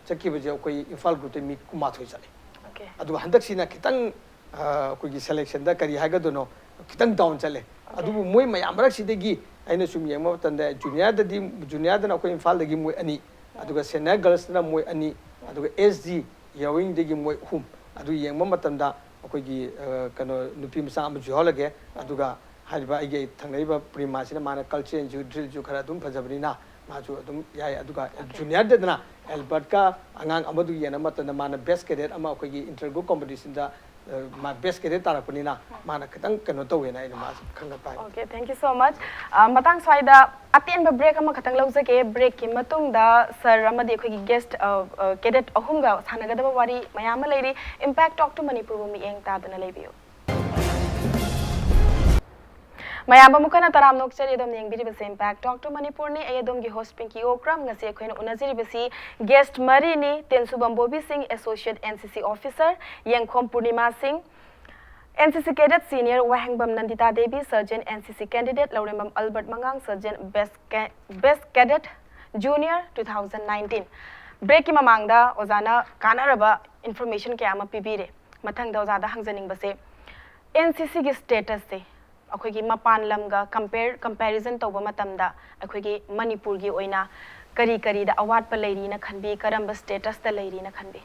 ꯆꯠꯈꯤꯕꯁꯦ ꯑꯩꯈꯣꯏ ꯏꯝꯐꯥꯜ ꯒ꯭ꯔꯨꯞꯇ ꯃꯤ ꯀꯨꯟꯃꯥꯊꯣꯏ ꯆꯠꯂꯦ꯫ ꯑꯣꯀꯦ꯫ ꯑꯗꯨꯒ ꯍꯟꯗꯛꯁꯤꯅ ꯈꯤꯇꯪ, ꯑ, ꯑꯩꯈꯣꯏꯒꯤ ꯁꯦꯂꯦꯛꯁꯟꯗ ꯀꯔꯤ ꯍꯥꯏꯒꯗꯣꯏꯅꯣ, ꯈꯤꯇꯪ ꯗꯥꯎꯟ ꯆꯠꯂꯦ꯫ ꯑꯗꯨꯕꯨ ꯃꯣꯏ ꯃꯌꯥꯝ ꯃꯔꯛꯁꯤꯗꯒꯤ ꯑꯩꯅ ꯁꯨꯝ ꯌꯦꯡꯕ ꯃꯇꯝꯗ ꯖꯨꯅꯤꯌꯔꯗꯗꯤ, ꯖꯨꯅꯤꯌꯔꯗꯅ ꯑꯩꯈꯣꯏ ꯏꯝꯐꯥꯜꯗꯒꯤ ꯃꯣꯏ ꯑꯅꯤ, ꯑꯗꯨꯒ ꯁꯦꯅꯤꯌꯔ ꯒꯔꯜꯁꯇꯅ ꯃꯣꯏ ꯑꯅꯤ, ꯑꯗꯨꯒ ꯑꯦꯁ ꯖꯤ ꯌꯥꯋꯤꯡꯗꯒꯤ ꯃꯣꯏ ꯑꯍꯨꯝ꯫ ꯑꯗꯨ ꯌꯦꯡꯕ ꯃꯇꯝꯗ ꯑꯩꯈꯣꯏꯒꯤ, ꯑ, ꯀꯩꯅꯣ, ꯅꯨꯄꯤ ꯃꯆꯥ ꯑꯃꯁꯨ ꯌꯥꯎꯍꯜꯂꯒꯦ꯫ ꯑꯗꯨꯒ ꯍꯥꯏꯔꯤꯕ ꯑꯩꯒꯤ ꯊꯪꯅꯔꯤꯕ ꯄꯨꯔꯅꯤꯃꯥꯁꯤꯅ ꯃꯥꯅ ꯀꯜꯆꯔꯦꯜꯁꯨ, ꯗ꯭ꯔꯤꯜꯁꯨ ꯈꯔ ꯑꯗꯨꯝ ꯐꯖꯕꯅꯤꯅ ꯃꯥꯁꯨ ꯑꯗꯨꯝ ꯌꯥꯏ꯫ ꯑꯗꯨꯒ ꯖꯨꯅꯤꯌꯔꯗꯅ ꯑꯦꯜꯕꯔꯠꯀ ꯑꯉꯥꯡ ꯑꯃꯗꯨ ꯌꯦꯡꯅꯕ ꯃꯇꯝꯗ ꯃꯥꯅ ꯕꯦꯁ ꯀꯦꯗꯦꯠ ꯑꯃ ꯑꯩꯈꯣꯏꯒꯤ ꯏꯟꯇꯔ ꯒ꯭ꯔꯨꯞ ꯀꯣꯝꯄꯤꯇꯤꯁꯟꯗ, ꯑ, ꯃꯥ ꯕꯦꯁ ꯀꯦꯗꯦꯠ ꯇꯥꯔꯛꯄꯅꯤꯅ ꯃꯥꯅ ꯈꯤꯇꯪ ꯀꯩꯅꯣ ꯇꯧꯋꯦꯅ ꯑꯩꯅ ꯃꯥꯁꯦ ꯈꯪꯒꯠꯄ ꯍꯥꯏꯕ꯫ Okay, thank you so much꯫ ꯑ, ꯃꯇꯥꯡ ꯁ꯭ꯋꯥꯏꯗ ꯑꯇꯦꯟꯕ ꯕ꯭ꯔꯦꯛ ꯑꯃꯈꯛꯇꯪ ꯂꯧꯖꯒꯦ꯫ ꯕ꯭ꯔꯦꯛꯀꯤ ꯃꯇꯨꯡꯗ ꯁꯔ ꯑꯃꯗꯤ ꯑꯩꯈꯣꯏꯒꯤ ꯒꯦꯁ, ꯑ, ꯑ, ꯀꯦꯗꯦꯠ ꯑꯍꯨꯝꯒ ꯁꯥꯟꯅꯒꯗꯕ ꯋꯥꯔꯤ ꯃꯌꯥꯝ ꯑꯃ ꯂꯩꯔꯤ꯫ Impact Talk to ꯃꯅꯤꯄꯨꯔꯕꯨ ꯃꯤꯠꯌꯦꯡ ꯇꯥꯗꯨꯅ ꯂꯩꯕꯤꯌꯨ꯫ ꯃꯌꯥꯝ ꯑꯃꯨꯛ ꯍꯟꯅ ꯇꯔꯥꯝꯅ ꯑꯣꯛꯆꯔꯤ꯫ ꯑꯗꯨꯝ ꯌꯦꯡꯕꯤꯔꯤꯕꯁꯦ Impact Talk to ꯃꯅꯤꯄꯨꯔꯅꯤ꯫ ꯑꯩ ꯑꯗꯣꯝꯒꯤ host ꯄꯤꯡꯀꯤ ꯑꯣꯀ꯭ꯔꯝ꯫ ꯉꯁꯤ ꯑꯩꯈꯣꯏꯅ ꯎꯅꯖꯔꯤꯕꯁꯤ ꯒꯦꯁ ꯃꯔꯤꯅꯤ: ꯇꯦꯟꯁꯨꯕꯝ ꯕꯣꯕꯤ ꯁꯤꯡ, ꯑꯦꯁꯣꯁꯤꯌꯦꯠ ꯑꯦꯟ ꯁꯤ ꯁꯤ ꯑꯣꯐꯤꯁꯔ, ꯌꯦꯡꯈꯣꯝ ꯄꯨꯔꯅꯤꯃꯥ ꯁꯤꯡ, N C C cadet senior Wahengbam Nandita Devi, sergeant N C C candidate Laurembam Albert ꯃꯉꯥꯡ, ꯁꯔꯖꯦꯟ ꯕꯦꯁ ꯀꯦ-, best cadet junior two thousand nineteen. ꯕ꯭ꯔꯦꯛꯀꯤ ꯃꯃꯥꯡꯗ ꯑꯣꯖꯥꯅ ꯀꯥꯟꯅꯔꯕ ꯏꯟꯐꯣꯔꯃꯦꯁꯟ ꯀꯌꯥ ꯑꯃ ꯄꯤꯕꯤꯔꯦ꯫ ꯃꯊꯪꯗ ꯑꯣꯖꯥꯗ ꯍꯪꯖꯅꯤꯡꯕꯁꯦ, ꯑꯦꯟ ꯁꯤ ꯁꯤꯒꯤ ꯁ꯭ꯇꯦꯇꯁꯁꯦ ꯑꯩꯈꯣꯏꯒꯤ ꯃꯄꯥꯟ ꯂꯝꯒ ꯀꯝꯄꯦꯌꯔ ꯀꯝꯄꯦꯔꯤꯖꯟ ꯇꯧꯕ ꯃꯇꯝꯗ ꯑꯩꯈꯣꯏꯒꯤ ꯃꯅꯤꯄꯨꯔꯒꯤ ꯑꯣꯏꯅ ꯀꯔꯤ ꯀꯔꯤꯗ ꯑꯋꯥꯠꯄ ꯂꯩꯔꯤꯅ ꯈꯟꯕꯤ? ꯀꯔꯝꯕ ꯁ꯭ꯇꯦꯇꯁꯇ ꯂꯩꯔꯤꯅ ꯈꯟꯕꯤ?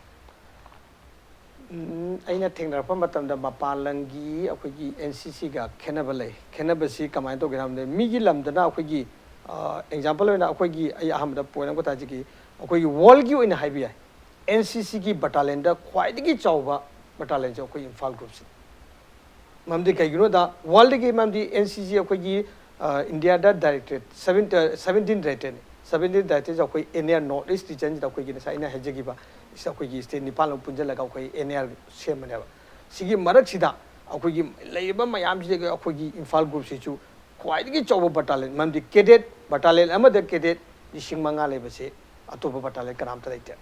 ꯎꯝ, ꯑꯩꯅ ꯊꯦꯡꯅꯔꯛꯄ ꯃꯇꯝꯗ ꯃꯄꯥꯟ ꯂꯝꯒꯤ ꯑꯩꯈꯣꯏꯒꯤ ꯑꯦꯟ ꯁꯤ ꯁꯤꯒ ꯈꯦꯠꯅꯕ ꯂꯩ꯫ ꯈꯦꯠꯅꯕꯁꯤ ꯀꯃꯥꯏꯅ ꯇꯧꯒꯦ ꯍꯥꯏꯕꯗ, ꯃꯤꯒꯤ ꯂꯝꯗꯅ ꯑꯩꯈꯣꯏꯒꯤ ꯑꯦꯛꯖꯥꯝꯄꯜ ꯑꯣꯏꯅ ꯑꯩꯈꯣꯏꯒꯤ, ꯑꯩ ꯑꯍꯥꯟꯕꯗ ꯄꯣꯏꯟ ꯑꯃꯈꯛꯇ ꯍꯥꯏꯖꯒꯦ, ꯑꯩꯈꯣꯏꯒꯤ ꯋꯥꯔꯜꯒꯤ ꯑꯣꯏꯅ ꯍꯥꯏꯕ ꯌꯥꯏ, ꯑꯦꯟ ꯁꯤ ꯁꯤꯒꯤ ꯕꯇꯥꯂꯤꯌꯟꯗ ꯈ꯭ꯋꯥꯏꯗꯒꯤ ꯆꯥꯎꯕ ꯕꯇꯥꯂꯤꯌꯟꯁꯦ ꯑꯩꯈꯣꯏ ꯏꯝꯐꯥꯜ ꯒ꯭ꯔꯨꯞꯁꯤꯅꯤ꯫ ꯃꯔꯝꯗꯤ ꯀꯩꯒꯤꯅꯣꯗ, ꯋꯥꯔꯜꯗꯒꯤ, ꯃꯔꯝꯗꯤ ꯑꯦꯟ ꯁꯤ ꯁꯤ ꯑꯩꯈꯣꯏꯒꯤ ꯏꯟꯗꯤꯌꯥꯗ ꯗꯥꯏꯔꯦꯛꯇꯦꯠ ꯁꯚꯦꯟꯇꯤꯟ ꯗꯥꯏꯔꯦꯛꯇꯦꯠꯁꯦ ꯑꯩꯈꯣꯏ ꯏꯟꯗꯤꯌꯥ ꯅꯣꯔꯠ ꯏꯁ ꯔꯤꯖꯟꯁꯤꯗ ꯑꯩꯈꯣꯏꯒꯤ ꯉꯁꯥꯏ ꯑꯩꯅ ꯍꯥꯏꯖꯈꯤꯕ, ꯁꯤꯗ ꯑꯩꯈꯣꯏꯒꯤ ꯁ꯭ꯇꯦꯠ ꯅꯤꯄꯥꯟ ꯑꯃ ꯄꯨꯟꯁꯤꯜꯂꯒ ꯑꯩꯈꯣꯏ ꯑꯦꯟ ꯑꯦ ꯑꯥꯔ ꯁꯦꯝꯕꯅꯦꯕ꯫ ꯁꯤꯒꯤ ꯃꯔꯛꯁꯤꯗ ꯑꯩꯈꯣꯏꯒꯤ ꯂꯩꯔꯤꯕ ꯃꯌꯥꯝꯁꯤꯗꯒꯤ ꯑꯩꯈꯣꯏꯒꯤ ꯏꯝꯐꯥꯜ ꯒ꯭ꯔꯨꯞꯁꯤꯁꯨ ꯈ꯭ꯋꯥꯏꯗꯒꯤ ꯆꯥꯎꯕ ꯕꯇꯥꯂꯤꯌꯟ, ꯃꯔꯝꯗꯤ ꯀꯦꯗꯦꯠ, ꯕꯇꯥꯂꯤꯌꯟ ꯑꯃꯗ ꯀꯦꯗꯦꯠ ꯂꯤꯁꯤꯡ ꯃꯉꯥ ꯂꯩꯕꯁꯦ ꯑꯇꯣꯞꯄ ꯕꯇꯥꯂꯤꯌꯟ ꯀꯅꯥꯝꯇ ꯂꯩꯇꯦ꯫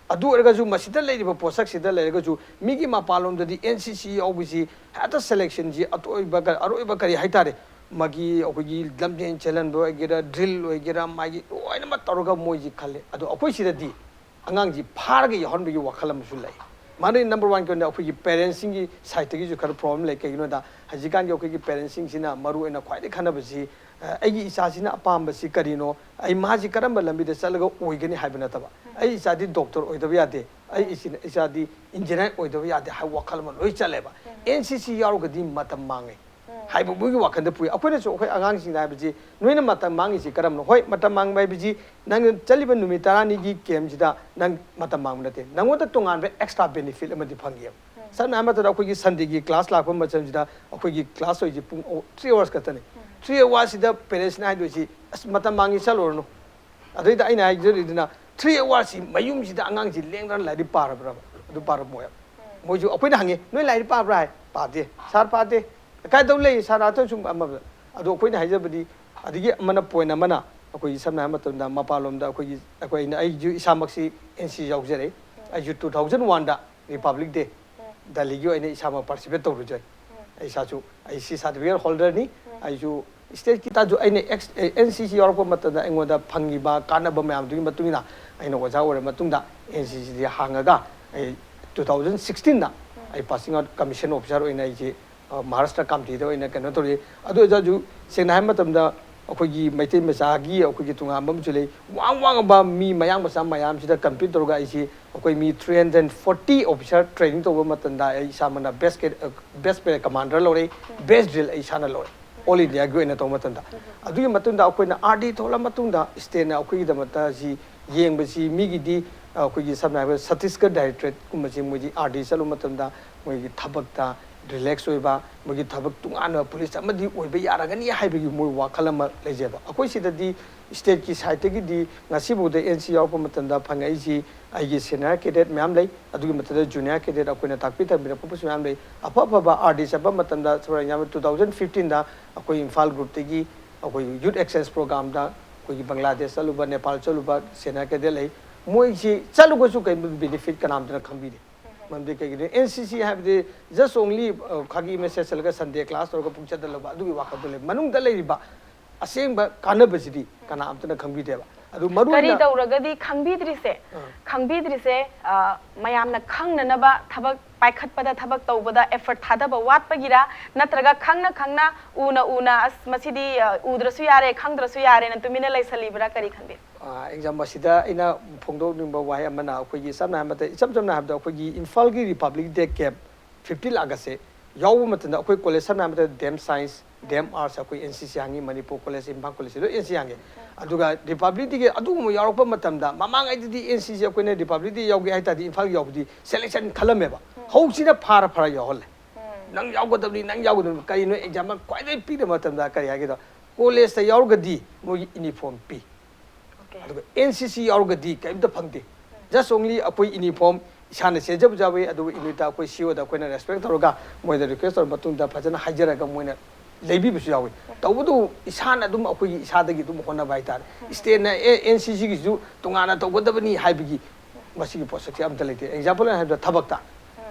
ꯑꯗꯨ ꯑꯣꯏꯔꯒꯁꯨ ꯃꯁꯤꯗ ꯂꯩꯔꯤꯕ ꯄꯣꯠꯁꯛꯁꯤꯗ ꯂꯩꯔꯒꯁꯨ ꯃꯤꯒꯤ ꯃꯄꯥꯟꯂꯣꯝꯗꯗꯤ ꯑꯦꯟ ꯁꯤ ꯁꯤ ꯌꯥꯎꯕꯁꯤ ꯍꯦꯛꯇ ꯁꯦꯂꯦꯛꯁꯟꯁꯤ ꯑꯇꯣꯏꯕ ꯀ-, ꯑꯔꯣꯏꯕ ꯀꯔꯤ ꯍꯥꯏꯇꯥꯔꯦ, ꯃꯥꯒꯤ ꯑꯩꯈꯣꯏꯒꯤ ꯂꯝꯖꯦꯟ ꯆꯦꯜꯍꯟꯕ ꯑꯣꯏꯒꯦꯔꯥ, ꯗ꯭ꯔꯤꯜ ꯑꯣꯏꯒꯦꯔꯥ, ꯃꯥꯒꯤ ꯂꯣꯏꯅꯃꯛ ꯇꯧꯔꯒ ꯃꯣꯏꯁꯤ ꯈꯜꯂꯦ꯫ ꯑꯗꯣ ꯑꯩꯈꯣꯏ ꯁꯤꯗꯗꯤ ꯑꯉꯥꯡꯁꯤ ꯐꯥꯔꯒ ꯌꯥꯎꯍꯟꯕꯒꯤ ꯋꯥꯈꯜ ꯑꯃꯁꯨ ꯂꯩ꯫ ꯃꯥꯅ ꯅꯝꯕꯔ ꯋꯥꯟꯒꯤ ꯑꯣꯏꯅ ꯑꯩꯈꯣꯏꯒꯤ ꯄꯦꯔꯦꯟꯁꯁꯤꯡꯒꯤ ꯁꯥꯏꯠꯇꯒꯤꯁꯨ ꯈꯔ ꯄ꯭ꯔꯣꯕ꯭ꯂꯦꯝ ꯂꯩ꯫ ꯀꯩꯒꯤꯅꯣꯗ ꯍꯧꯖꯤꯛꯀꯥꯟꯒꯤ ꯑꯩꯈꯣꯏꯒꯤ ꯄꯦꯔꯦꯟꯁꯁꯤꯡꯁꯤꯅ ꯃꯔꯨ ꯑꯣꯏꯅ ꯈ꯭ꯋꯥꯏꯗꯒꯤ ꯈꯟꯅꯕꯁꯤ, ꯑ, ꯑꯩꯒꯤ ꯏꯆꯥꯁꯤꯅ ꯑꯄꯥꯝꯕꯁꯤ ꯀꯔꯤꯅꯣ, ꯑꯩ ꯃꯥꯁꯤ ꯀꯔꯝꯕ ꯂꯝꯕꯤꯗ ꯆꯠꯂꯒ ꯑꯣꯏꯒꯅꯤ ꯍꯥꯏꯕ ꯅꯠꯇꯕ, ꯑꯩ ꯏꯆꯥꯗꯤ ꯗꯣꯛꯇꯔ ꯑꯣꯏꯗꯕ ꯌꯥꯗꯦ, ꯑꯩ ꯏꯆꯤꯟ-, ꯏꯆꯥꯗꯤ ꯏꯟꯖꯤꯅꯤꯌꯥꯔ ꯑꯣꯏꯗꯕ ꯌꯥꯗꯦ ꯍꯥꯏꯕ ꯋꯥꯈꯜ ꯑꯃ ꯂꯣꯏ ꯆꯠꯂꯦꯕ꯫ ꯑꯦꯟ ꯁꯤ ꯁꯤ ꯌꯥꯎꯔꯒꯗꯤ ꯃꯇꯝ ꯃꯥꯡꯉꯦ ꯍꯥꯏꯕ ꯃꯣꯏꯒꯤ ꯋꯥꯈꯜꯗ ꯄꯨꯏ꯫ ꯑꯩꯈꯣꯏꯅꯁꯨ ꯑꯩꯈꯣꯏ ꯑꯉꯥꯡꯁꯤꯡꯗ ꯍꯥꯏꯕꯁꯤ, ꯅꯣꯏꯅ ꯃꯇꯝ ꯃꯥꯡꯉꯤꯁꯤ ꯀꯔꯝꯕꯅꯣ? ꯍꯣꯏ, ꯃꯇꯝ ꯃꯥꯡꯕ ꯍꯥꯏꯕꯁꯤ ꯅꯪ ꯆꯠꯂꯤꯕ ꯅꯨꯃꯤꯠ ꯇꯔꯥꯅꯤꯒꯤ ꯀꯦꯝꯁꯤꯗ ꯅꯪ ꯃꯇꯝ ꯃꯥꯡꯕ ꯅꯠꯇꯦ, ꯅꯪꯉꯣꯟꯗ ꯇꯣꯉꯥꯟꯕ ꯑꯦꯛꯁꯇ꯭ꯔꯥ ꯕꯦꯅꯤꯐꯤꯠ ꯑꯃꯗꯤ ꯐꯪꯉꯦꯕ꯫ ꯁꯝꯅ ꯍꯥꯏꯔꯕ ꯃꯇꯝꯗ ꯑꯩꯈꯣꯏꯒꯤ ꯁꯟꯗꯦꯒꯤ ꯀ꯭ꯂꯥꯁ ꯂꯥꯛꯄ ꯃꯇꯝꯁꯤꯗ ꯑꯩꯈꯣꯏꯒꯤ ꯀ꯭ꯂꯥꯁ ꯑꯣꯏꯁꯤ ꯄꯨꯡ ꯊ꯭ꯔꯤ ꯑꯋꯥꯔꯁ ꯈꯛꯇꯅꯤ꯫ ꯊ꯭ꯔꯤ ꯑꯋꯥꯔꯁꯤꯗ ꯄꯦꯔꯦꯟꯁꯅ ꯍꯥꯏꯗꯣꯏꯁꯤ, "ꯑꯁ, ꯃꯇꯝ ꯃꯥꯡꯉꯤ, ꯆꯠꯂꯨꯔꯅꯨ"꯫ ꯑꯗꯩꯗ ꯑꯩꯅ ꯍꯥꯏꯖꯔꯤꯗꯨꯅ, ꯊ꯭ꯔꯤ ꯑꯋꯥꯔꯁꯤ ꯃꯌꯨꯝꯁꯤꯗ ꯑꯉꯥꯡꯁꯤ ꯂꯦꯡꯗꯅ ꯂꯥꯏꯔꯤꯛ ꯄꯥꯔꯕ꯭ꯔꯕ? ꯑꯗꯨ ꯄꯥꯔꯝꯃꯣꯏꯕ꯫ ꯃꯣꯏꯁꯨ ꯑꯩꯈꯣꯏꯅ ꯍꯪꯉꯤ, "ꯅꯣꯏ ꯂꯥꯏꯔꯤꯛ ꯄꯥꯕ꯭ꯔꯥ?" ꯍꯥꯏ, "ꯄꯥꯗꯦ꯫ ꯁꯥꯔ, ꯄꯥꯗꯦ꯫ ꯀꯥꯏꯗꯧ ꯂꯩ? ꯁꯥꯔ, ꯑꯇ ꯁꯨꯝ ꯑꯃ"꯫ ꯑꯗꯣ ꯑꯩꯈꯣꯏꯅ ꯍꯥꯏꯖꯕꯗꯤ, ꯑꯗꯒꯤ ꯑꯃꯅ, ꯄꯣꯏꯟ ꯑꯃꯅ, ꯑꯩꯈꯣꯏꯒꯤ ꯁꯝꯅ ꯍꯥꯏꯔꯕ ꯃꯇꯝꯗ ꯃꯄꯥꯟꯂꯣꯝꯗ ꯑꯩꯈꯣꯏꯒꯤ, ꯑꯩꯈꯣꯏ, ꯑꯩꯅ, ꯑꯩꯁꯨ ꯏꯁꯥꯃꯛꯁꯤ ꯑꯦꯟ ꯁꯤ ꯌꯥꯎꯖꯔꯦ꯫ ꯑꯩꯁꯨ ꯇꯨ ꯊꯥꯎꯖꯟ ꯋꯥꯟꯗ ꯔꯤꯄꯕ꯭ꯂꯤꯛ ꯗꯦ ꯗꯦꯜꯂꯤꯒꯤ ꯑꯣꯏꯅ ꯏꯁꯥꯃꯛ ꯄꯥꯔꯇꯤꯁꯤꯄꯦꯠ ꯇꯧꯔꯨꯖꯩ꯫ ꯑꯩ ꯏꯁꯥꯁꯨ, ꯑꯩ ꯁꯤ ꯁꯥꯔꯇꯤꯐꯤꯀꯦꯠ ꯍꯣꯜꯗꯔꯅꯤ꯫ ꯑꯩꯁꯨ ꯁ꯭ꯇꯦꯠꯀꯤ ꯇꯥꯖꯨ ꯑꯩꯅ ꯑꯦꯛꯁ-, ꯑꯦ, ꯑꯦꯟ ꯁꯤ ꯁꯤ ꯌꯥꯎꯔꯛꯄ ꯃꯇꯝꯗ ꯑꯩꯉꯣꯟꯗ ꯐꯪꯉꯤꯕ ꯀꯥꯟꯅꯕ ꯃꯌꯥꯝꯗꯨꯒꯤ ꯃꯇꯨꯡ ꯏꯟꯅ ꯑꯩꯅ ꯑꯣꯖꯥ ꯑꯣꯏꯔ ꯃꯇꯨꯡꯗ ꯑꯦꯟ ꯁꯤ ꯁꯤꯗꯤ ꯍꯥꯡꯉꯒ ꯑꯩ ꯇꯨ ꯊꯥꯎꯖꯟ ꯁꯤꯛꯁꯇꯤꯟꯗ ꯑꯩ ꯄꯥꯁꯤꯡ ꯑꯥꯎꯠ ꯀꯃꯤꯁꯟ ꯑꯣꯐꯤꯁꯥꯔ ꯑꯣꯏꯅ ꯑꯩꯁꯦ ꯃꯍꯥꯔꯥꯁꯇ꯭ꯔ ꯀꯥꯝꯇꯤꯗ ꯑꯣꯏꯅ ꯀꯩꯅꯣ ꯇꯧꯔꯤ꯫ ꯑꯗꯨ ꯑꯣꯏꯇꯥꯔꯁꯨ ꯁꯦꯡꯅ ꯍꯥꯏꯕ ꯃꯇꯝꯗ ꯑꯩꯈꯣꯏꯒꯤ ꯃꯩꯇꯩ ꯃꯆꯥꯒꯤ ꯑꯩꯈꯣꯏꯒꯤ ꯇꯣꯉꯥꯟꯕ ꯑꯃꯁꯨ ꯂꯩ꯫ ꯋꯥꯡ ꯋꯥꯡꯉꯕ ꯃꯤ ꯃꯌꯥꯡ ꯃꯆꯥ ꯃꯌꯥꯝꯁꯤꯗ ꯀꯝꯄꯤꯠ ꯇꯧꯔꯒ ꯑꯩꯁꯤ ꯑꯩꯈꯣꯏ ꯃꯤ three hundred forty officer training ꯇꯧꯕ ꯃꯇꯝꯗ ꯑꯩ ꯏꯁꯥꯃꯛꯅ best best parade commander ꯂꯧꯔꯦ, best drill ꯑꯩ ꯏꯁꯥꯅ ꯂꯧꯔꯦ꯫ ꯑꯣꯜ ꯏꯟꯗꯤꯌꯥꯒꯤ ꯑꯣꯏꯅ ꯇꯧꯕ ꯃꯇꯝꯗ꯫ ꯑꯗꯨꯒꯤ ꯃꯇꯨꯡꯗ ꯑꯩꯈꯣꯏꯅ ꯑꯥꯔ ꯗꯤ ꯊꯣꯛꯂ ꯃꯇꯨꯡꯗ ꯏꯁꯇꯦꯠꯅ ꯑꯩꯈꯣꯏꯒꯤꯗꯃꯛꯇ ꯁꯤ ꯌꯦꯡꯕꯁꯤ ꯃꯤꯒꯤꯗꯤ ꯑꯩꯈꯣꯏꯒꯤ ꯁꯝꯅ ꯍꯥꯏꯔꯕꯗ ꯁꯠꯇꯤꯁꯒꯔ ꯗꯥꯏꯔꯦꯛꯇꯣꯔꯦꯠꯀꯨꯝꯕꯁꯤ ꯃꯣꯏꯗꯤ ꯑꯥꯔ ꯗꯤ ꯆꯠꯂꯨꯕ ꯃꯇꯝꯗ ꯃꯣꯏꯒꯤ ꯊꯕꯛꯇ ꯔꯤꯂꯦꯛꯁ ꯑꯣꯏꯕ, ꯃꯣꯏꯒꯤ ꯊꯕꯛ ꯇꯣꯉꯥꯟꯕ ꯄꯨꯂꯤꯁ ꯑꯃꯗꯤ ꯑꯣꯏꯕ ꯌꯥꯔꯒꯅꯤ ꯍꯥꯏꯕꯒꯤ ꯃꯣꯏ ꯋꯥꯈꯜ ꯑꯃ ꯂꯩꯖꯕ꯫ ꯑꯩꯈꯣꯏ ꯁꯤꯗꯗꯤ ꯏꯁꯇꯦꯠꯀꯤ ꯁꯥꯏꯠꯇꯒꯤꯗꯤ ꯉꯁꯤꯐꯥꯎꯗ ꯑꯦꯟ ꯁꯤ ꯌꯥꯎꯔꯛꯄ ꯃꯇꯝꯗ ꯐꯪꯉꯛꯏꯁꯤ ꯑꯩꯒꯤ ꯁꯦꯅꯤꯌꯔ ꯀꯦꯗꯦꯠ ꯃꯌꯥꯝ ꯂꯩ, ꯑꯗꯨꯒꯤ ꯃꯊꯛꯇ ꯖꯨꯅꯤꯌꯔ ꯀꯦꯗꯦꯠ ꯑꯩꯈꯣꯏꯅ ꯇꯥꯛꯄꯤ ꯇꯝꯕꯤꯔꯛꯄꯁꯨ ꯃꯌꯥꯝ ꯂꯩ꯫ ꯑꯐ ꯑꯐꯕ ꯑꯥꯔ ꯗꯤ ꯆꯠꯄ ꯃꯇꯝꯗ, for example, two thousand fifteenꯗ ꯑꯩꯈꯣꯏ ꯏꯝꯐꯥꯜ ꯒ꯭ꯔꯨꯞꯇꯒꯤ ꯑꯩꯈꯣꯏ ꯌꯨꯠ ꯑꯦꯛꯁꯆꯦꯟꯖ ꯄ꯭ꯔꯣꯒ꯭ꯔꯥꯝꯗ ꯑꯩꯈꯣꯏꯒꯤ ꯕꯪꯒ꯭ꯂꯥꯗꯦꯁ ꯆꯠꯂꯨꯕ, ꯅꯦꯄꯥꯜ ꯆꯠꯂꯨꯕ ꯁꯦꯅꯤꯌꯔ ꯀꯦꯗꯦꯠ ꯂꯩ꯫ ꯃꯣꯏꯁꯤ ꯆꯠꯂꯨꯕꯁꯨ ꯀꯩꯝꯇ ꯕꯦꯅꯤꯐꯤꯠ ꯀꯅꯥꯝꯇꯅ ꯈꯪꯕꯤꯗꯦ꯫ ꯃꯔꯝꯗꯤ ꯀꯩꯒꯤꯅꯣ, ꯑꯦꯟ ꯁꯤ ꯁꯤ ꯍꯥꯏꯕꯗꯤ just only, ꯑ, ꯈꯥꯒꯤ ꯑꯃ ꯁꯦꯠꯆꯜꯂꯒ ꯁꯟꯗꯦ ꯀ꯭ꯂꯥꯁ ꯇꯧꯔꯒ ꯄꯨꯡ ꯆꯠꯇ ꯂꯧꯕ ꯑꯗꯨꯒꯤ ꯋꯥꯈꯜꯗꯣ ꯂꯩ꯫ ꯃꯅꯨꯡꯗ ꯂꯩꯔꯤꯕ ꯑꯁꯦꯡꯕ ꯀꯥꯟꯅꯕꯁꯤꯗꯤ ꯀꯅꯥꯝꯇꯅ ꯈꯪꯕꯤꯗꯦꯕ꯫ ꯑꯗꯨ ꯃꯔꯨ ꯀꯔꯤ ꯑꯣꯏꯅ ꯇꯧꯔꯒꯗꯤ ꯈꯪꯕꯤꯗ꯭ꯔꯤꯁꯦ? ꯑꯥ꯫ ꯈꯪꯕꯤꯗ꯭ꯔꯤꯁꯦ, ꯑ, ꯃꯌꯥꯝꯅ ꯈꯪꯅꯅꯕ ꯊꯕꯛ ꯄꯥꯏꯈꯠꯄꯗ, ꯊꯕꯛ ꯇꯧꯕꯗ effort ꯊꯥꯗꯕ ꯋꯥꯠꯄꯒꯤꯔ, ꯅꯠꯇ꯭ꯔꯒ ꯈꯪꯅ ꯈꯪꯅ, ꯎꯅ ꯎꯅ, "ꯑꯁ, ꯃꯁꯤꯗꯤ, ꯑ, ꯎꯗ꯭ꯔꯁꯨ ꯌꯥꯔꯦ, ꯈꯪꯗ꯭ꯔꯁꯨ ꯌꯥꯔꯦꯅ" ꯇꯨꯃꯤꯟꯅ ꯂꯩꯁꯜꯂꯤꯕ꯭ꯔꯥ? ꯀꯔꯤ ꯈꯟꯕꯤ? ꯑ, ꯑꯦꯛꯖꯥꯝ ꯑꯁꯤꯗ ꯑꯩꯅ ꯐꯣꯡꯗꯣꯛꯅꯤꯡꯕ ꯋꯥꯍꯩ ꯑꯃꯅ, ꯑꯩꯈꯣꯏꯒꯤ ꯁꯝꯅ ꯍꯥꯏꯔꯕꯗ, ꯏꯆꯝ ꯆꯝꯅ ꯍꯥꯏꯔꯕꯗ, ꯑꯩꯈꯣꯏꯒꯤ ꯏꯝꯐꯥꯜꯒꯤ Republic Day camp fifteen Augustꯁꯦ ꯌꯥꯎꯕ ꯃꯇꯝꯗ ꯑꯩꯈꯣꯏ ꯀꯣꯂꯦꯖ, ꯁꯝꯅ ꯍꯥꯏꯔꯕꯗ, ꯗꯦꯝ ꯁꯥꯏꯟꯁ, ꯗꯦꯝ ꯑꯥꯔꯠꯁ, ꯑꯩꯈꯣꯏ ꯑꯦꯟ ꯁꯤ ꯁꯤ ꯍꯥꯡꯉꯤ, ꯃꯅꯤꯄꯨꯔ ꯀꯣꯂꯦꯖ, ꯏꯝꯐꯥꯜ ꯀꯣꯂꯦꯖꯁꯦ ꯂꯣꯏ ꯑꯦꯟ ꯁꯤ ꯍꯥꯡꯉꯤ꯫ ꯑꯗꯨꯒ Republic Dayꯒꯤ ꯑꯗꯨꯒꯨꯝꯕ ꯌꯥꯎꯔꯛꯄ ꯃꯇꯝꯗ, ꯃꯃꯥꯡꯉꯩꯗꯗꯤ ꯑꯦꯟ ꯁꯤ ꯁꯤ ꯑꯩꯈꯣꯏꯅ Republic Day ꯌꯥꯎꯒꯦ ꯍꯥꯏ ꯇꯥꯔꯗꯤ ꯏꯝꯐꯥꯜꯒꯤ ꯌꯥꯎꯕꯗꯤ ꯁꯦꯂꯦꯛꯁꯟ ꯈꯜꯂꯝꯃꯦꯕ꯫ ꯍꯧꯖꯤꯛꯁꯤꯅ ꯐꯥꯔ ꯐꯥꯔ ꯌꯥꯎꯍꯜꯂꯦ꯫ ꯅꯪ ꯌꯥꯎꯒꯗꯕꯅꯤ, ꯅꯪ ꯌꯥꯎꯒꯗꯕꯅꯤ꯫ ꯀꯔꯤꯅꯣ, ꯑꯦꯛꯖꯥꯝꯄꯜ ꯈ꯭ꯋꯥꯏꯗꯒꯤ ꯄꯤꯛꯅ ꯃꯇꯝꯗ ꯀꯔꯤ ꯍꯥꯏꯒꯦꯗ, ꯀꯣꯂꯦꯖꯇ ꯌꯥꯎꯔꯒꯗꯤ ꯃꯣꯏꯒꯤ ꯏꯅꯤꯐꯣꯔꯝ ꯄꯤ꯫ ꯑꯗꯨꯒ ꯑꯦꯟ ꯁꯤ ꯁꯤ ꯌꯥꯎꯔꯒꯗꯤ ꯀꯔꯤꯝꯇ ꯐꯪꯗꯦ꯫ Just only ꯑꯩꯈꯣꯏ ꯏꯅꯤꯐꯣꯔꯝ ꯏꯁꯥꯅ ꯁꯦꯠꯆꯕꯁꯨ ꯌꯥꯎꯏ, ꯑꯗꯨꯒ ꯏꯅꯤꯠꯇ ꯑꯩꯈꯣꯏ ꯁꯤ ꯏ ꯑꯣꯗ ꯑꯩꯈꯣꯏꯅ ꯔꯦꯁꯄꯦꯛ ꯇꯧꯔꯒ ꯃꯣꯏꯗ ꯔꯤꯀ꯭ꯋꯦꯁ ꯇꯧꯔ ꯃꯇꯨꯡꯗ ꯐꯖꯅ ꯍꯥꯏꯖꯔꯒ ꯃꯣꯏꯅ ꯂꯩꯕꯤꯕꯁꯨ ꯌꯥꯎꯏ꯫ ꯇꯧꯕꯇꯕꯨ ꯏꯁꯥꯅ ꯑꯗꯨꯝ ꯑꯩꯈꯣꯏꯒꯤ ꯏꯁꯥꯗꯒꯤ ꯑꯗꯨꯝ ꯍꯣꯠꯅꯕ ꯍꯥꯏꯇꯥꯔꯦ꯫ ꯏꯁꯇꯦꯠꯅ ꯑꯦ, ꯑꯦꯟ ꯁꯤ ꯁꯤꯒꯤꯁꯨ ꯇꯣꯉꯥꯟꯅ ꯇꯧꯒꯗꯕꯅꯤ ꯍꯥꯏꯕꯒꯤ ꯃꯁꯤꯒꯤ ꯄꯣꯠꯁꯛꯁꯦ ꯑꯝꯇ ꯂꯩꯇꯦ꯫ ꯑꯦꯛꯖꯥꯝꯄꯜ ꯑꯣꯏꯅ ꯍꯥꯏꯕꯗ ꯊꯕꯛꯇ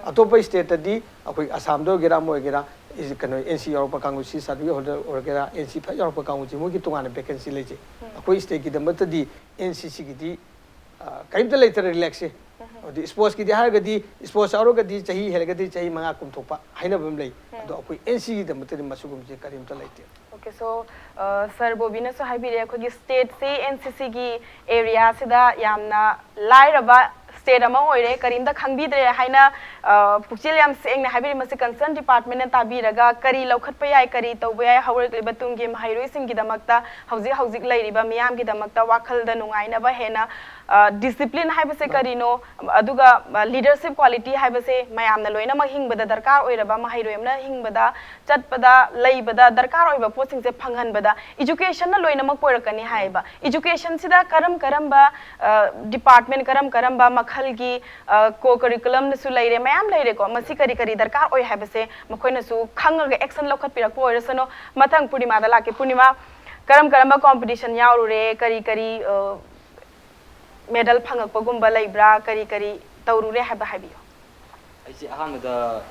ꯑꯇꯣꯞꯄ ꯏꯁꯇꯦꯠꯇꯗꯤ ꯑꯩꯈꯣꯏ ꯑꯁꯥꯝꯗ ꯑꯣꯏꯒꯦꯔꯥ ꯑꯃ ꯑꯣꯏꯒꯦꯔꯥ, ꯏꯁ-, ꯀꯩꯅꯣ, ꯑꯦꯟ ꯁꯤ ꯌꯥꯎꯔꯛꯄ ꯀꯥꯡꯕꯨ, ꯁꯤ ꯁꯥꯔꯇꯤꯐꯤꯀꯦꯠ ꯍꯣꯜꯗꯔ ꯑꯣꯏꯒꯦꯔꯥ, ꯑꯦꯟ ꯁꯤ ꯐꯖ ꯌꯥꯎꯔꯛꯄ ꯀꯥꯡꯕꯨꯁꯤ ꯃꯣꯏꯒꯤ ꯇꯣꯉꯥꯟꯅ ꯚꯦꯀꯦꯟꯁꯤ ꯂꯩꯖꯩ꯫ ꯑꯩꯈꯣꯏ ꯏꯁꯇꯦꯠꯀꯤꯗꯃꯛꯇꯗꯤ ꯑꯦꯟ ꯁꯤ ꯁꯤꯒꯤꯗꯤ, ꯑ, ꯀꯔꯤꯝꯇ ꯂꯩꯇꯔꯦ, ꯔꯤꯂꯦꯛꯁꯁꯦ꯫ ꯑꯗꯨ ꯏꯁꯄꯣꯔꯠꯁꯀꯤꯗꯤ ꯍꯥꯏꯔꯒꯗꯤ, ꯏꯁꯄꯣꯔꯠꯁ ꯌꯥꯎꯔꯒꯗꯤ ꯆꯍꯤ ꯍꯦꯜꯂꯒꯗꯤ ꯆꯍꯤ ꯃꯉꯥ ꯀꯨꯝꯊꯣꯛꯄ ꯍꯥꯏꯅꯕ ꯑꯃ ꯂꯩ꯫ ꯑꯗꯣ ꯑꯩꯈꯣꯏ ꯑꯦꯟ ꯁꯤꯒꯤꯗꯃꯛꯇꯗꯤ ꯃꯁꯤꯒꯨꯝꯕꯁꯦ ꯀꯔꯤꯝꯇ ꯂꯩꯇꯦ꯫ Okay, so, uh, sir ꯕꯣꯕꯤꯅꯁꯨ ꯍꯥꯏꯕꯤꯔꯦ, ꯑꯩꯈꯣꯏꯒꯤ stateꯁꯤ ꯑꯦꯟ ꯁꯤ ꯁꯤꯒꯤ ꯑꯦꯔꯤꯌꯥꯁꯤꯗ ꯌꯥꯝꯅ ꯂꯥꯏꯔꯕ state ꯑꯃ ꯑꯣꯏꯔꯦ, ꯀꯔꯤꯝꯇ ꯈꯪꯕꯤꯗ꯭ꯔꯦ ꯍꯥꯏꯅ, ꯑ, ꯄꯨꯛꯆꯦꯜ ꯌꯥꯝ ꯁꯦꯡꯅ ꯍꯥꯏꯕꯤꯔꯤ꯫ ꯃꯁꯤ concern departmentꯅ ꯇꯥꯕꯤꯔꯒ ꯀꯔꯤ ꯂꯧꯈꯠꯄ ꯌꯥꯏ, ꯀꯔꯤ ꯇꯧꯕ ꯌꯥꯏ, ꯍꯧꯔꯛꯂꯤꯕ ꯇꯨꯡꯒꯤ ꯃꯍꯩꯔꯣꯏꯁꯤꯡꯒꯤꯗꯃꯛꯇ, ꯍꯧꯖꯤꯛ ꯍꯧꯖꯤꯛ ꯂꯩꯔꯤꯕ ꯃꯤꯌꯥꯝꯒꯤꯗꯃꯛꯇ ꯋꯥꯈꯜꯗ ꯅꯨꯡꯉꯥꯏꯅꯕ ꯍꯦꯟꯅ, ꯑ, discipline ꯍꯥꯏꯕꯁꯦ ꯀꯔꯤꯅꯣ, ꯑꯗꯨꯒ, ꯑ, leadership quality ꯍꯥꯏꯕꯁꯦ ꯃꯌꯥꯝꯅ ꯂꯣꯏꯅꯃꯛ ꯍꯤꯡꯕꯗ ꯗꯔꯀꯥꯔ ꯑꯣꯏꯔꯕ, ꯃꯍꯩꯔꯣꯏ ꯑꯃꯅ ꯍꯤꯡꯕꯗ, ꯆꯠꯄꯗ, ꯂꯩꯕꯗ ꯗꯔꯀꯥꯔ ꯑꯣꯏꯕ ꯄꯣꯠꯁꯤꯡꯁꯦ ꯐꯪꯍꯟꯕꯗ educationꯅ ꯂꯣꯏꯅꯃꯛ ꯑꯣꯏꯔꯛꯀꯅꯤ ꯍꯥꯏꯌꯦꯕ꯫ Educationꯁꯤꯗ ꯀꯔꯝ ꯀꯔꯝꯕ, ꯑ, department, ꯀꯔꯝ ꯀꯔꯝꯕ ꯃꯈꯜꯒꯤ, ꯑ, co-curriculumꯅꯁꯨ ꯂꯩꯔꯦ, ꯃꯌꯥꯝ ꯂꯩꯔꯦꯀꯣ꯫ ꯃꯁꯤ ꯀꯔꯤ ꯀꯔꯤ ꯗꯔꯀꯥꯔ ꯑꯣꯏ ꯍꯥꯏꯕꯁꯦ ꯃꯈꯣꯏꯅꯁꯨ ꯈꯪꯉꯒ action ꯂꯧꯈꯠꯄꯤꯔꯛꯄ ꯑꯣꯏꯔꯁꯅꯨ꯫ ꯃꯊꯪ ꯄꯨꯔꯅꯤꯃꯥꯗ ꯂꯥꯛꯀꯦ꯫ ꯄꯨꯔꯅꯤꯃꯥ, ꯀꯔꯝ ꯀꯔꯝꯕ competition ꯌꯥꯎꯔꯨꯔꯦ? ꯀꯔꯤ ꯀꯔꯤ, ꯑ, medal ꯐꯪꯉꯛꯄꯒꯨꯝꯕ ꯂꯩꯕ꯭ꯔꯥ? ꯀꯔꯤ ꯀꯔꯤ ꯇꯧꯔꯨꯔꯦ ꯍꯥꯏꯕ ꯍꯥꯏꯕꯤꯌꯨ꯫ ꯑꯩꯁꯦ ꯑꯍꯥꯟꯕꯗ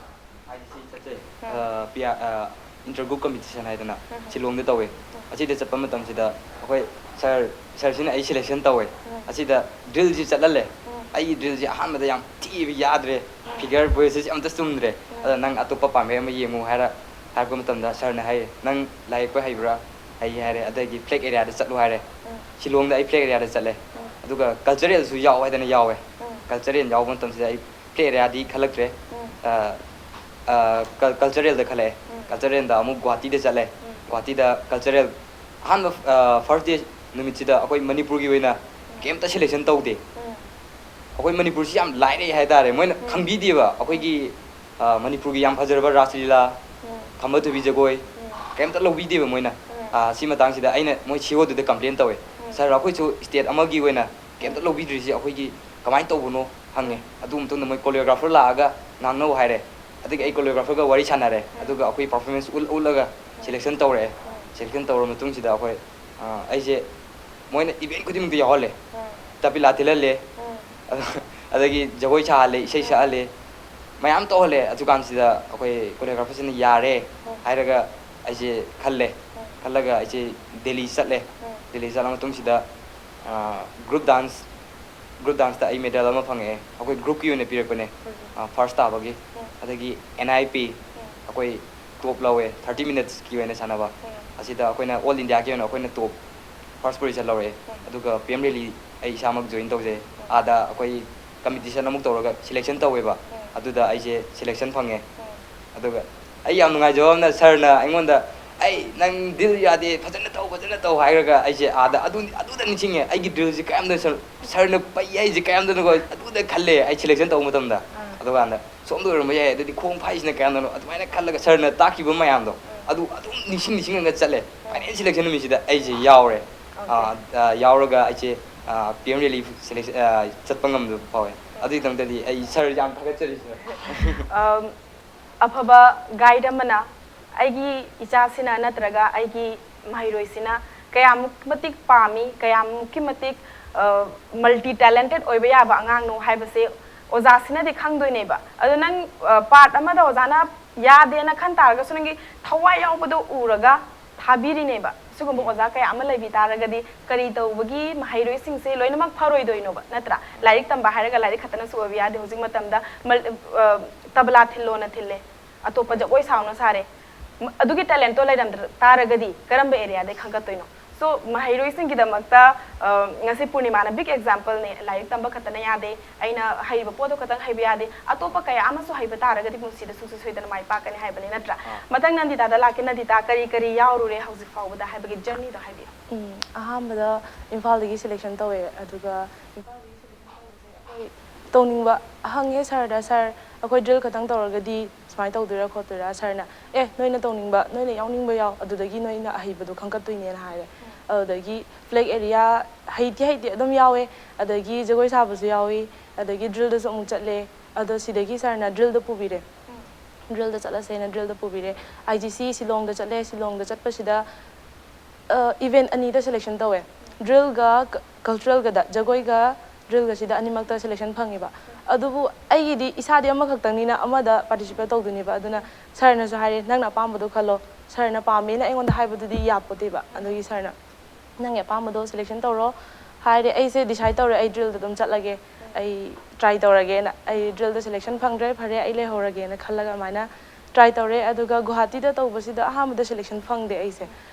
ꯑꯥꯏ ꯗꯤ ꯁꯤ ꯆꯠꯆꯩ꯫ ꯑ, ꯄꯤꯌꯥ-, ꯑ, inter group competition ꯍꯥꯏꯗꯅ ꯁꯤꯂꯣꯡꯗ ꯇꯧꯋꯦ꯫ ꯑꯁꯤꯗ ꯆꯠꯄ ꯃꯇꯝꯁꯤꯗ ꯑꯩꯈꯣꯏ ꯁꯥꯔ, ꯁꯥꯔꯁꯤꯅ ꯑꯩ selection ꯇꯧꯋꯦ꯫ ꯑꯁꯤꯗ drillꯁꯤ ꯆꯠꯍꯜꯂꯦ꯫ ꯑꯩꯒꯤ drillꯁꯤ ꯑꯍꯥꯟꯕꯗ ꯌꯥꯝ ꯊꯤꯕ ꯌꯥꯗ꯭ꯔꯦ, figure ꯄꯣꯖꯤꯁꯟꯁꯤ ꯑꯝꯇ ꯆꯨꯝꯗ꯭ꯔꯦ꯫ ꯑꯗ "ꯅꯪ ꯑꯇꯣꯞꯄ ꯄꯥꯝꯕꯩ ꯑꯃ ꯌꯦꯡꯉꯨ" ꯍꯥꯏꯔ ꯍꯥꯏꯔꯛꯄ ꯃꯇꯝꯗ ꯁꯥꯔꯅ ꯍꯥꯏꯌꯦ, "ꯅꯪ ꯂꯥꯏ ꯌꯦꯛꯄ ꯍꯩꯕ꯭ꯔꯥ?" "ꯍꯩ" ꯍꯥꯏꯔꯦ꯫ ꯑꯗꯒꯤ flag areaꯗ ꯆꯠꯂꯨ ꯍꯥꯏꯔꯦ꯫ ꯁꯤꯂꯣꯡꯗ ꯑꯩ flag areaꯗ ꯆꯠꯂꯦ꯫ ꯑꯗꯨꯒ culturalꯁꯨ ꯌꯥꯎ ꯍꯥꯏꯗꯅ ꯌꯥꯎꯋꯦ꯫ Cultural ꯌꯥꯎꯕ ꯃꯇꯝꯁꯤꯗ ꯑꯩ flag areaꯗꯤ ꯈꯜꯂꯛꯇ꯭ꯔꯦ꯫ ꯑ, ꯑ, ꯀꯜ-, culturalꯗ ꯈꯜꯂꯛꯑꯦ꯫ Culturalꯗ ꯑꯃꯨꯛ ꯒꯨꯍꯥꯇꯤꯗ ꯆꯠꯂꯦ꯫ ꯒꯨꯍꯥꯇꯤꯗ cultural ꯑꯍꯥꯟꯕ, ꯑ, first day ꯅꯨꯃꯤꯠꯁꯤꯗ ꯑꯩꯈꯣꯏ ꯃꯅꯤꯄꯨꯔꯒꯤ ꯑꯣꯏꯅ ꯀꯩꯝꯇ selection ꯇꯧꯗꯦ꯫ ꯑꯩꯈꯣꯏ ꯃꯅꯤꯄꯨꯔꯁꯤ ꯌꯥꯝ ꯂꯥꯏꯔꯩ ꯍꯥꯏꯇꯥꯔꯦ꯫ ꯃꯣꯏꯅ ꯈꯪꯕꯤꯗꯦꯕ ꯑꯩꯈꯣꯏꯒꯤ, ꯑ, ꯃꯅꯤꯄꯨꯔꯒꯤ ꯌꯥꯝ ꯐꯖꯔꯕ ꯔꯥꯁ ꯂꯤꯂꯥ, ꯈꯝꯕ ꯊꯣꯏꯕꯤ ꯖꯒꯣꯏ, ꯀꯩꯝꯇ ꯂꯧꯕꯤꯗꯦꯕ ꯃꯣꯏꯅ꯫ ꯑ, ꯁꯤ ꯃꯇꯥꯡꯁꯤꯗ ꯑꯩꯅ ꯃꯣꯏ ꯁꯤ ꯏ ꯑꯣꯗꯨꯗ complain ꯇꯧꯋꯦ꯫ "ꯁꯥꯔ, ꯑꯩꯈꯣꯏꯁꯨ state ꯑꯃꯒꯤ ꯑꯣꯏꯅ ꯀꯩꯝꯇ ꯂꯧꯕꯤꯗ꯭ꯔꯤꯁꯤ ꯑꯩꯈꯣꯏꯒꯤ ꯀꯃꯥꯏꯅ ꯇꯧꯕꯅꯣ?" ꯍꯪꯉꯦ꯫ ꯑꯗꯨ ꯃꯇꯨꯡꯗ ꯃꯣꯏ choreographer ꯂꯥꯛꯑꯒ ꯉꯥꯡꯅꯧ ꯍꯥꯏꯔꯦ꯫ ꯑꯗꯒꯤ ꯑꯩ choreographerꯒ ꯋꯥꯔꯤ ꯁꯥꯟꯅꯔꯦ꯫ ꯑꯗꯨꯒ ꯑꯩꯈꯣꯏ performance ꯎꯠ-, ꯎꯠꯂꯒ selection ꯇꯧꯔꯛꯑꯦ꯫ Selection ꯇꯧꯔꯕ ꯃꯇꯨꯡꯁꯤꯗ ꯑꯩꯈꯣꯏ, ꯑ, ꯑꯩꯁꯦ ꯃꯣꯏꯅ event ꯈꯨꯗꯤꯡꯃꯛꯇ ꯌꯥꯎꯍꯜꯂꯦ꯫ ꯇꯕꯤꯂꯥ ꯊꯤꯜꯍꯜꯂꯦ꯫ ꯑꯗꯒꯤ ꯖꯒꯣꯏ ꯁꯥꯍꯜꯂꯦ, ꯏꯁꯩ ꯁꯛꯍꯜꯂꯦ꯫ ꯃꯌꯥꯝ ꯇꯧꯍꯜꯂꯦ꯫ ꯑꯗꯨꯀꯥꯟꯁꯤꯗ ꯑꯩꯈꯣꯏ choreographerꯁꯤꯅ "ꯌꯥꯔꯦ" ꯍꯥꯏꯔꯒ ꯑꯩꯁꯦ ꯈꯜꯂꯦ꯫ ꯈꯜꯂꯒ ꯑꯩꯁꯦ ꯗꯦꯜꯂꯤ ꯆꯠꯂꯦ꯫ ꯗꯦꯜꯂꯤ ꯆꯠꯂ ꯃꯇꯨꯡꯁꯤꯗ, ꯑ, group dance group danceꯇ ꯑꯩ medal ꯑꯃ ꯐꯪꯉꯛꯑꯦ, ꯑꯩꯈꯣꯏ groupꯀꯤ ꯑꯣꯏꯅ ꯄꯤꯔꯛꯄꯅꯦ, first ꯇꯥꯕꯒꯤ꯫ ꯑꯗꯒꯤ NIP ꯑꯩꯈꯣꯏ top ꯂꯧꯋꯦ, thirty minutesꯀꯤ ꯑꯣꯏꯅ ꯁꯥꯟꯅꯕ꯫ ꯑꯁꯤꯗ ꯑꯩꯈꯣꯏꯅ all Indiaꯒꯤ ꯑꯣꯏꯅ ꯑꯩꯈꯣꯏꯅ top first position ꯂꯧꯔꯛꯑꯦ꯫ ꯑꯗꯨꯒ PM rally ꯑꯩ ꯏꯁꯥꯃꯛ join ꯇꯧꯖꯩ꯫ ꯑꯥꯗ ꯑꯩꯈꯣꯏ competition ꯑꯃꯨꯛ ꯇꯧꯔꯒ selection ꯇꯧꯋꯦꯕ꯫ ꯑꯗꯨꯗ ꯑꯩꯁꯦ selection ꯐꯪꯉꯦ꯫ ꯑꯗꯨꯒ ꯑꯩ ꯌꯥꯝ ꯅꯨꯡꯉꯥꯏꯖꯕ ꯑꯃꯅ sirꯅ ꯑꯩꯉꯣꯟꯗ, "ꯑꯩ ꯅꯪ drill ꯌꯥꯗꯦ, ꯐꯖꯅ ꯇꯧ, ꯐꯖꯅ ꯇꯧ" ꯍꯥꯏꯔꯒ ꯑꯩꯁꯦ ꯑꯥꯗ ꯑꯗꯨ, ꯑꯗꯨꯗ ꯅꯤꯡꯁꯤꯡꯉꯦ, ꯑꯩꯒꯤ drillꯁꯦ ꯀꯌꯥꯝꯗ sir, sirꯅ ꯄꯩ ꯍꯥꯏꯁꯦ ꯀꯌꯥꯝꯗꯅꯣ ꯑꯗꯨꯗ ꯈꯜꯂꯦ ꯑꯩ selection ꯇꯧꯕ ꯃꯇꯝꯗ꯫ ꯑꯗꯨꯀꯥꯟꯗ ꯁꯣꯝꯗ ꯑꯣꯏꯔꯝꯕ ꯌꯥꯏ, ꯑꯗꯨꯗꯤ ꯈꯣꯡ ꯐꯥꯏꯁꯤꯅ ꯀꯌꯥꯝꯗꯅꯣ ꯑꯗꯨꯃꯥꯏꯅ ꯈꯜꯂꯒ sirꯅ ꯇꯥꯛꯈꯤꯕ ꯃꯌꯥꯝꯗꯣ ꯑꯗꯨ ꯑꯗꯨꯝ ꯅꯤꯡꯁꯤꯡ ꯅꯤꯡꯁꯤꯡꯉꯒ ꯆꯠꯂꯦ꯫ Final selection ꯅꯨꯃꯤꯠꯁꯤꯗ ꯑꯩꯁꯦ ꯌꯥꯎꯔꯦ꯫ ꯑꯥ, ꯑꯥ, ꯌꯥꯎꯔꯒ ꯑꯩꯁꯦ, ꯑꯥ, PM rally selection, ꯑꯥ, ꯆꯠꯄ ꯉꯝꯗꯕ ꯐꯥꯎꯋꯦ꯫ ꯑꯗꯨꯒꯤꯗꯃꯛꯇꯗꯤ ꯑꯩ sir ꯌꯥꯝ ꯊꯥꯒꯠꯆꯔꯤ, sir꯫ ꯑꯝ, ꯑꯐꯕ guide ꯑꯃꯅ ꯑꯩꯒꯤ ꯏꯆꯥꯁꯤꯅ ꯅꯠꯇ꯭ꯔꯒ ꯑꯩꯒꯤ ꯃꯍꯩꯔꯣꯏꯁꯤꯅ ꯀꯌꯥꯃꯨꯛ ꯃꯇꯤꯛ ꯄꯥꯝꯃꯤ, ꯀꯌꯥꯃꯨꯛꯀꯤ ꯃꯇꯤꯛ, ꯑ, multi talented ꯑꯣꯏꯕ ꯌꯥꯕ ꯑꯉꯥꯡꯅꯣ ꯍꯥꯏꯕꯁꯦ ꯑꯣꯖꯥꯁꯤꯅꯗꯤ ꯈꯪꯗꯣꯏꯅꯦꯕ꯫ ꯑꯗꯣ ꯅꯪ, ꯑ, part ꯑꯃꯗ ꯑꯣꯖꯥꯅ ꯌꯥꯗꯦꯅ ꯈꯟ ꯇꯥꯔꯒꯁꯨ ꯅꯪꯒꯤ ꯊꯋꯥꯏ ꯌꯥꯎꯕꯗꯣ ꯎꯔꯒ ꯊꯥꯕꯤꯔꯤꯅꯦꯕ꯫ ꯁꯤꯒꯨꯝꯕ ꯑꯣꯖꯥ ꯀꯌꯥ ꯑꯃ ꯂꯩꯕꯤ ꯇꯥꯔꯒꯗꯤ ꯀꯔꯤ ꯇꯧꯕꯒꯤ ꯃꯍꯩꯔꯣꯏꯁꯤꯡꯁꯦ ꯂꯣꯏꯅꯃꯛ ꯐꯔꯣꯏꯗꯣꯏꯅꯣꯕ, ꯅꯠꯇ꯭ꯔꯥ? ꯂꯥꯏꯔꯤꯛ ꯇꯝꯕ ꯍꯥꯏꯔꯒ ꯂꯥꯏꯔꯤꯛ ꯈꯛꯇꯅꯁꯨ ꯑꯣꯏꯕ ꯌꯥꯗꯦ꯫ ꯍꯧꯖꯤꯛ ꯃꯇꯝꯗ ꯃꯜ-, ꯑ, ꯇꯕꯂꯥ ꯊꯤꯜꯂꯣꯅ ꯊꯤꯜꯂꯦ, ꯑꯇꯣꯞꯄ ꯖꯒꯣꯏ ꯁꯥꯎꯅ ꯁꯥꯔꯦ꯫ ꯃ-, ꯑꯗꯨꯒꯤ talentꯇꯣ ꯂꯩꯔꯝꯗ ꯇꯥꯔꯒꯗꯤ ꯀꯔꯝꯕ areaꯗꯩ ꯈꯪꯒꯠꯇꯣꯏꯅꯣ? So, ꯃꯍꯩꯔꯣꯏꯁꯤꯡꯒꯤꯗꯃꯛꯇ, ꯑ, ꯉꯁꯤ ꯄꯨꯔꯅꯤꯃꯥꯅ big exampleꯅꯦ꯫ ꯂꯥꯏꯔꯤꯛ ꯇꯝꯕ ꯈꯛꯇꯅ ꯌꯥꯗꯦ, ꯑꯩꯅ ꯍꯩꯕ ꯄꯣꯠꯇꯣ ꯈꯛꯇꯪ ꯍꯩꯕ ꯌꯥꯗꯦ, ꯑꯇꯣꯞꯄ ꯀꯌꯥ ꯑꯃꯁꯨ ꯍꯩꯕ ꯇꯥꯔꯒꯗꯤ ꯄꯨꯟꯁꯤꯗ ꯁꯨꯡꯁꯣꯏ ꯁꯣꯏꯗꯅ ꯃꯥꯏ ꯄꯥꯛꯀꯅꯤ ꯍꯥꯏꯕꯅꯤ, ꯅꯠꯇ꯭ꯔꯥ? ꯑꯥ꯫ ꯃꯊꯪ ꯅꯟꯗꯤꯇꯥꯗ ꯂꯥꯛꯀꯦ꯫ ꯅꯟꯗꯤꯇꯥ, ꯀꯔꯤ ꯀꯔꯤ ꯌꯥꯎꯔꯨꯔꯦ ꯍꯧꯖꯤꯛ ꯐꯥꯎꯕꯗ ꯍꯥꯏꯕꯒꯤ journeyꯗꯣ ꯍꯥꯏꯕꯤꯌꯨ꯫ ꯎꯝ, ꯑꯍꯥꯟꯕꯗ ꯏꯝꯐꯥꯜꯗꯒꯤ selection ꯇꯧꯋꯦ, ꯑꯗꯨꯒ ꯏꯝꯐꯥꯜꯗꯒꯤ selection ꯇꯧꯕꯁꯦ ꯑꯩꯈꯣꯏ ꯇꯧꯅꯤꯡꯕ ꯍꯪꯉꯦ sirꯗ, "Sir, ꯑꯩꯈꯣꯏ drill ꯈꯛꯇꯪ ꯇꯧꯔꯒꯗꯤ ꯁꯨꯃꯥꯏꯅ ꯇꯧꯗꯣꯏꯔꯥ ꯈꯣꯠꯇꯣꯏꯔꯥ?" Sirꯅ, "ꯑꯦ, ꯅꯣꯏꯅ ꯇꯧꯅꯤꯡꯕ, ꯅꯣꯏꯅ ꯌꯥꯎꯅꯤꯡꯕ ꯌꯥꯎ, ꯑꯗꯨꯗꯒꯤ ꯅꯣꯏꯅ ꯑꯍꯩꯕꯗꯣ ꯈꯪꯒꯠꯇꯣꯏꯅꯦꯅ" ꯍꯥꯏꯔꯦ꯫ ꯑꯗꯨꯗꯒꯤ flag area ꯍꯩꯇꯦ ꯍꯩꯇꯦ ꯑꯗꯨꯝ ꯌꯥꯎꯋꯦ, ꯑꯗꯒꯤ ꯖꯒꯣꯏ ꯁꯥꯕꯁꯨ ꯌꯥꯎꯏ, ꯑꯗꯒꯤ drillꯗꯁꯨ ꯑꯃꯨꯛ ꯆꯠꯂꯦ꯫ ꯑꯗꯣ ꯁꯤꯗꯒꯤ sirꯅ drillꯗ ꯄꯨꯕꯤꯔꯦ꯫ Drillꯗ ꯆꯠꯂꯁꯦꯅ drillꯗ ꯄꯨꯕꯤꯔꯦ꯫ IGC ꯁꯤꯂꯣꯡꯗ ꯆꯠꯂꯦ꯫ ꯁꯤꯂꯣꯡꯗ ꯆꯠꯄꯁꯤꯗ, ꯑ, event ꯑꯅꯤꯗ selection ꯇꯧꯋꯦ꯫ Drillꯒ ꯀ-, culturalꯒꯗ, ꯖꯒꯣꯏꯒ drillꯒꯁꯤꯗ ꯑꯅꯤꯃꯛꯇ selection ꯐꯪꯉꯦꯕ꯫ ꯑꯗꯨꯕꯨ ꯑꯩꯒꯤꯗꯤ ꯏꯁꯥꯗꯤ ꯑꯃꯈꯛꯇꯪꯅꯤꯅ ꯑꯃꯗ participate ꯇꯧꯗꯣꯏꯅꯦꯕ꯫ ꯑꯗꯨꯅ sirꯅꯁꯨ ꯍꯥꯏꯔꯦ, "ꯅꯪꯅ ꯑꯄꯥꯝꯕꯗꯣ ꯈꯜꯂꯣ"꯫ Sirꯅ ꯄꯥꯝꯃꯦꯅ ꯑꯩꯉꯣꯟꯗ ꯍꯥꯏꯕꯗꯨꯗꯤ ꯌꯥꯄꯣꯠꯇꯦꯕ꯫ ꯑꯗꯨꯒꯤ sirꯅ, "ꯅꯪꯒꯤ ꯑꯄꯥꯝꯕꯗꯣ selection ꯇꯧꯔꯣ, ꯍꯥꯏꯔꯦ, ꯑꯩꯁꯦ ꯗꯤꯁꯥꯏꯠ ꯇꯧꯔꯦ, ꯑꯩ ꯗ꯭ꯔꯤꯜꯗ ꯑꯗꯨꯝ ꯆꯠꯂꯒꯦ, ꯑꯩ ꯇ꯭ꯔꯥꯏ ꯇꯧꯔꯒꯦꯅ꯫ ꯑꯩ ꯗ꯭ꯔꯤꯜꯗ ꯁꯦꯂꯦꯛꯁꯟ ꯐꯪꯗ꯭ꯔꯦ, ꯐꯔꯦ, ꯑꯩ ꯂꯩꯍꯧꯔꯒꯦꯅ ꯈꯜꯂꯒ ꯑꯗꯨꯃꯥꯏꯅ ꯇ꯭ꯔꯥꯏ ꯇꯧꯔꯦ꯫ ꯑꯗꯨꯒ ꯒꯨꯍꯥꯇꯤꯗ ꯇꯧꯕꯁꯤꯗ ꯑꯍꯥꯟꯕꯗ ꯁꯦꯂꯦꯛꯁꯟ ꯐꯪꯗꯦ ꯑꯩꯁꯦ꯫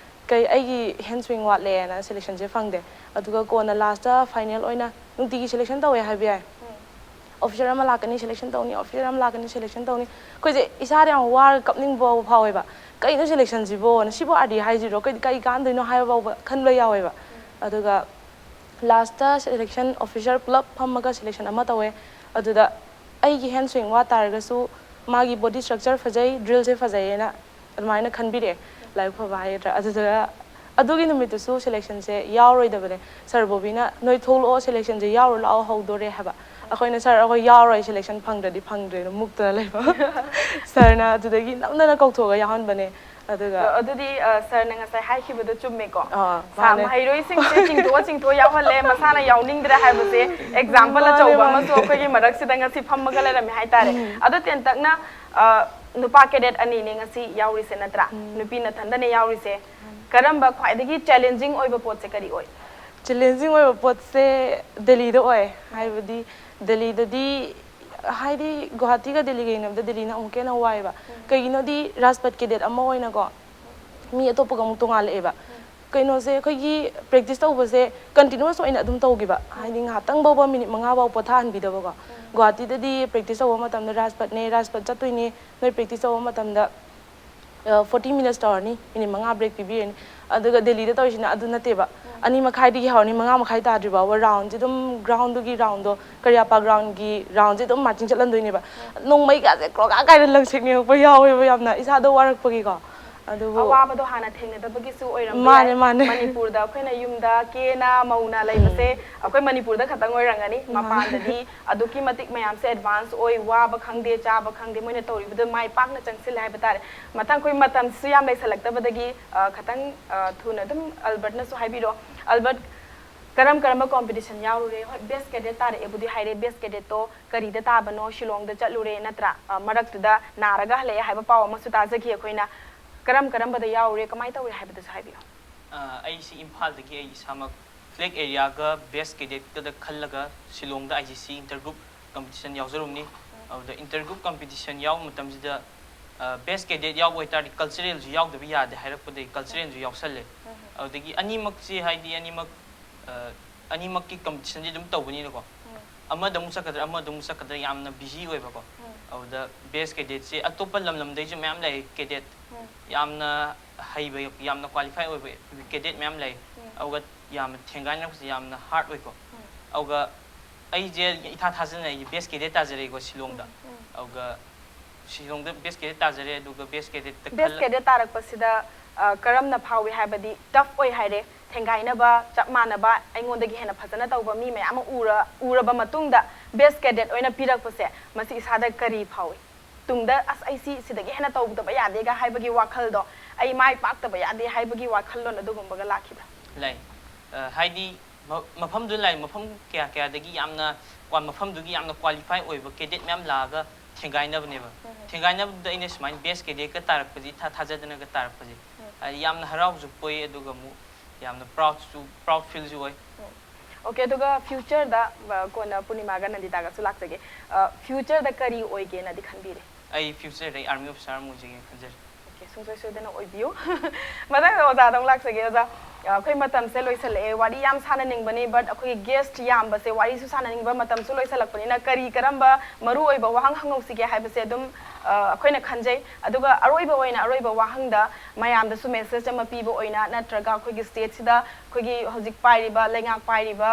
ꯀꯩ, ꯑꯩꯒꯤ ꯍꯦꯟ ꯁ꯭ꯋꯤꯡ ꯋꯥꯠꯂꯦꯅ ꯁꯦꯂꯦꯛꯁꯟꯁꯦ ꯐꯪꯗꯦ꯫ ꯑꯗꯨꯒ ꯀꯣꯟꯅ ꯂꯥꯁꯇ ꯐꯥꯏꯅꯦꯜ ꯑꯣꯏꯅ ꯅꯨꯡꯇꯤꯒꯤ ꯁꯦꯂꯦꯛꯁꯟ ꯇꯧꯋꯦ ꯍꯥꯏꯕ ꯌꯥꯏ꯫ ꯑꯣꯐꯤꯁꯔ ꯑꯃ ꯂꯥꯛꯀꯅꯤ, ꯁꯦꯂꯦꯛꯁꯟ ꯇꯧꯅꯤ, ꯑꯣꯐꯤꯁꯔ ꯑꯃ ꯂꯥꯛꯀꯅꯤ, ꯁꯦꯂꯦꯛꯁꯟ ꯇꯧꯅꯤ꯫ ꯑꯩꯈꯣꯏꯁꯦ ꯏꯁꯥꯗ ꯌꯥꯝ ꯋꯥꯔꯒ ꯀꯞꯅꯤꯡꯕ ꯐꯥꯎꯋꯦꯕ꯫ "ꯀꯩꯅꯣ ꯁꯦꯂꯦꯛꯁꯟꯁꯤꯕꯣꯅ? ꯁꯤꯕꯨ ꯑꯥꯔ ꯗꯤ ꯍꯥꯏꯁꯤꯔꯣ? ꯀꯩ, ꯀꯩ ꯀꯥꯟꯗꯣꯏꯅꯣ?" ꯍꯥꯏꯕ ꯐꯥꯎꯕ ꯈꯟꯕ ꯌꯥꯎꯋꯦꯕ꯫ ꯑꯗꯨꯒ ꯂꯥꯁꯇ ꯁꯦꯂꯦꯛꯁꯟ ꯑꯣꯐꯤꯁꯔ ꯄꯨꯂꯞ ꯐꯝꯃꯒ ꯁꯦꯂꯦꯛꯁꯟ ꯑꯃ ꯇꯧꯋꯦ꯫ ꯑꯗꯨꯗ ꯑꯩꯒꯤ ꯍꯦꯟ ꯁ꯭ꯋꯤꯡ ꯋꯥ ꯇꯥꯔꯒꯁꯨ ꯃꯥꯒꯤ ꯕꯣꯗꯤ ꯁ꯭ꯇ꯭ꯔꯛꯆꯔ ꯐꯖꯩ, ꯗ꯭ꯔꯤꯜꯁꯦ ꯐꯖꯩꯌꯦꯅ ꯑꯗꯨꯃꯥꯏꯅ ꯈꯟꯕꯤꯔꯛꯑꯦ, ꯂꯥꯏꯕꯛ ꯐꯕ ꯍꯥꯏꯒꯗ꯭ꯔꯥ꯫ ꯑꯗꯨꯗꯨꯒ ꯑꯗꯨꯒꯤ ꯅꯨꯃꯤꯠꯇꯨꯁꯨ ꯁꯦꯂꯦꯛꯁꯟꯁꯦ ꯌꯥꯎꯔꯣꯏꯗꯕꯅꯦ꯫ ꯁꯥꯔ ꯕꯣꯕꯤꯅ, "ꯅꯣꯏ ꯊꯣꯛꯂꯛꯑꯣ, ꯁꯦꯂꯦꯛꯁꯟꯁꯦ ꯌꯥꯎꯔꯨ ꯂꯥꯛꯑꯣ, ꯍꯧꯗꯣꯔꯦ" ꯍꯥꯏꯕ꯫ ꯑꯩꯈꯣꯏꯅ, "ꯁꯥꯔ, ꯑꯩꯈꯣꯏ ꯌꯥꯎꯔꯣꯏ, ꯁꯦꯂꯦꯛꯁꯟ ꯐꯪꯗ꯭ꯔꯗꯤ ꯐꯪꯗ꯭ꯔꯦꯅ" ꯃꯨꯛꯇꯅ ꯂꯩꯕ꯫ ꯁꯥꯔꯅ ꯑꯗꯨꯗꯒꯤ ꯅꯝꯗꯅ ꯀꯧꯊꯣꯛꯑꯒ ꯌꯥꯎꯍꯟꯕꯅꯦ꯫ ꯑꯗꯨꯒ ꯑꯗꯣ ꯑꯗꯨꯗꯤ, ꯑ, ꯁꯥꯔꯅ ꯉꯁꯥꯏ ꯍꯥꯏꯈꯤꯕꯗꯣ ꯆꯨꯝꯃꯦꯀꯣ? ꯑꯥ, ꯁꯥ ꯃꯥꯅꯦ꯫ ꯃꯍꯩꯔꯣꯏꯁꯤꯡꯁꯦ ꯆꯤꯡꯊꯣꯛꯑ ꯆꯤꯡꯊꯣꯛꯑ ꯌꯥꯎꯍꯜꯂꯦ, ꯃꯁꯥꯅ ꯌꯥꯎꯅꯤꯡꯗ꯭ꯔꯦ ꯍꯥꯏꯕꯁꯦ ꯑꯦꯛꯖꯥꯝꯄꯜ ꯃꯥꯅꯦ, ꯑꯆꯧꯕ ꯃꯥꯅꯦ꯫ ꯑꯃꯁꯨ ꯑꯩꯈꯣꯏꯒꯤ ꯃꯔꯛꯁꯤꯗ ꯉꯁꯤ ꯐꯝꯃꯒ ꯂꯩꯔꯝꯃꯦ ꯍꯥꯏꯇꯥꯔꯦ꯫ ꯎꯝ꯫ ꯑꯗꯣ ꯇꯦꯟꯇꯛꯅ, ꯑ, ꯅꯨꯄꯥ ꯀꯦꯗꯦꯠ ꯑꯅꯤꯅꯦ ꯉꯁꯤ ꯌꯥꯎꯔꯤꯁꯦ, ꯅꯠꯇ꯭ꯔꯥ? ꯎꯝ꯫ ꯅꯨꯄꯤ ꯅꯊꯟꯗꯅꯦ ꯌꯥꯎꯔꯤꯁꯦ꯫ ꯀꯔꯝꯕ ꯈ꯭ꯋꯥꯏꯗꯒꯤ ꯆꯦꯂꯦꯟꯖꯤꯡ ꯑꯣꯏꯕ ꯄꯣꯠꯁꯦ ꯀꯔꯤ ꯑꯣꯏ? ꯆꯦꯂꯦꯟꯖꯤꯡ ꯑꯣꯏꯕ ꯄꯣꯠꯁꯦ ꯗꯦꯜꯂꯤꯗ ꯑꯣꯏ꯫ ꯍꯥꯏꯕꯗꯤ ꯗꯦꯜꯂꯤꯗꯗꯤ, ꯍꯥꯏꯗꯤ ꯒꯨꯍꯥꯇꯤꯒ ꯗꯦꯜꯂꯤꯒ ꯌꯦꯡꯅꯕꯗ ꯗꯦꯜꯂꯤꯅ ꯑꯃꯨꯛꯀ ꯍꯦꯟꯅ ꯋꯥꯏꯑꯦꯕ꯫ ꯎꯝ꯫ ꯀꯩꯒꯤꯅꯣꯗꯤ ꯔꯥꯖꯄꯠ ꯀꯦꯗꯦꯠ ꯑꯃ ꯑꯣꯏꯅꯀꯣ, ꯃꯤ ꯑꯇꯣꯞꯄꯒ ꯑꯃꯨꯛ ꯇꯣꯉꯥꯜꯂꯛꯑꯦꯕ꯫ ꯎꯝ꯫ ꯀꯩꯅꯣꯁꯦ, ꯑꯩꯈꯣꯏꯒꯤ ꯄ꯭ꯔꯦꯛꯇꯤꯁ ꯇꯧꯕꯁꯦ ꯀꯟꯇꯤꯅ꯭ꯌꯨꯁ ꯑꯣꯏꯅ ꯑꯗꯨꯝ ꯇꯧꯈꯤꯕ, ꯍꯥꯏꯗꯤ ꯉꯥꯏꯍꯥꯛꯇꯪ ꯐꯥꯎꯕ ꯃꯤꯅꯤꯠ ꯃꯉꯥ ꯐꯥꯎ ꯄꯣꯊꯥꯍꯟꯕꯤꯗꯕꯀꯣ꯫ ꯎꯝ꯫ ꯒꯨꯍꯥꯇꯤꯗꯗꯤ ꯄ꯭ꯔꯦꯛꯇꯤꯁ ꯇꯧꯕ ꯃꯇꯝꯗ ꯔꯥꯖꯄꯠꯅꯦ, ꯔꯥꯖꯄꯠ ꯆꯠꯇꯣꯏꯅꯦ, ꯅꯣꯏ ꯄ꯭ꯔꯦꯛꯇꯤꯁ ꯇꯧꯕ ꯃꯇꯝꯗ ꯐꯣꯔꯇꯤ ꯃꯤꯅꯠꯁ ꯇꯧꯔꯅꯤ, ꯃꯤꯅꯤꯠ ꯃꯉꯥ ꯕ꯭ꯔꯦꯛ ꯄꯤꯕꯤꯔꯅꯤ꯫ ꯑꯗꯨꯒ ꯗꯦꯜꯂꯤꯗ ꯇꯧꯔꯤꯁꯤꯅ ꯑꯗꯨ ꯅꯠꯇꯦꯕ, ꯑꯅꯤ ꯃꯈꯥꯏꯗꯒꯤ ꯍꯧꯔꯅꯤ, ꯃꯉꯥ ꯃꯈꯥꯏ ꯇꯥꯗ꯭ꯔꯤ ꯐꯥꯎꯕ ꯔꯥꯎꯟꯁꯦ ꯑꯗꯨꯝ, ꯒ꯭ꯔꯥꯎꯟꯗꯨꯒꯤ ꯔꯥꯎꯟꯗꯣ, ꯀꯔꯤꯌꯥꯄꯥꯛ ꯒ꯭ꯔꯥꯎꯟꯒꯤ ꯔꯥꯎꯟꯁꯦ ꯑꯗꯨꯝ ꯃꯥꯔꯆꯤꯡ ꯆꯠꯍꯟꯗꯣꯏꯅꯦꯕ꯫ ꯅꯣꯡꯃꯩꯒꯥꯁꯦ ꯀ꯭ꯔꯣꯀꯥ ꯀꯥꯏꯅ ꯂꯪꯁꯦꯛꯅꯤꯡꯉꯛꯄ ꯌꯥꯎꯋꯦꯕ ꯌꯥꯝꯅ, ꯏꯁꯥꯗꯣ ꯋꯥꯔꯛꯄꯒꯤꯀꯣ꯫ ꯑꯗꯨꯕꯨ ꯑꯋꯥꯕꯗꯣ ꯍꯥꯟꯅ ꯊꯦꯡꯅꯗꯕꯒꯤꯁꯨ ꯑꯣꯏꯔꯝꯕ ꯃꯥꯅꯦ, ꯌꯥꯏ꯫ ꯃꯥꯅꯦ꯫ ꯃꯅꯤꯄꯨꯔꯗ ꯑꯩꯈꯣꯏꯅ ꯌꯨꯝꯗ ꯀꯦꯅ ꯃꯧꯅ ꯂꯩꯕꯁꯦ ꯑꯩꯈꯣꯏ ꯃꯅꯤꯄꯨꯔꯗ ꯈꯛꯇꯪ ꯑꯣꯏꯔꯝꯒꯅꯤ꯫ ꯃꯥꯅꯦ꯫ ꯃꯄꯥꯟꯗꯗꯤ ꯑꯗꯨꯛꯀꯤ ꯃꯇꯤꯛ ꯃꯌꯥꯝꯁꯦ ꯑꯦꯗꯚꯥꯟꯁ ꯑꯣꯏ, ꯋꯥꯕ ꯈꯪꯗꯦ, ꯆꯥꯕ ꯈꯪꯗꯦ, ꯃꯣꯏꯅ ꯇꯧꯔꯤꯕꯗꯣ ꯃꯥꯏ ꯄꯥꯛꯅ ꯆꯪꯁꯤꯜꯂꯦ ꯍꯥꯏꯕ ꯇꯥꯔꯦ꯫ ꯃꯊꯪ ꯑꯩꯈꯣꯏ ꯃꯇꯝꯁꯨ ꯌꯥꯝ ꯂꯩꯁꯜꯂꯛꯇꯕꯗꯒꯤ, ꯑ, ꯈꯇꯪ, ꯑ, ꯊꯨꯅ ꯑꯗꯨꯝ ꯑꯜꯕꯔꯠꯅꯁꯨ ꯍꯥꯏꯕꯤꯔꯣ꯫ ꯑꯜꯕꯔꯠ, ꯀꯔꯝ ꯀꯔꯝꯕ ꯀꯣꯝꯄꯤꯇꯤꯁꯟ ꯌꯥꯎꯔꯨꯔꯦ? ꯍꯣꯏ, ꯕꯦꯁ ꯀꯦꯗꯦꯠ ꯇꯥꯔꯛꯑꯦꯕꯨꯗꯤ ꯍꯥꯏꯔꯦ, ꯕꯦꯁ ꯀꯦꯗꯦꯠꯇꯣ ꯀꯔꯤꯗ ꯇꯥꯕꯅꯣ? ꯁꯤꯂꯣꯡꯗ ꯆꯠꯂꯨꯔꯦ ꯅꯠꯇ꯭ꯔꯥ? ꯑ, ꯃꯔꯛꯇꯨꯗ ꯅꯥꯔꯒ ꯍꯜꯂꯛꯑꯦ ꯍꯥꯏꯕ ꯄꯥꯎ ꯑꯃꯁꯨ ꯇꯥꯖꯈꯤ ꯑꯩꯈꯣꯏꯅ꯫ ꯀꯔꯝ ꯀꯔꯝꯕꯗ ꯌꯥꯎꯔꯨꯔꯦ, ꯀꯃꯥꯏꯅ ꯇꯧꯔꯦ ꯍꯥꯏꯕꯗꯨꯁꯨ ꯍꯥꯏꯕꯤꯌꯣ꯫ ꯑ, ꯑꯩꯁꯤ ꯏꯝꯐꯥꯜꯗꯒꯤ ꯑꯩ ꯏꯁꯥꯃꯛ ꯁꯦꯂꯦꯛ ꯑꯦꯔꯤꯌꯥꯒ ꯕꯦꯁ ꯀꯦꯗꯦꯠꯀꯗ ꯈꯜꯂꯒ ꯁꯤꯂꯣꯡꯗ I G C inter group competition ꯌꯥꯎꯖꯔꯨꯕꯅꯤ꯫ ꯑꯗꯨꯗ ꯏꯟꯇꯔ ꯒ꯭ꯔꯨꯞ ꯀꯝꯄꯤꯇꯤꯁꯟ ꯌꯥꯎꯕ ꯃꯇꯝꯁꯤꯗ ꯕꯦꯁ ꯀꯦꯗꯦꯠ ꯌꯥꯎꯕ ꯑꯣꯏꯇꯥꯔꯗꯤ ꯀꯜꯆꯔꯦꯜꯁꯨ ꯌꯥꯎꯗꯕ ꯌꯥꯗꯦ ꯍꯥꯏꯔꯛꯄꯗꯒꯤ ꯀꯜꯆꯔꯦꯜꯁꯨ ꯌꯥꯎꯁꯜꯂꯦ꯫ ꯑꯗꯨꯗꯒꯤ ꯑꯅꯤꯃꯛꯁꯤ ꯍꯥꯏꯗꯤ ꯑꯅꯤꯃꯛ ꯑ, ꯑꯅꯤꯃꯛꯀꯤ ꯀꯝꯄꯤꯇꯤꯁꯟꯁꯤ ꯑꯗꯨꯝ ꯇꯧꯕꯅꯤꯅꯀꯣ, ꯑꯃꯗ ꯑꯃꯨꯛ ꯆꯠꯀꯗ꯭ꯔꯥ ꯑꯃꯗ ꯑꯃꯨꯛ ꯆꯠꯀꯗ꯭ꯔꯥ ꯌꯥꯝꯅ ꯕꯤꯖꯤ ꯑꯣꯏꯕꯀꯣ꯫ ꯑꯗꯨꯗ ꯕꯦꯁ ꯀꯦꯗꯦꯠꯁꯦ ꯑꯇꯣꯞꯄ ꯂꯝ ꯂꯝꯗꯩꯁꯨ ꯃꯌꯥꯝ ꯂꯩ ꯀꯦꯗꯦꯠ, ꯌꯥꯝꯅ ꯍꯩꯕ, ꯌꯥꯝꯅ ꯀ꯭ꯋꯥꯂꯤꯐꯥꯏ ꯑꯣꯏꯕ ꯀꯦꯗꯦꯠ ꯃꯌꯥꯝ ꯂꯩ꯫ ꯑꯗꯨꯒ ꯌꯥꯝꯅ ꯊꯦꯡꯒꯥꯏꯅꯔꯛꯄꯁꯦ ꯌꯥꯝꯅ ꯍꯥꯔꯠ ꯑꯣꯏꯀꯣ꯫ ꯑꯗꯨꯒ ꯑꯩꯁꯦ ꯏꯊꯥ ꯊꯥꯖꯅ ꯑꯩꯁꯦ ꯕꯦꯁ ꯀꯦꯗꯦꯠ ꯇꯥꯖꯔꯦꯀꯣ ꯁꯤꯂꯣꯡꯗ꯫ ꯑꯗꯨꯒ ꯁꯤꯂꯣꯡꯗ ꯕꯦꯁ ꯀꯦꯗꯦꯠ ꯇꯥꯖꯔꯦ꯫ ꯑꯗꯨꯒ ꯕꯦꯁ ꯀꯦꯗꯦꯠꯇ ꯕꯦꯁ ꯀꯦꯗꯦꯠ ꯇꯥꯔꯛꯄꯁꯤꯗ ꯑ, ꯀꯔꯝꯅ ꯐꯥꯎꯏ ꯍꯥꯏꯕꯗꯤ ꯇꯐ ꯑꯣꯏ ꯍꯥꯏꯔꯦ, ꯊꯦꯡꯒꯥꯏꯅꯕ, ꯆꯞ ꯃꯥꯟꯅꯕ, ꯑꯩꯉꯣꯟꯗꯒꯤ ꯍꯦꯟꯅ ꯐꯖꯅ ꯇꯧꯕ ꯃꯤ ꯃꯌꯥꯝ ꯑꯃ ꯎꯔ ꯎꯔꯕ ꯃꯇꯨꯡꯗ ꯕꯦꯁ ꯀꯦꯗꯦꯠ ꯑꯣꯏꯅ ꯄꯤꯔꯛꯄꯁꯦ ꯃꯁꯤ ꯏꯁꯥꯗ ꯀꯔꯤ ꯐꯥꯎꯏ? ꯇꯨꯡꯗ ꯑꯁ ꯑꯩ ꯁꯤ ꯁꯤꯗꯒꯤ ꯍꯦꯟꯅ ꯇꯧꯗꯕ ꯌꯥꯗꯦꯒ ꯍꯥꯏꯕꯒꯤ ꯋꯥꯈꯜꯗꯣ, ꯑꯩ ꯃꯥꯏ ꯄꯥꯛꯇꯕ ꯌꯥꯗꯦ ꯍꯥꯏꯕꯒꯤ ꯋꯥꯈꯜꯂꯣꯟ ꯑꯗꯨꯒꯨꯝꯕꯒ ꯂꯥꯛꯈꯤꯕ꯭ꯔꯥ? ꯂꯩ꯫ ꯑ, ꯍꯥꯏꯗꯤ ꯃ- ꯃꯐꯝꯗꯨ ꯂꯥꯛꯏ ꯃꯐꯝ ꯀꯌꯥ ꯀꯌꯥꯗꯒꯤ ꯌꯥꯝꯅ ꯀ꯭ꯋꯥ- ꯃꯐꯝꯗꯨꯒꯤ ꯌꯥꯝꯅ ꯀ꯭ꯋꯥꯂꯤꯐꯥꯏ ꯑꯣꯏꯕ ꯀꯦꯗꯦꯠ ꯃꯌꯥꯝ ꯂꯥꯛꯑꯒ ꯊꯦꯡꯒꯥꯏꯅꯕꯅꯦꯕ꯫ ꯊꯦꯡꯒꯥꯏꯅꯕꯗꯨꯗ ꯑꯩꯅ ꯁꯨꯃꯥꯏꯅ ꯕꯦꯁ ꯀꯦꯗꯦꯠꯀ ꯇꯥꯔꯛꯄꯁꯤ ꯏꯊꯥ ꯊꯥꯖꯗꯅꯒ ꯇꯥꯔꯛꯄꯁꯦ ꯍꯥꯏꯗꯤ ꯌꯥꯝꯅ ꯍꯔꯥꯎꯕꯁꯨ ꯄꯣꯛꯏ ꯑꯗꯨꯒ ꯑꯃꯨꯛ ꯌꯥꯝꯅ ꯄ꯭ꯔꯥꯎꯠꯁꯨ ꯄ꯭ꯔꯥꯎꯠ ꯐꯤꯜꯁꯨ ꯑꯣꯏ꯫ ꯑꯣꯀꯦ, ꯑꯗꯨꯒ ꯐ꯭ꯌꯨꯆꯔꯗ ꯀꯣꯟꯅ ꯄꯨꯔꯅꯤꯃꯥꯒ ꯅꯟꯗꯤꯇꯥꯒꯁꯨ ꯂꯥꯛꯆꯒꯦ꯫ ꯐ꯭ꯌꯨꯆꯔꯗ ꯀꯔꯤ ꯑꯣꯏꯒꯦꯅꯗꯤ ꯈꯟꯕꯤꯔꯦ? ꯑꯩ ꯐ꯭ꯌꯨꯆꯔꯗ ꯑꯩ ꯑꯥꯔꯃꯤ ꯑꯣꯐꯤꯁꯥꯔ ꯑꯃ ꯑꯣꯏꯖꯒꯦꯅ ꯈꯟꯖꯔꯤ꯫ ꯑꯣꯀꯦ, ꯁꯨꯡꯁꯣꯏ ꯁꯣꯏꯗꯅ ꯑꯣꯏꯕꯤꯌꯨ꯫ ꯃꯊꯪꯗ ꯑꯣꯖꯥꯗ ꯑꯃꯨꯛ ꯂꯥꯛꯆꯒꯦ꯫ ꯑꯣꯖꯥ, ꯑ, ꯑꯩꯈꯣꯏ ꯃꯇꯝꯁꯦ ꯂꯣꯏꯁꯜꯂꯛꯑꯦ, ꯋꯥꯔꯤ ꯌꯥꯝ ꯁꯥꯟꯅꯅꯤꯡꯕꯅꯤ, ꯕꯠ ꯑꯩꯈꯣꯏꯒꯤ ꯒꯦꯁ꯭ꯠ ꯌꯥꯝꯕꯁꯦ ꯋꯥꯔꯤꯁꯨ ꯁꯥꯟꯅꯅꯤꯡꯕ ꯃꯇꯝꯁꯨ ꯂꯣꯏꯁꯜꯂꯛꯄꯅꯤꯅ ꯀꯔꯤ ꯀꯔꯝꯕ ꯃꯔꯨ ꯑꯣꯏꯕ ꯋꯥꯍꯪ ꯍꯪꯍꯧꯁꯤꯒꯦ ꯍꯥꯏꯕꯁꯦ ꯑꯗꯨꯝ ꯑ, ꯑꯩꯈꯣꯏꯅ ꯈꯟꯖꯩ꯫ ꯑꯗꯨꯒ ꯑꯔꯣꯏꯕ ꯑꯣꯏꯅ ꯑꯔꯣꯏꯕ ꯋꯥꯍꯪꯗ ꯃꯌꯥꯝꯗꯁꯨ ꯃꯦꯁꯦꯖ ꯑꯃ ꯄꯤꯕ ꯑꯣꯏꯅ ꯅꯠꯇ꯭ꯔꯒ ꯑꯩꯈꯣꯏꯒꯤ ꯁ꯭ꯇꯦꯠꯁꯤꯗ ꯑꯩꯈꯣꯏꯒꯤ ꯍꯧꯖꯤꯛ ꯄꯥꯏꯔꯤꯕ ꯂꯩꯉꯥꯛ ꯄꯥꯏꯔꯤꯕ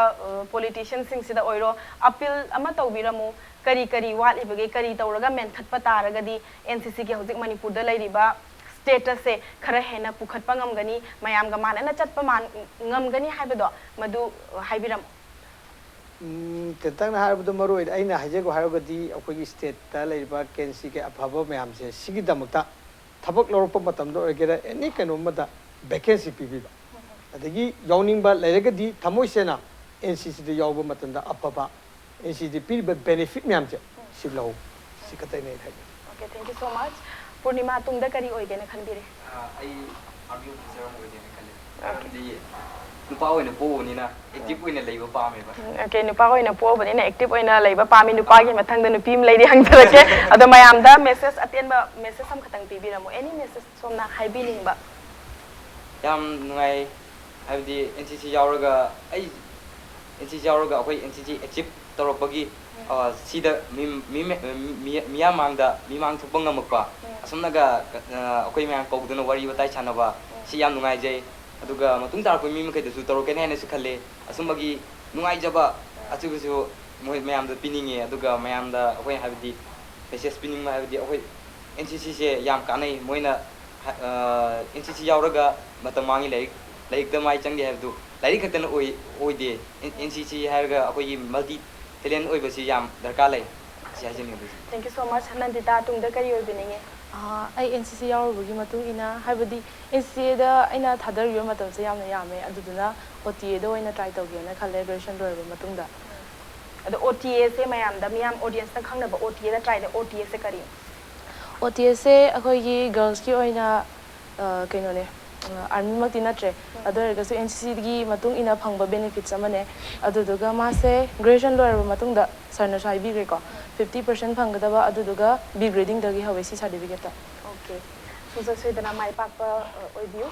ꯄꯣꯂꯤꯇꯤꯁꯤꯌꯟꯁꯤꯡꯁꯤꯗ ꯑꯣꯏꯔꯣ ꯑꯄꯤꯜ ꯑꯃ ꯇꯧꯕꯤꯔꯝꯃꯨ꯫ ꯀꯔꯤ ꯀꯔꯤ ꯋꯥꯠꯂꯤꯕꯒꯦ, ꯀꯔꯤ ꯇꯧꯔꯒ ꯃꯦꯟꯈꯠꯄ ꯇꯥꯔꯒꯗꯤ ꯑꯦꯟ ꯁꯤ ꯁꯤꯒꯤ ꯍꯧꯖꯤꯛ ꯃꯅꯤꯄꯨꯔꯗ ꯂꯩꯔꯤꯕ ꯁ꯭ꯇꯦꯇꯁꯁꯦ ꯈꯔ ꯍꯦꯟꯅ ꯄꯨꯈꯠꯄ ꯉꯝꯒꯅꯤ, ꯃꯌꯥꯝꯒ ꯃꯥꯟꯅꯅ ꯆꯠꯄ ꯃꯥꯟ- ꯉꯝꯒꯅꯤ ꯍꯥꯏꯕꯗꯣ ꯃꯗꯨ ꯍꯥꯏꯕꯤꯔꯝꯃꯨ꯫ ꯎꯝ, ꯇꯦꯟꯇꯛꯅ ꯍꯥꯏꯔꯕꯗ ꯃꯔꯨ ꯑꯣꯏꯅ ꯑꯩꯅ ꯍꯥꯏꯖꯒꯦ ꯍꯥꯏꯔꯒꯗꯤ ꯑꯩꯈꯣꯏꯒꯤ ꯁ꯭ꯇꯦꯠꯇ ꯂꯩꯔꯤꯕ ꯀꯦꯟꯁꯤꯒꯤ ꯑꯐꯕ ꯃꯌꯥꯝꯁꯦ ꯁꯤꯒꯤꯗꯃꯛꯇ ꯊꯕꯛ ꯂꯧꯔꯛꯄ ꯃꯇꯝꯗ ꯑꯣꯏꯒꯦꯔꯥ ꯑꯦꯅꯤ ꯀꯩꯅꯣꯝ ꯑꯃꯗ ꯚꯦꯀꯦꯟꯁꯤ ꯄꯤꯕꯤꯕ ꯑꯗꯒꯤ ꯌꯥꯎꯅꯤꯡꯕ ꯂꯩꯔꯒꯗꯤ ꯊꯃꯣꯏ ꯁꯦꯡꯅ ꯑꯦꯟ ꯁꯤ ꯁꯤꯗ ꯌꯥꯎꯕ ꯃꯇꯝꯗ ꯑꯐꯕ ꯑꯦꯟ ꯁꯤ ꯁꯤꯗ ꯄꯤꯔꯤꯕ ꯕꯦꯅꯤꯐꯤꯠ ꯃꯌꯥꯝꯁꯦ ꯁꯤ ꯂꯧ꯫ ꯁꯤ ꯈꯛꯇꯅꯦ ꯑꯩꯅ ꯍꯥꯏꯖꯅꯤꯡꯕ꯫ Okay, thank you so much. ꯄꯨꯔꯅꯤꯃꯥ, ꯇꯨꯡꯗ ꯀꯔꯤ ꯑꯣꯏꯒꯦꯅ ꯈꯟꯕꯤꯔꯤ? ꯑꯩ ꯑꯥꯔꯃꯤ ꯑꯣꯐꯤꯁꯥꯔ ꯑꯃ ꯑꯣꯏꯒꯦꯅ ꯈꯜꯂꯦ꯫ ꯃꯔꯝꯗꯤ ꯅꯨꯄꯥ ꯑꯣꯏꯅ ꯄꯣꯛꯎꯕꯅꯤꯅ ꯑꯦꯛꯇꯤꯚ ꯑꯣꯏꯅ ꯂꯩꯕ ꯄꯥꯝꯃꯦꯕ꯫ ꯑꯣꯀꯦ, ꯅꯨꯄꯥ ꯑꯣꯏꯅ ꯄꯣꯛꯑꯕꯅꯤꯅ ꯑꯦꯛꯇꯤꯚ ꯑꯣꯏꯅ ꯂꯩꯕ ꯄꯥꯝꯃꯤ꯫ ꯅꯨꯄꯥꯒꯤ ꯃꯊꯪꯗ ꯅꯨꯄꯤ ꯑꯃ ꯂꯩꯔꯤ, ꯍꯪꯖꯔꯛꯀꯦ꯫ ꯑꯗꯣ ꯃꯌꯥꯝꯗ ꯃꯦꯁꯦꯖ, ꯑꯇꯦꯟꯕ ꯃꯦꯁꯦꯖ ꯑꯃꯈꯛꯇꯪ ꯄꯤꯕꯤꯔꯝꯃꯣ, ꯑꯦꯅꯤ ꯃꯦꯁꯦꯖ ꯁꯣꯝꯅ ꯍꯥꯏꯕꯤꯅꯤꯡꯕ꯫ ꯌꯥꯝ ꯅꯨꯡꯉꯥꯏ꯫ ꯍꯥꯏꯕꯗꯤ ꯑꯦꯟ ꯁꯤ ꯁꯤ ꯌꯥꯎꯔꯒ ꯑꯩ ꯑꯦꯟ ꯁꯤ ꯁꯤ ꯌꯥꯎꯔꯒ ꯑꯩꯈꯣꯏ ꯑꯦꯟ ꯁꯤ ꯁꯤ ꯑꯦꯆꯤꯞ ꯇꯧꯔꯛꯄꯒꯤ ꯑ, ꯁꯤꯗ ꯃꯤ- ꯃꯤ- ꯃꯤ- ꯃꯤꯌꯥꯝ ꯃꯥꯡꯗ ꯃꯤꯃꯥꯡ ꯊꯣꯛꯄ ꯉꯝꯃꯛꯄ, ꯑꯁꯨꯝꯅꯒ ꯑ, ꯑꯩꯈꯣꯏ ꯃꯌꯥꯝ ꯀꯧꯗꯨꯅ ꯋꯥꯔꯤ ꯋꯥꯇꯥꯏ ꯁꯥꯟꯅꯕ, ꯁꯤ ꯌꯥꯝ ꯅꯨꯡꯉꯥꯏꯖꯩ꯫ ꯑꯗꯨꯒ ꯃꯇꯨꯡ ꯇꯥꯔꯛꯄ ꯃꯤ ꯃꯈꯩꯗꯁꯨ ꯇꯧꯔꯛꯀꯅꯤ ꯍꯥꯏꯅꯁꯨ ꯈꯜꯂꯤ꯫ ꯑꯁꯨꯝꯕꯒꯤ ꯅꯨꯡꯉꯥꯏꯖꯕ ꯑꯁꯤꯕꯨꯁꯨ ꯃꯣꯏ ꯃꯌꯥꯝꯗ ꯄꯤꯅꯤꯡꯉꯦ꯫ ꯑꯗꯨꯒ ꯃꯌꯥꯝꯗ ꯑꯩꯈꯣꯏ ꯍꯥꯏꯕꯗꯤ ꯃꯦꯁꯦꯖ ꯄꯤꯅꯤꯡꯕ ꯍꯥꯏꯕꯗꯤ ꯑꯩꯈꯣꯏ ꯑꯦꯟ ꯁꯤ ꯁꯤꯁꯦ ꯌꯥꯝ ꯀꯥꯟꯅꯩ꯫ ꯃꯣꯏꯅ ꯑꯦꯟ ꯁꯤ ꯁꯤ ꯌꯥꯎꯔꯒ ꯃꯇꯝ ꯃꯥꯡꯉꯤ, ꯂꯥꯏꯔꯤꯛ ꯂꯥꯏꯔꯤꯛꯇ ꯃꯥꯏ ꯆꯪꯒꯦ ꯍꯥꯏꯕꯗꯨ ꯂꯥꯏꯔꯤꯛ ꯈꯛꯇꯅ ꯑꯣꯏ ꯑꯣꯏꯗꯦ꯫ ꯑꯦꯟ ꯁꯤ ꯁꯤ ꯍꯥꯏꯔꯒ ꯑꯩꯈꯣꯏꯒꯤ ꯃꯜꯇꯤ ꯇꯦꯂꯦꯟ ꯑꯣꯏꯕꯁꯤ ꯌꯥꯝ ꯗꯔꯀꯥꯔ ꯂꯩ꯫ ꯁꯤ ꯍꯥꯏꯖꯅꯤꯡꯕ꯫ Thank you so much꯫ ꯅꯟꯗꯤꯇꯥ, ꯇꯨꯡꯗ ꯀꯔꯤ ꯑꯣꯏꯕꯤꯅꯤꯡꯉꯤ? ꯑꯩ ꯑꯦꯟ ꯁꯤ ꯁꯤ ꯌꯥꯎꯔꯨꯕꯒꯤ ꯃꯇꯨꯡ ꯏꯟꯅ, ꯍꯥꯏꯕꯗꯤ ꯑꯦꯟ ꯁꯤ ꯁꯤꯗ ꯑꯩꯅ ꯊꯥꯗꯔꯤꯕ ꯃꯇꯝꯁꯦ ꯌꯥꯝꯅ ꯌꯥꯝꯃꯦ, ꯑꯗꯨꯗꯨꯅ ꯑꯣ ꯇꯤ ꯑꯦꯗ ꯑꯣꯏꯅ ꯇ꯭ꯔꯥꯏ ꯇꯧꯒꯦꯅ ꯈꯜꯂꯦ ꯒ꯭ꯔꯦꯖꯨꯑꯦꯁꯟ ꯂꯣꯏꯔꯕ ꯃꯇꯨꯡꯗ꯫ ꯑꯗꯣ ꯑꯣ ꯇꯤ ꯑꯦꯁꯦ ꯃꯌꯥꯝꯗ, ꯃꯤꯌꯥꯝ ꯑꯣꯗꯤꯌꯦꯟꯁꯅ ꯈꯪꯅꯕ ꯑꯣ ꯇꯤ ꯑꯦꯗ ꯇ꯭ꯔꯥꯏꯗ ꯑꯣ ꯇꯤ ꯑꯦꯁꯦ ꯀꯔꯤ? ꯑꯣ ꯇꯤ ꯑꯦꯁꯦ ꯑꯩꯈꯣꯏꯒꯤ ꯒꯔꯜꯁꯀꯤ ꯑꯣꯏꯅ ꯑ, ꯀꯩꯅꯣꯅꯦ, ꯑꯥꯔꯃꯤꯃꯛꯇꯤ ꯅꯠꯇ꯭ꯔꯦ, ꯑꯗꯨ ꯑꯣꯏꯔꯒꯁꯨ ꯑꯦꯟ ꯁꯤ ꯁꯤꯒꯤ ꯃꯇꯨꯡ ꯏꯟꯅ ꯐꯪꯕ ꯕꯦꯅꯤꯐꯤꯠꯁ ꯑꯃꯅꯦ꯫ ꯑꯗꯨꯗꯨꯒ ꯃꯥꯁꯦ ꯒ꯭ꯔꯦꯖꯨꯑꯦꯁꯟ ꯂꯣꯏꯔꯕ ꯃꯇꯨꯡꯗ ꯁꯥꯔꯅꯁꯨ ꯍꯥꯏꯕꯤꯈ꯭ꯔꯦꯀꯣ, ꯐꯤꯐꯇꯤ ꯄꯥꯔꯁꯦꯟ ꯐꯪꯒꯗꯕ, ꯑꯗꯨꯗꯨꯒ ꯕꯤ ꯒ꯭ꯔꯦꯗꯤꯡꯗꯒꯤ ꯍꯧꯋꯦ ꯁꯤ ꯁꯥꯔꯇꯤꯐꯤꯀꯦꯠꯇ꯫ ꯑꯣꯀꯦ, ꯁꯨꯡꯁꯣꯏ ꯁꯣꯏꯗꯅ ꯃꯥꯏ ꯄꯥꯛꯄ ꯑ, ꯑꯣꯏꯕꯤꯌꯨ꯫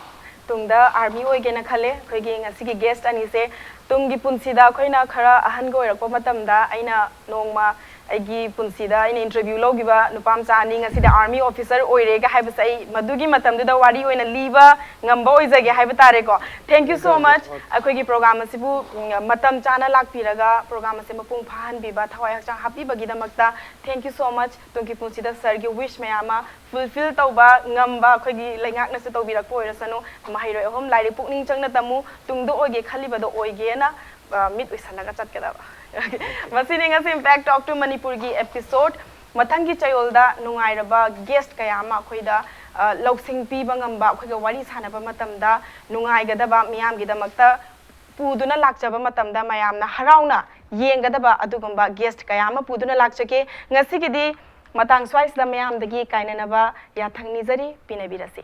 ꯇꯨꯡꯗ ꯑꯥꯔꯃꯤ ꯑꯣꯏꯒꯦꯅ ꯈꯜꯂꯦ꯫ ꯑꯩꯈꯣꯏꯒꯤ ꯉꯁꯤꯒꯤ ꯒꯦꯁ ꯑꯅꯤꯁꯦ ꯇꯨꯡꯒꯤ ꯄꯨꯟꯁꯤꯗ ꯑꯩꯈꯣꯏꯅ ꯈꯔ ꯑꯍꯟꯒ ꯑꯣꯏꯔꯛꯄ ꯃꯇꯝꯗ ꯑꯩꯅ ꯅꯣꯡꯃ ꯑꯩꯒꯤ ꯄꯨꯟꯁꯤꯗ ꯑꯩꯅ ꯏꯟꯇꯔꯚ꯭ꯌꯨ ꯂꯧꯈꯤꯕ ꯅꯨꯄꯥ ꯃꯆꯥ ꯑꯅꯤ ꯉꯁꯤꯗꯤ ꯑꯥꯔꯃꯤ ꯑꯣꯐꯤꯁꯔ ꯑꯣꯏꯔꯦꯒ ꯍꯥꯏꯕꯁꯦ ꯑꯩ ꯃꯗꯨꯒꯤ ꯃꯇꯝꯗꯨꯗ ꯋꯥꯔꯤ ꯑꯣꯏꯅ ꯂꯤꯕ ꯉꯝꯕ ꯑꯣꯏꯖꯒꯦ ꯍꯥꯏꯕ ꯇꯥꯔꯦꯀꯣ꯫ Thank you so much꯫ ꯑꯩꯈꯣꯏꯒꯤ ꯄ꯭ꯔꯣꯒ꯭ꯔꯥꯝ ꯑꯁꯤꯕꯨ ꯎꯝ, ꯃꯇꯝ ꯆꯥꯅ ꯂꯥꯛꯄꯤꯔꯒ ꯄ꯭ꯔꯣꯒ꯭ꯔꯥꯝ ꯑꯁꯤ ꯃꯄꯨꯡ ꯐꯥꯍꯟꯕꯤꯕ, ꯊꯋꯥꯏ ꯍꯛꯆꯥꯡ ꯍꯥꯞꯄꯤꯕꯒꯤꯗꯃꯛꯇ thank you so much꯫ ꯇꯨꯡꯒꯤ ꯄꯨꯟꯁꯤꯗ ꯁꯥꯔꯒꯤ ꯋꯤꯁ ꯃꯌꯥꯝ ꯑꯃ ꯐꯨꯜꯐꯤꯜ ꯇꯧꯕ ꯉꯝꯕ ꯑꯩꯈꯣꯏꯒꯤ ꯂꯩꯉꯥꯛꯅꯁꯨ ꯇꯧꯕꯤꯔꯛꯄ ꯑꯣꯏꯔꯁꯅꯨ꯫ ꯃꯍꯩꯔꯣꯏ ꯑꯍꯨꯝ ꯂꯥꯏꯔꯤꯛ ꯄꯨꯛꯅꯤꯡ ꯆꯪꯅ ꯇꯝꯃꯨ, ꯇꯨꯡꯗ ꯑꯣꯏꯒꯦ ꯈꯜꯂꯤꯕꯗꯣ ꯑꯣꯏꯒꯦꯅ ꯑ, ꯃꯤꯠ ꯎꯏꯁꯜꯂꯒ ꯆꯠꯀꯗꯕ꯫ ꯃꯁꯤꯅꯤ ꯉꯁꯤ Impact Talk to ꯃꯅꯤꯄꯨꯔꯒꯤ ꯑꯦꯄꯤꯁꯣꯗ꯫ ꯃꯊꯪꯒꯤ ꯆꯌꯣꯜꯗ ꯅꯨꯡꯉꯥꯏꯔꯕ ꯒꯦꯁ ꯀꯌꯥ ꯑꯃ ꯑꯩꯈꯣꯏꯗ ꯑ, ꯂꯧꯁꯤꯡ ꯄꯤꯕ ꯉꯝꯕ, ꯑꯩꯈꯣꯏꯒ ꯋꯥꯔꯤ ꯁꯥꯟꯅꯕ ꯃꯇꯝꯗ ꯅꯨꯡꯉꯥꯏꯒꯗꯕ, ꯃꯤꯌꯥꯝꯒꯤꯗꯃꯛꯇ ꯄꯨꯗꯨꯅ ꯂꯥꯛꯆꯕ ꯃꯇꯝꯗ ꯃꯌꯥꯝꯅ ꯍꯔꯥꯎꯅ ꯌꯦꯡꯒꯗꯕ ꯑꯗꯨꯒꯨꯝꯕ ꯒꯦꯁ ꯀꯌꯥ ꯑꯃ ꯄꯨꯗꯨꯅ ꯂꯥꯛꯆꯒꯦ꯫ ꯉꯁꯤꯒꯤꯗꯤ ꯃꯇꯥꯡ ꯁ꯭ꯋꯥꯏꯁꯤꯗ ꯃꯌꯥꯝꯗꯒꯤ ꯀꯥꯏꯅꯅꯕ ꯌꯥꯊꯪ ꯅꯤꯖꯔꯤ꯫ ꯄꯤꯅꯕꯤꯔꯁꯤ꯫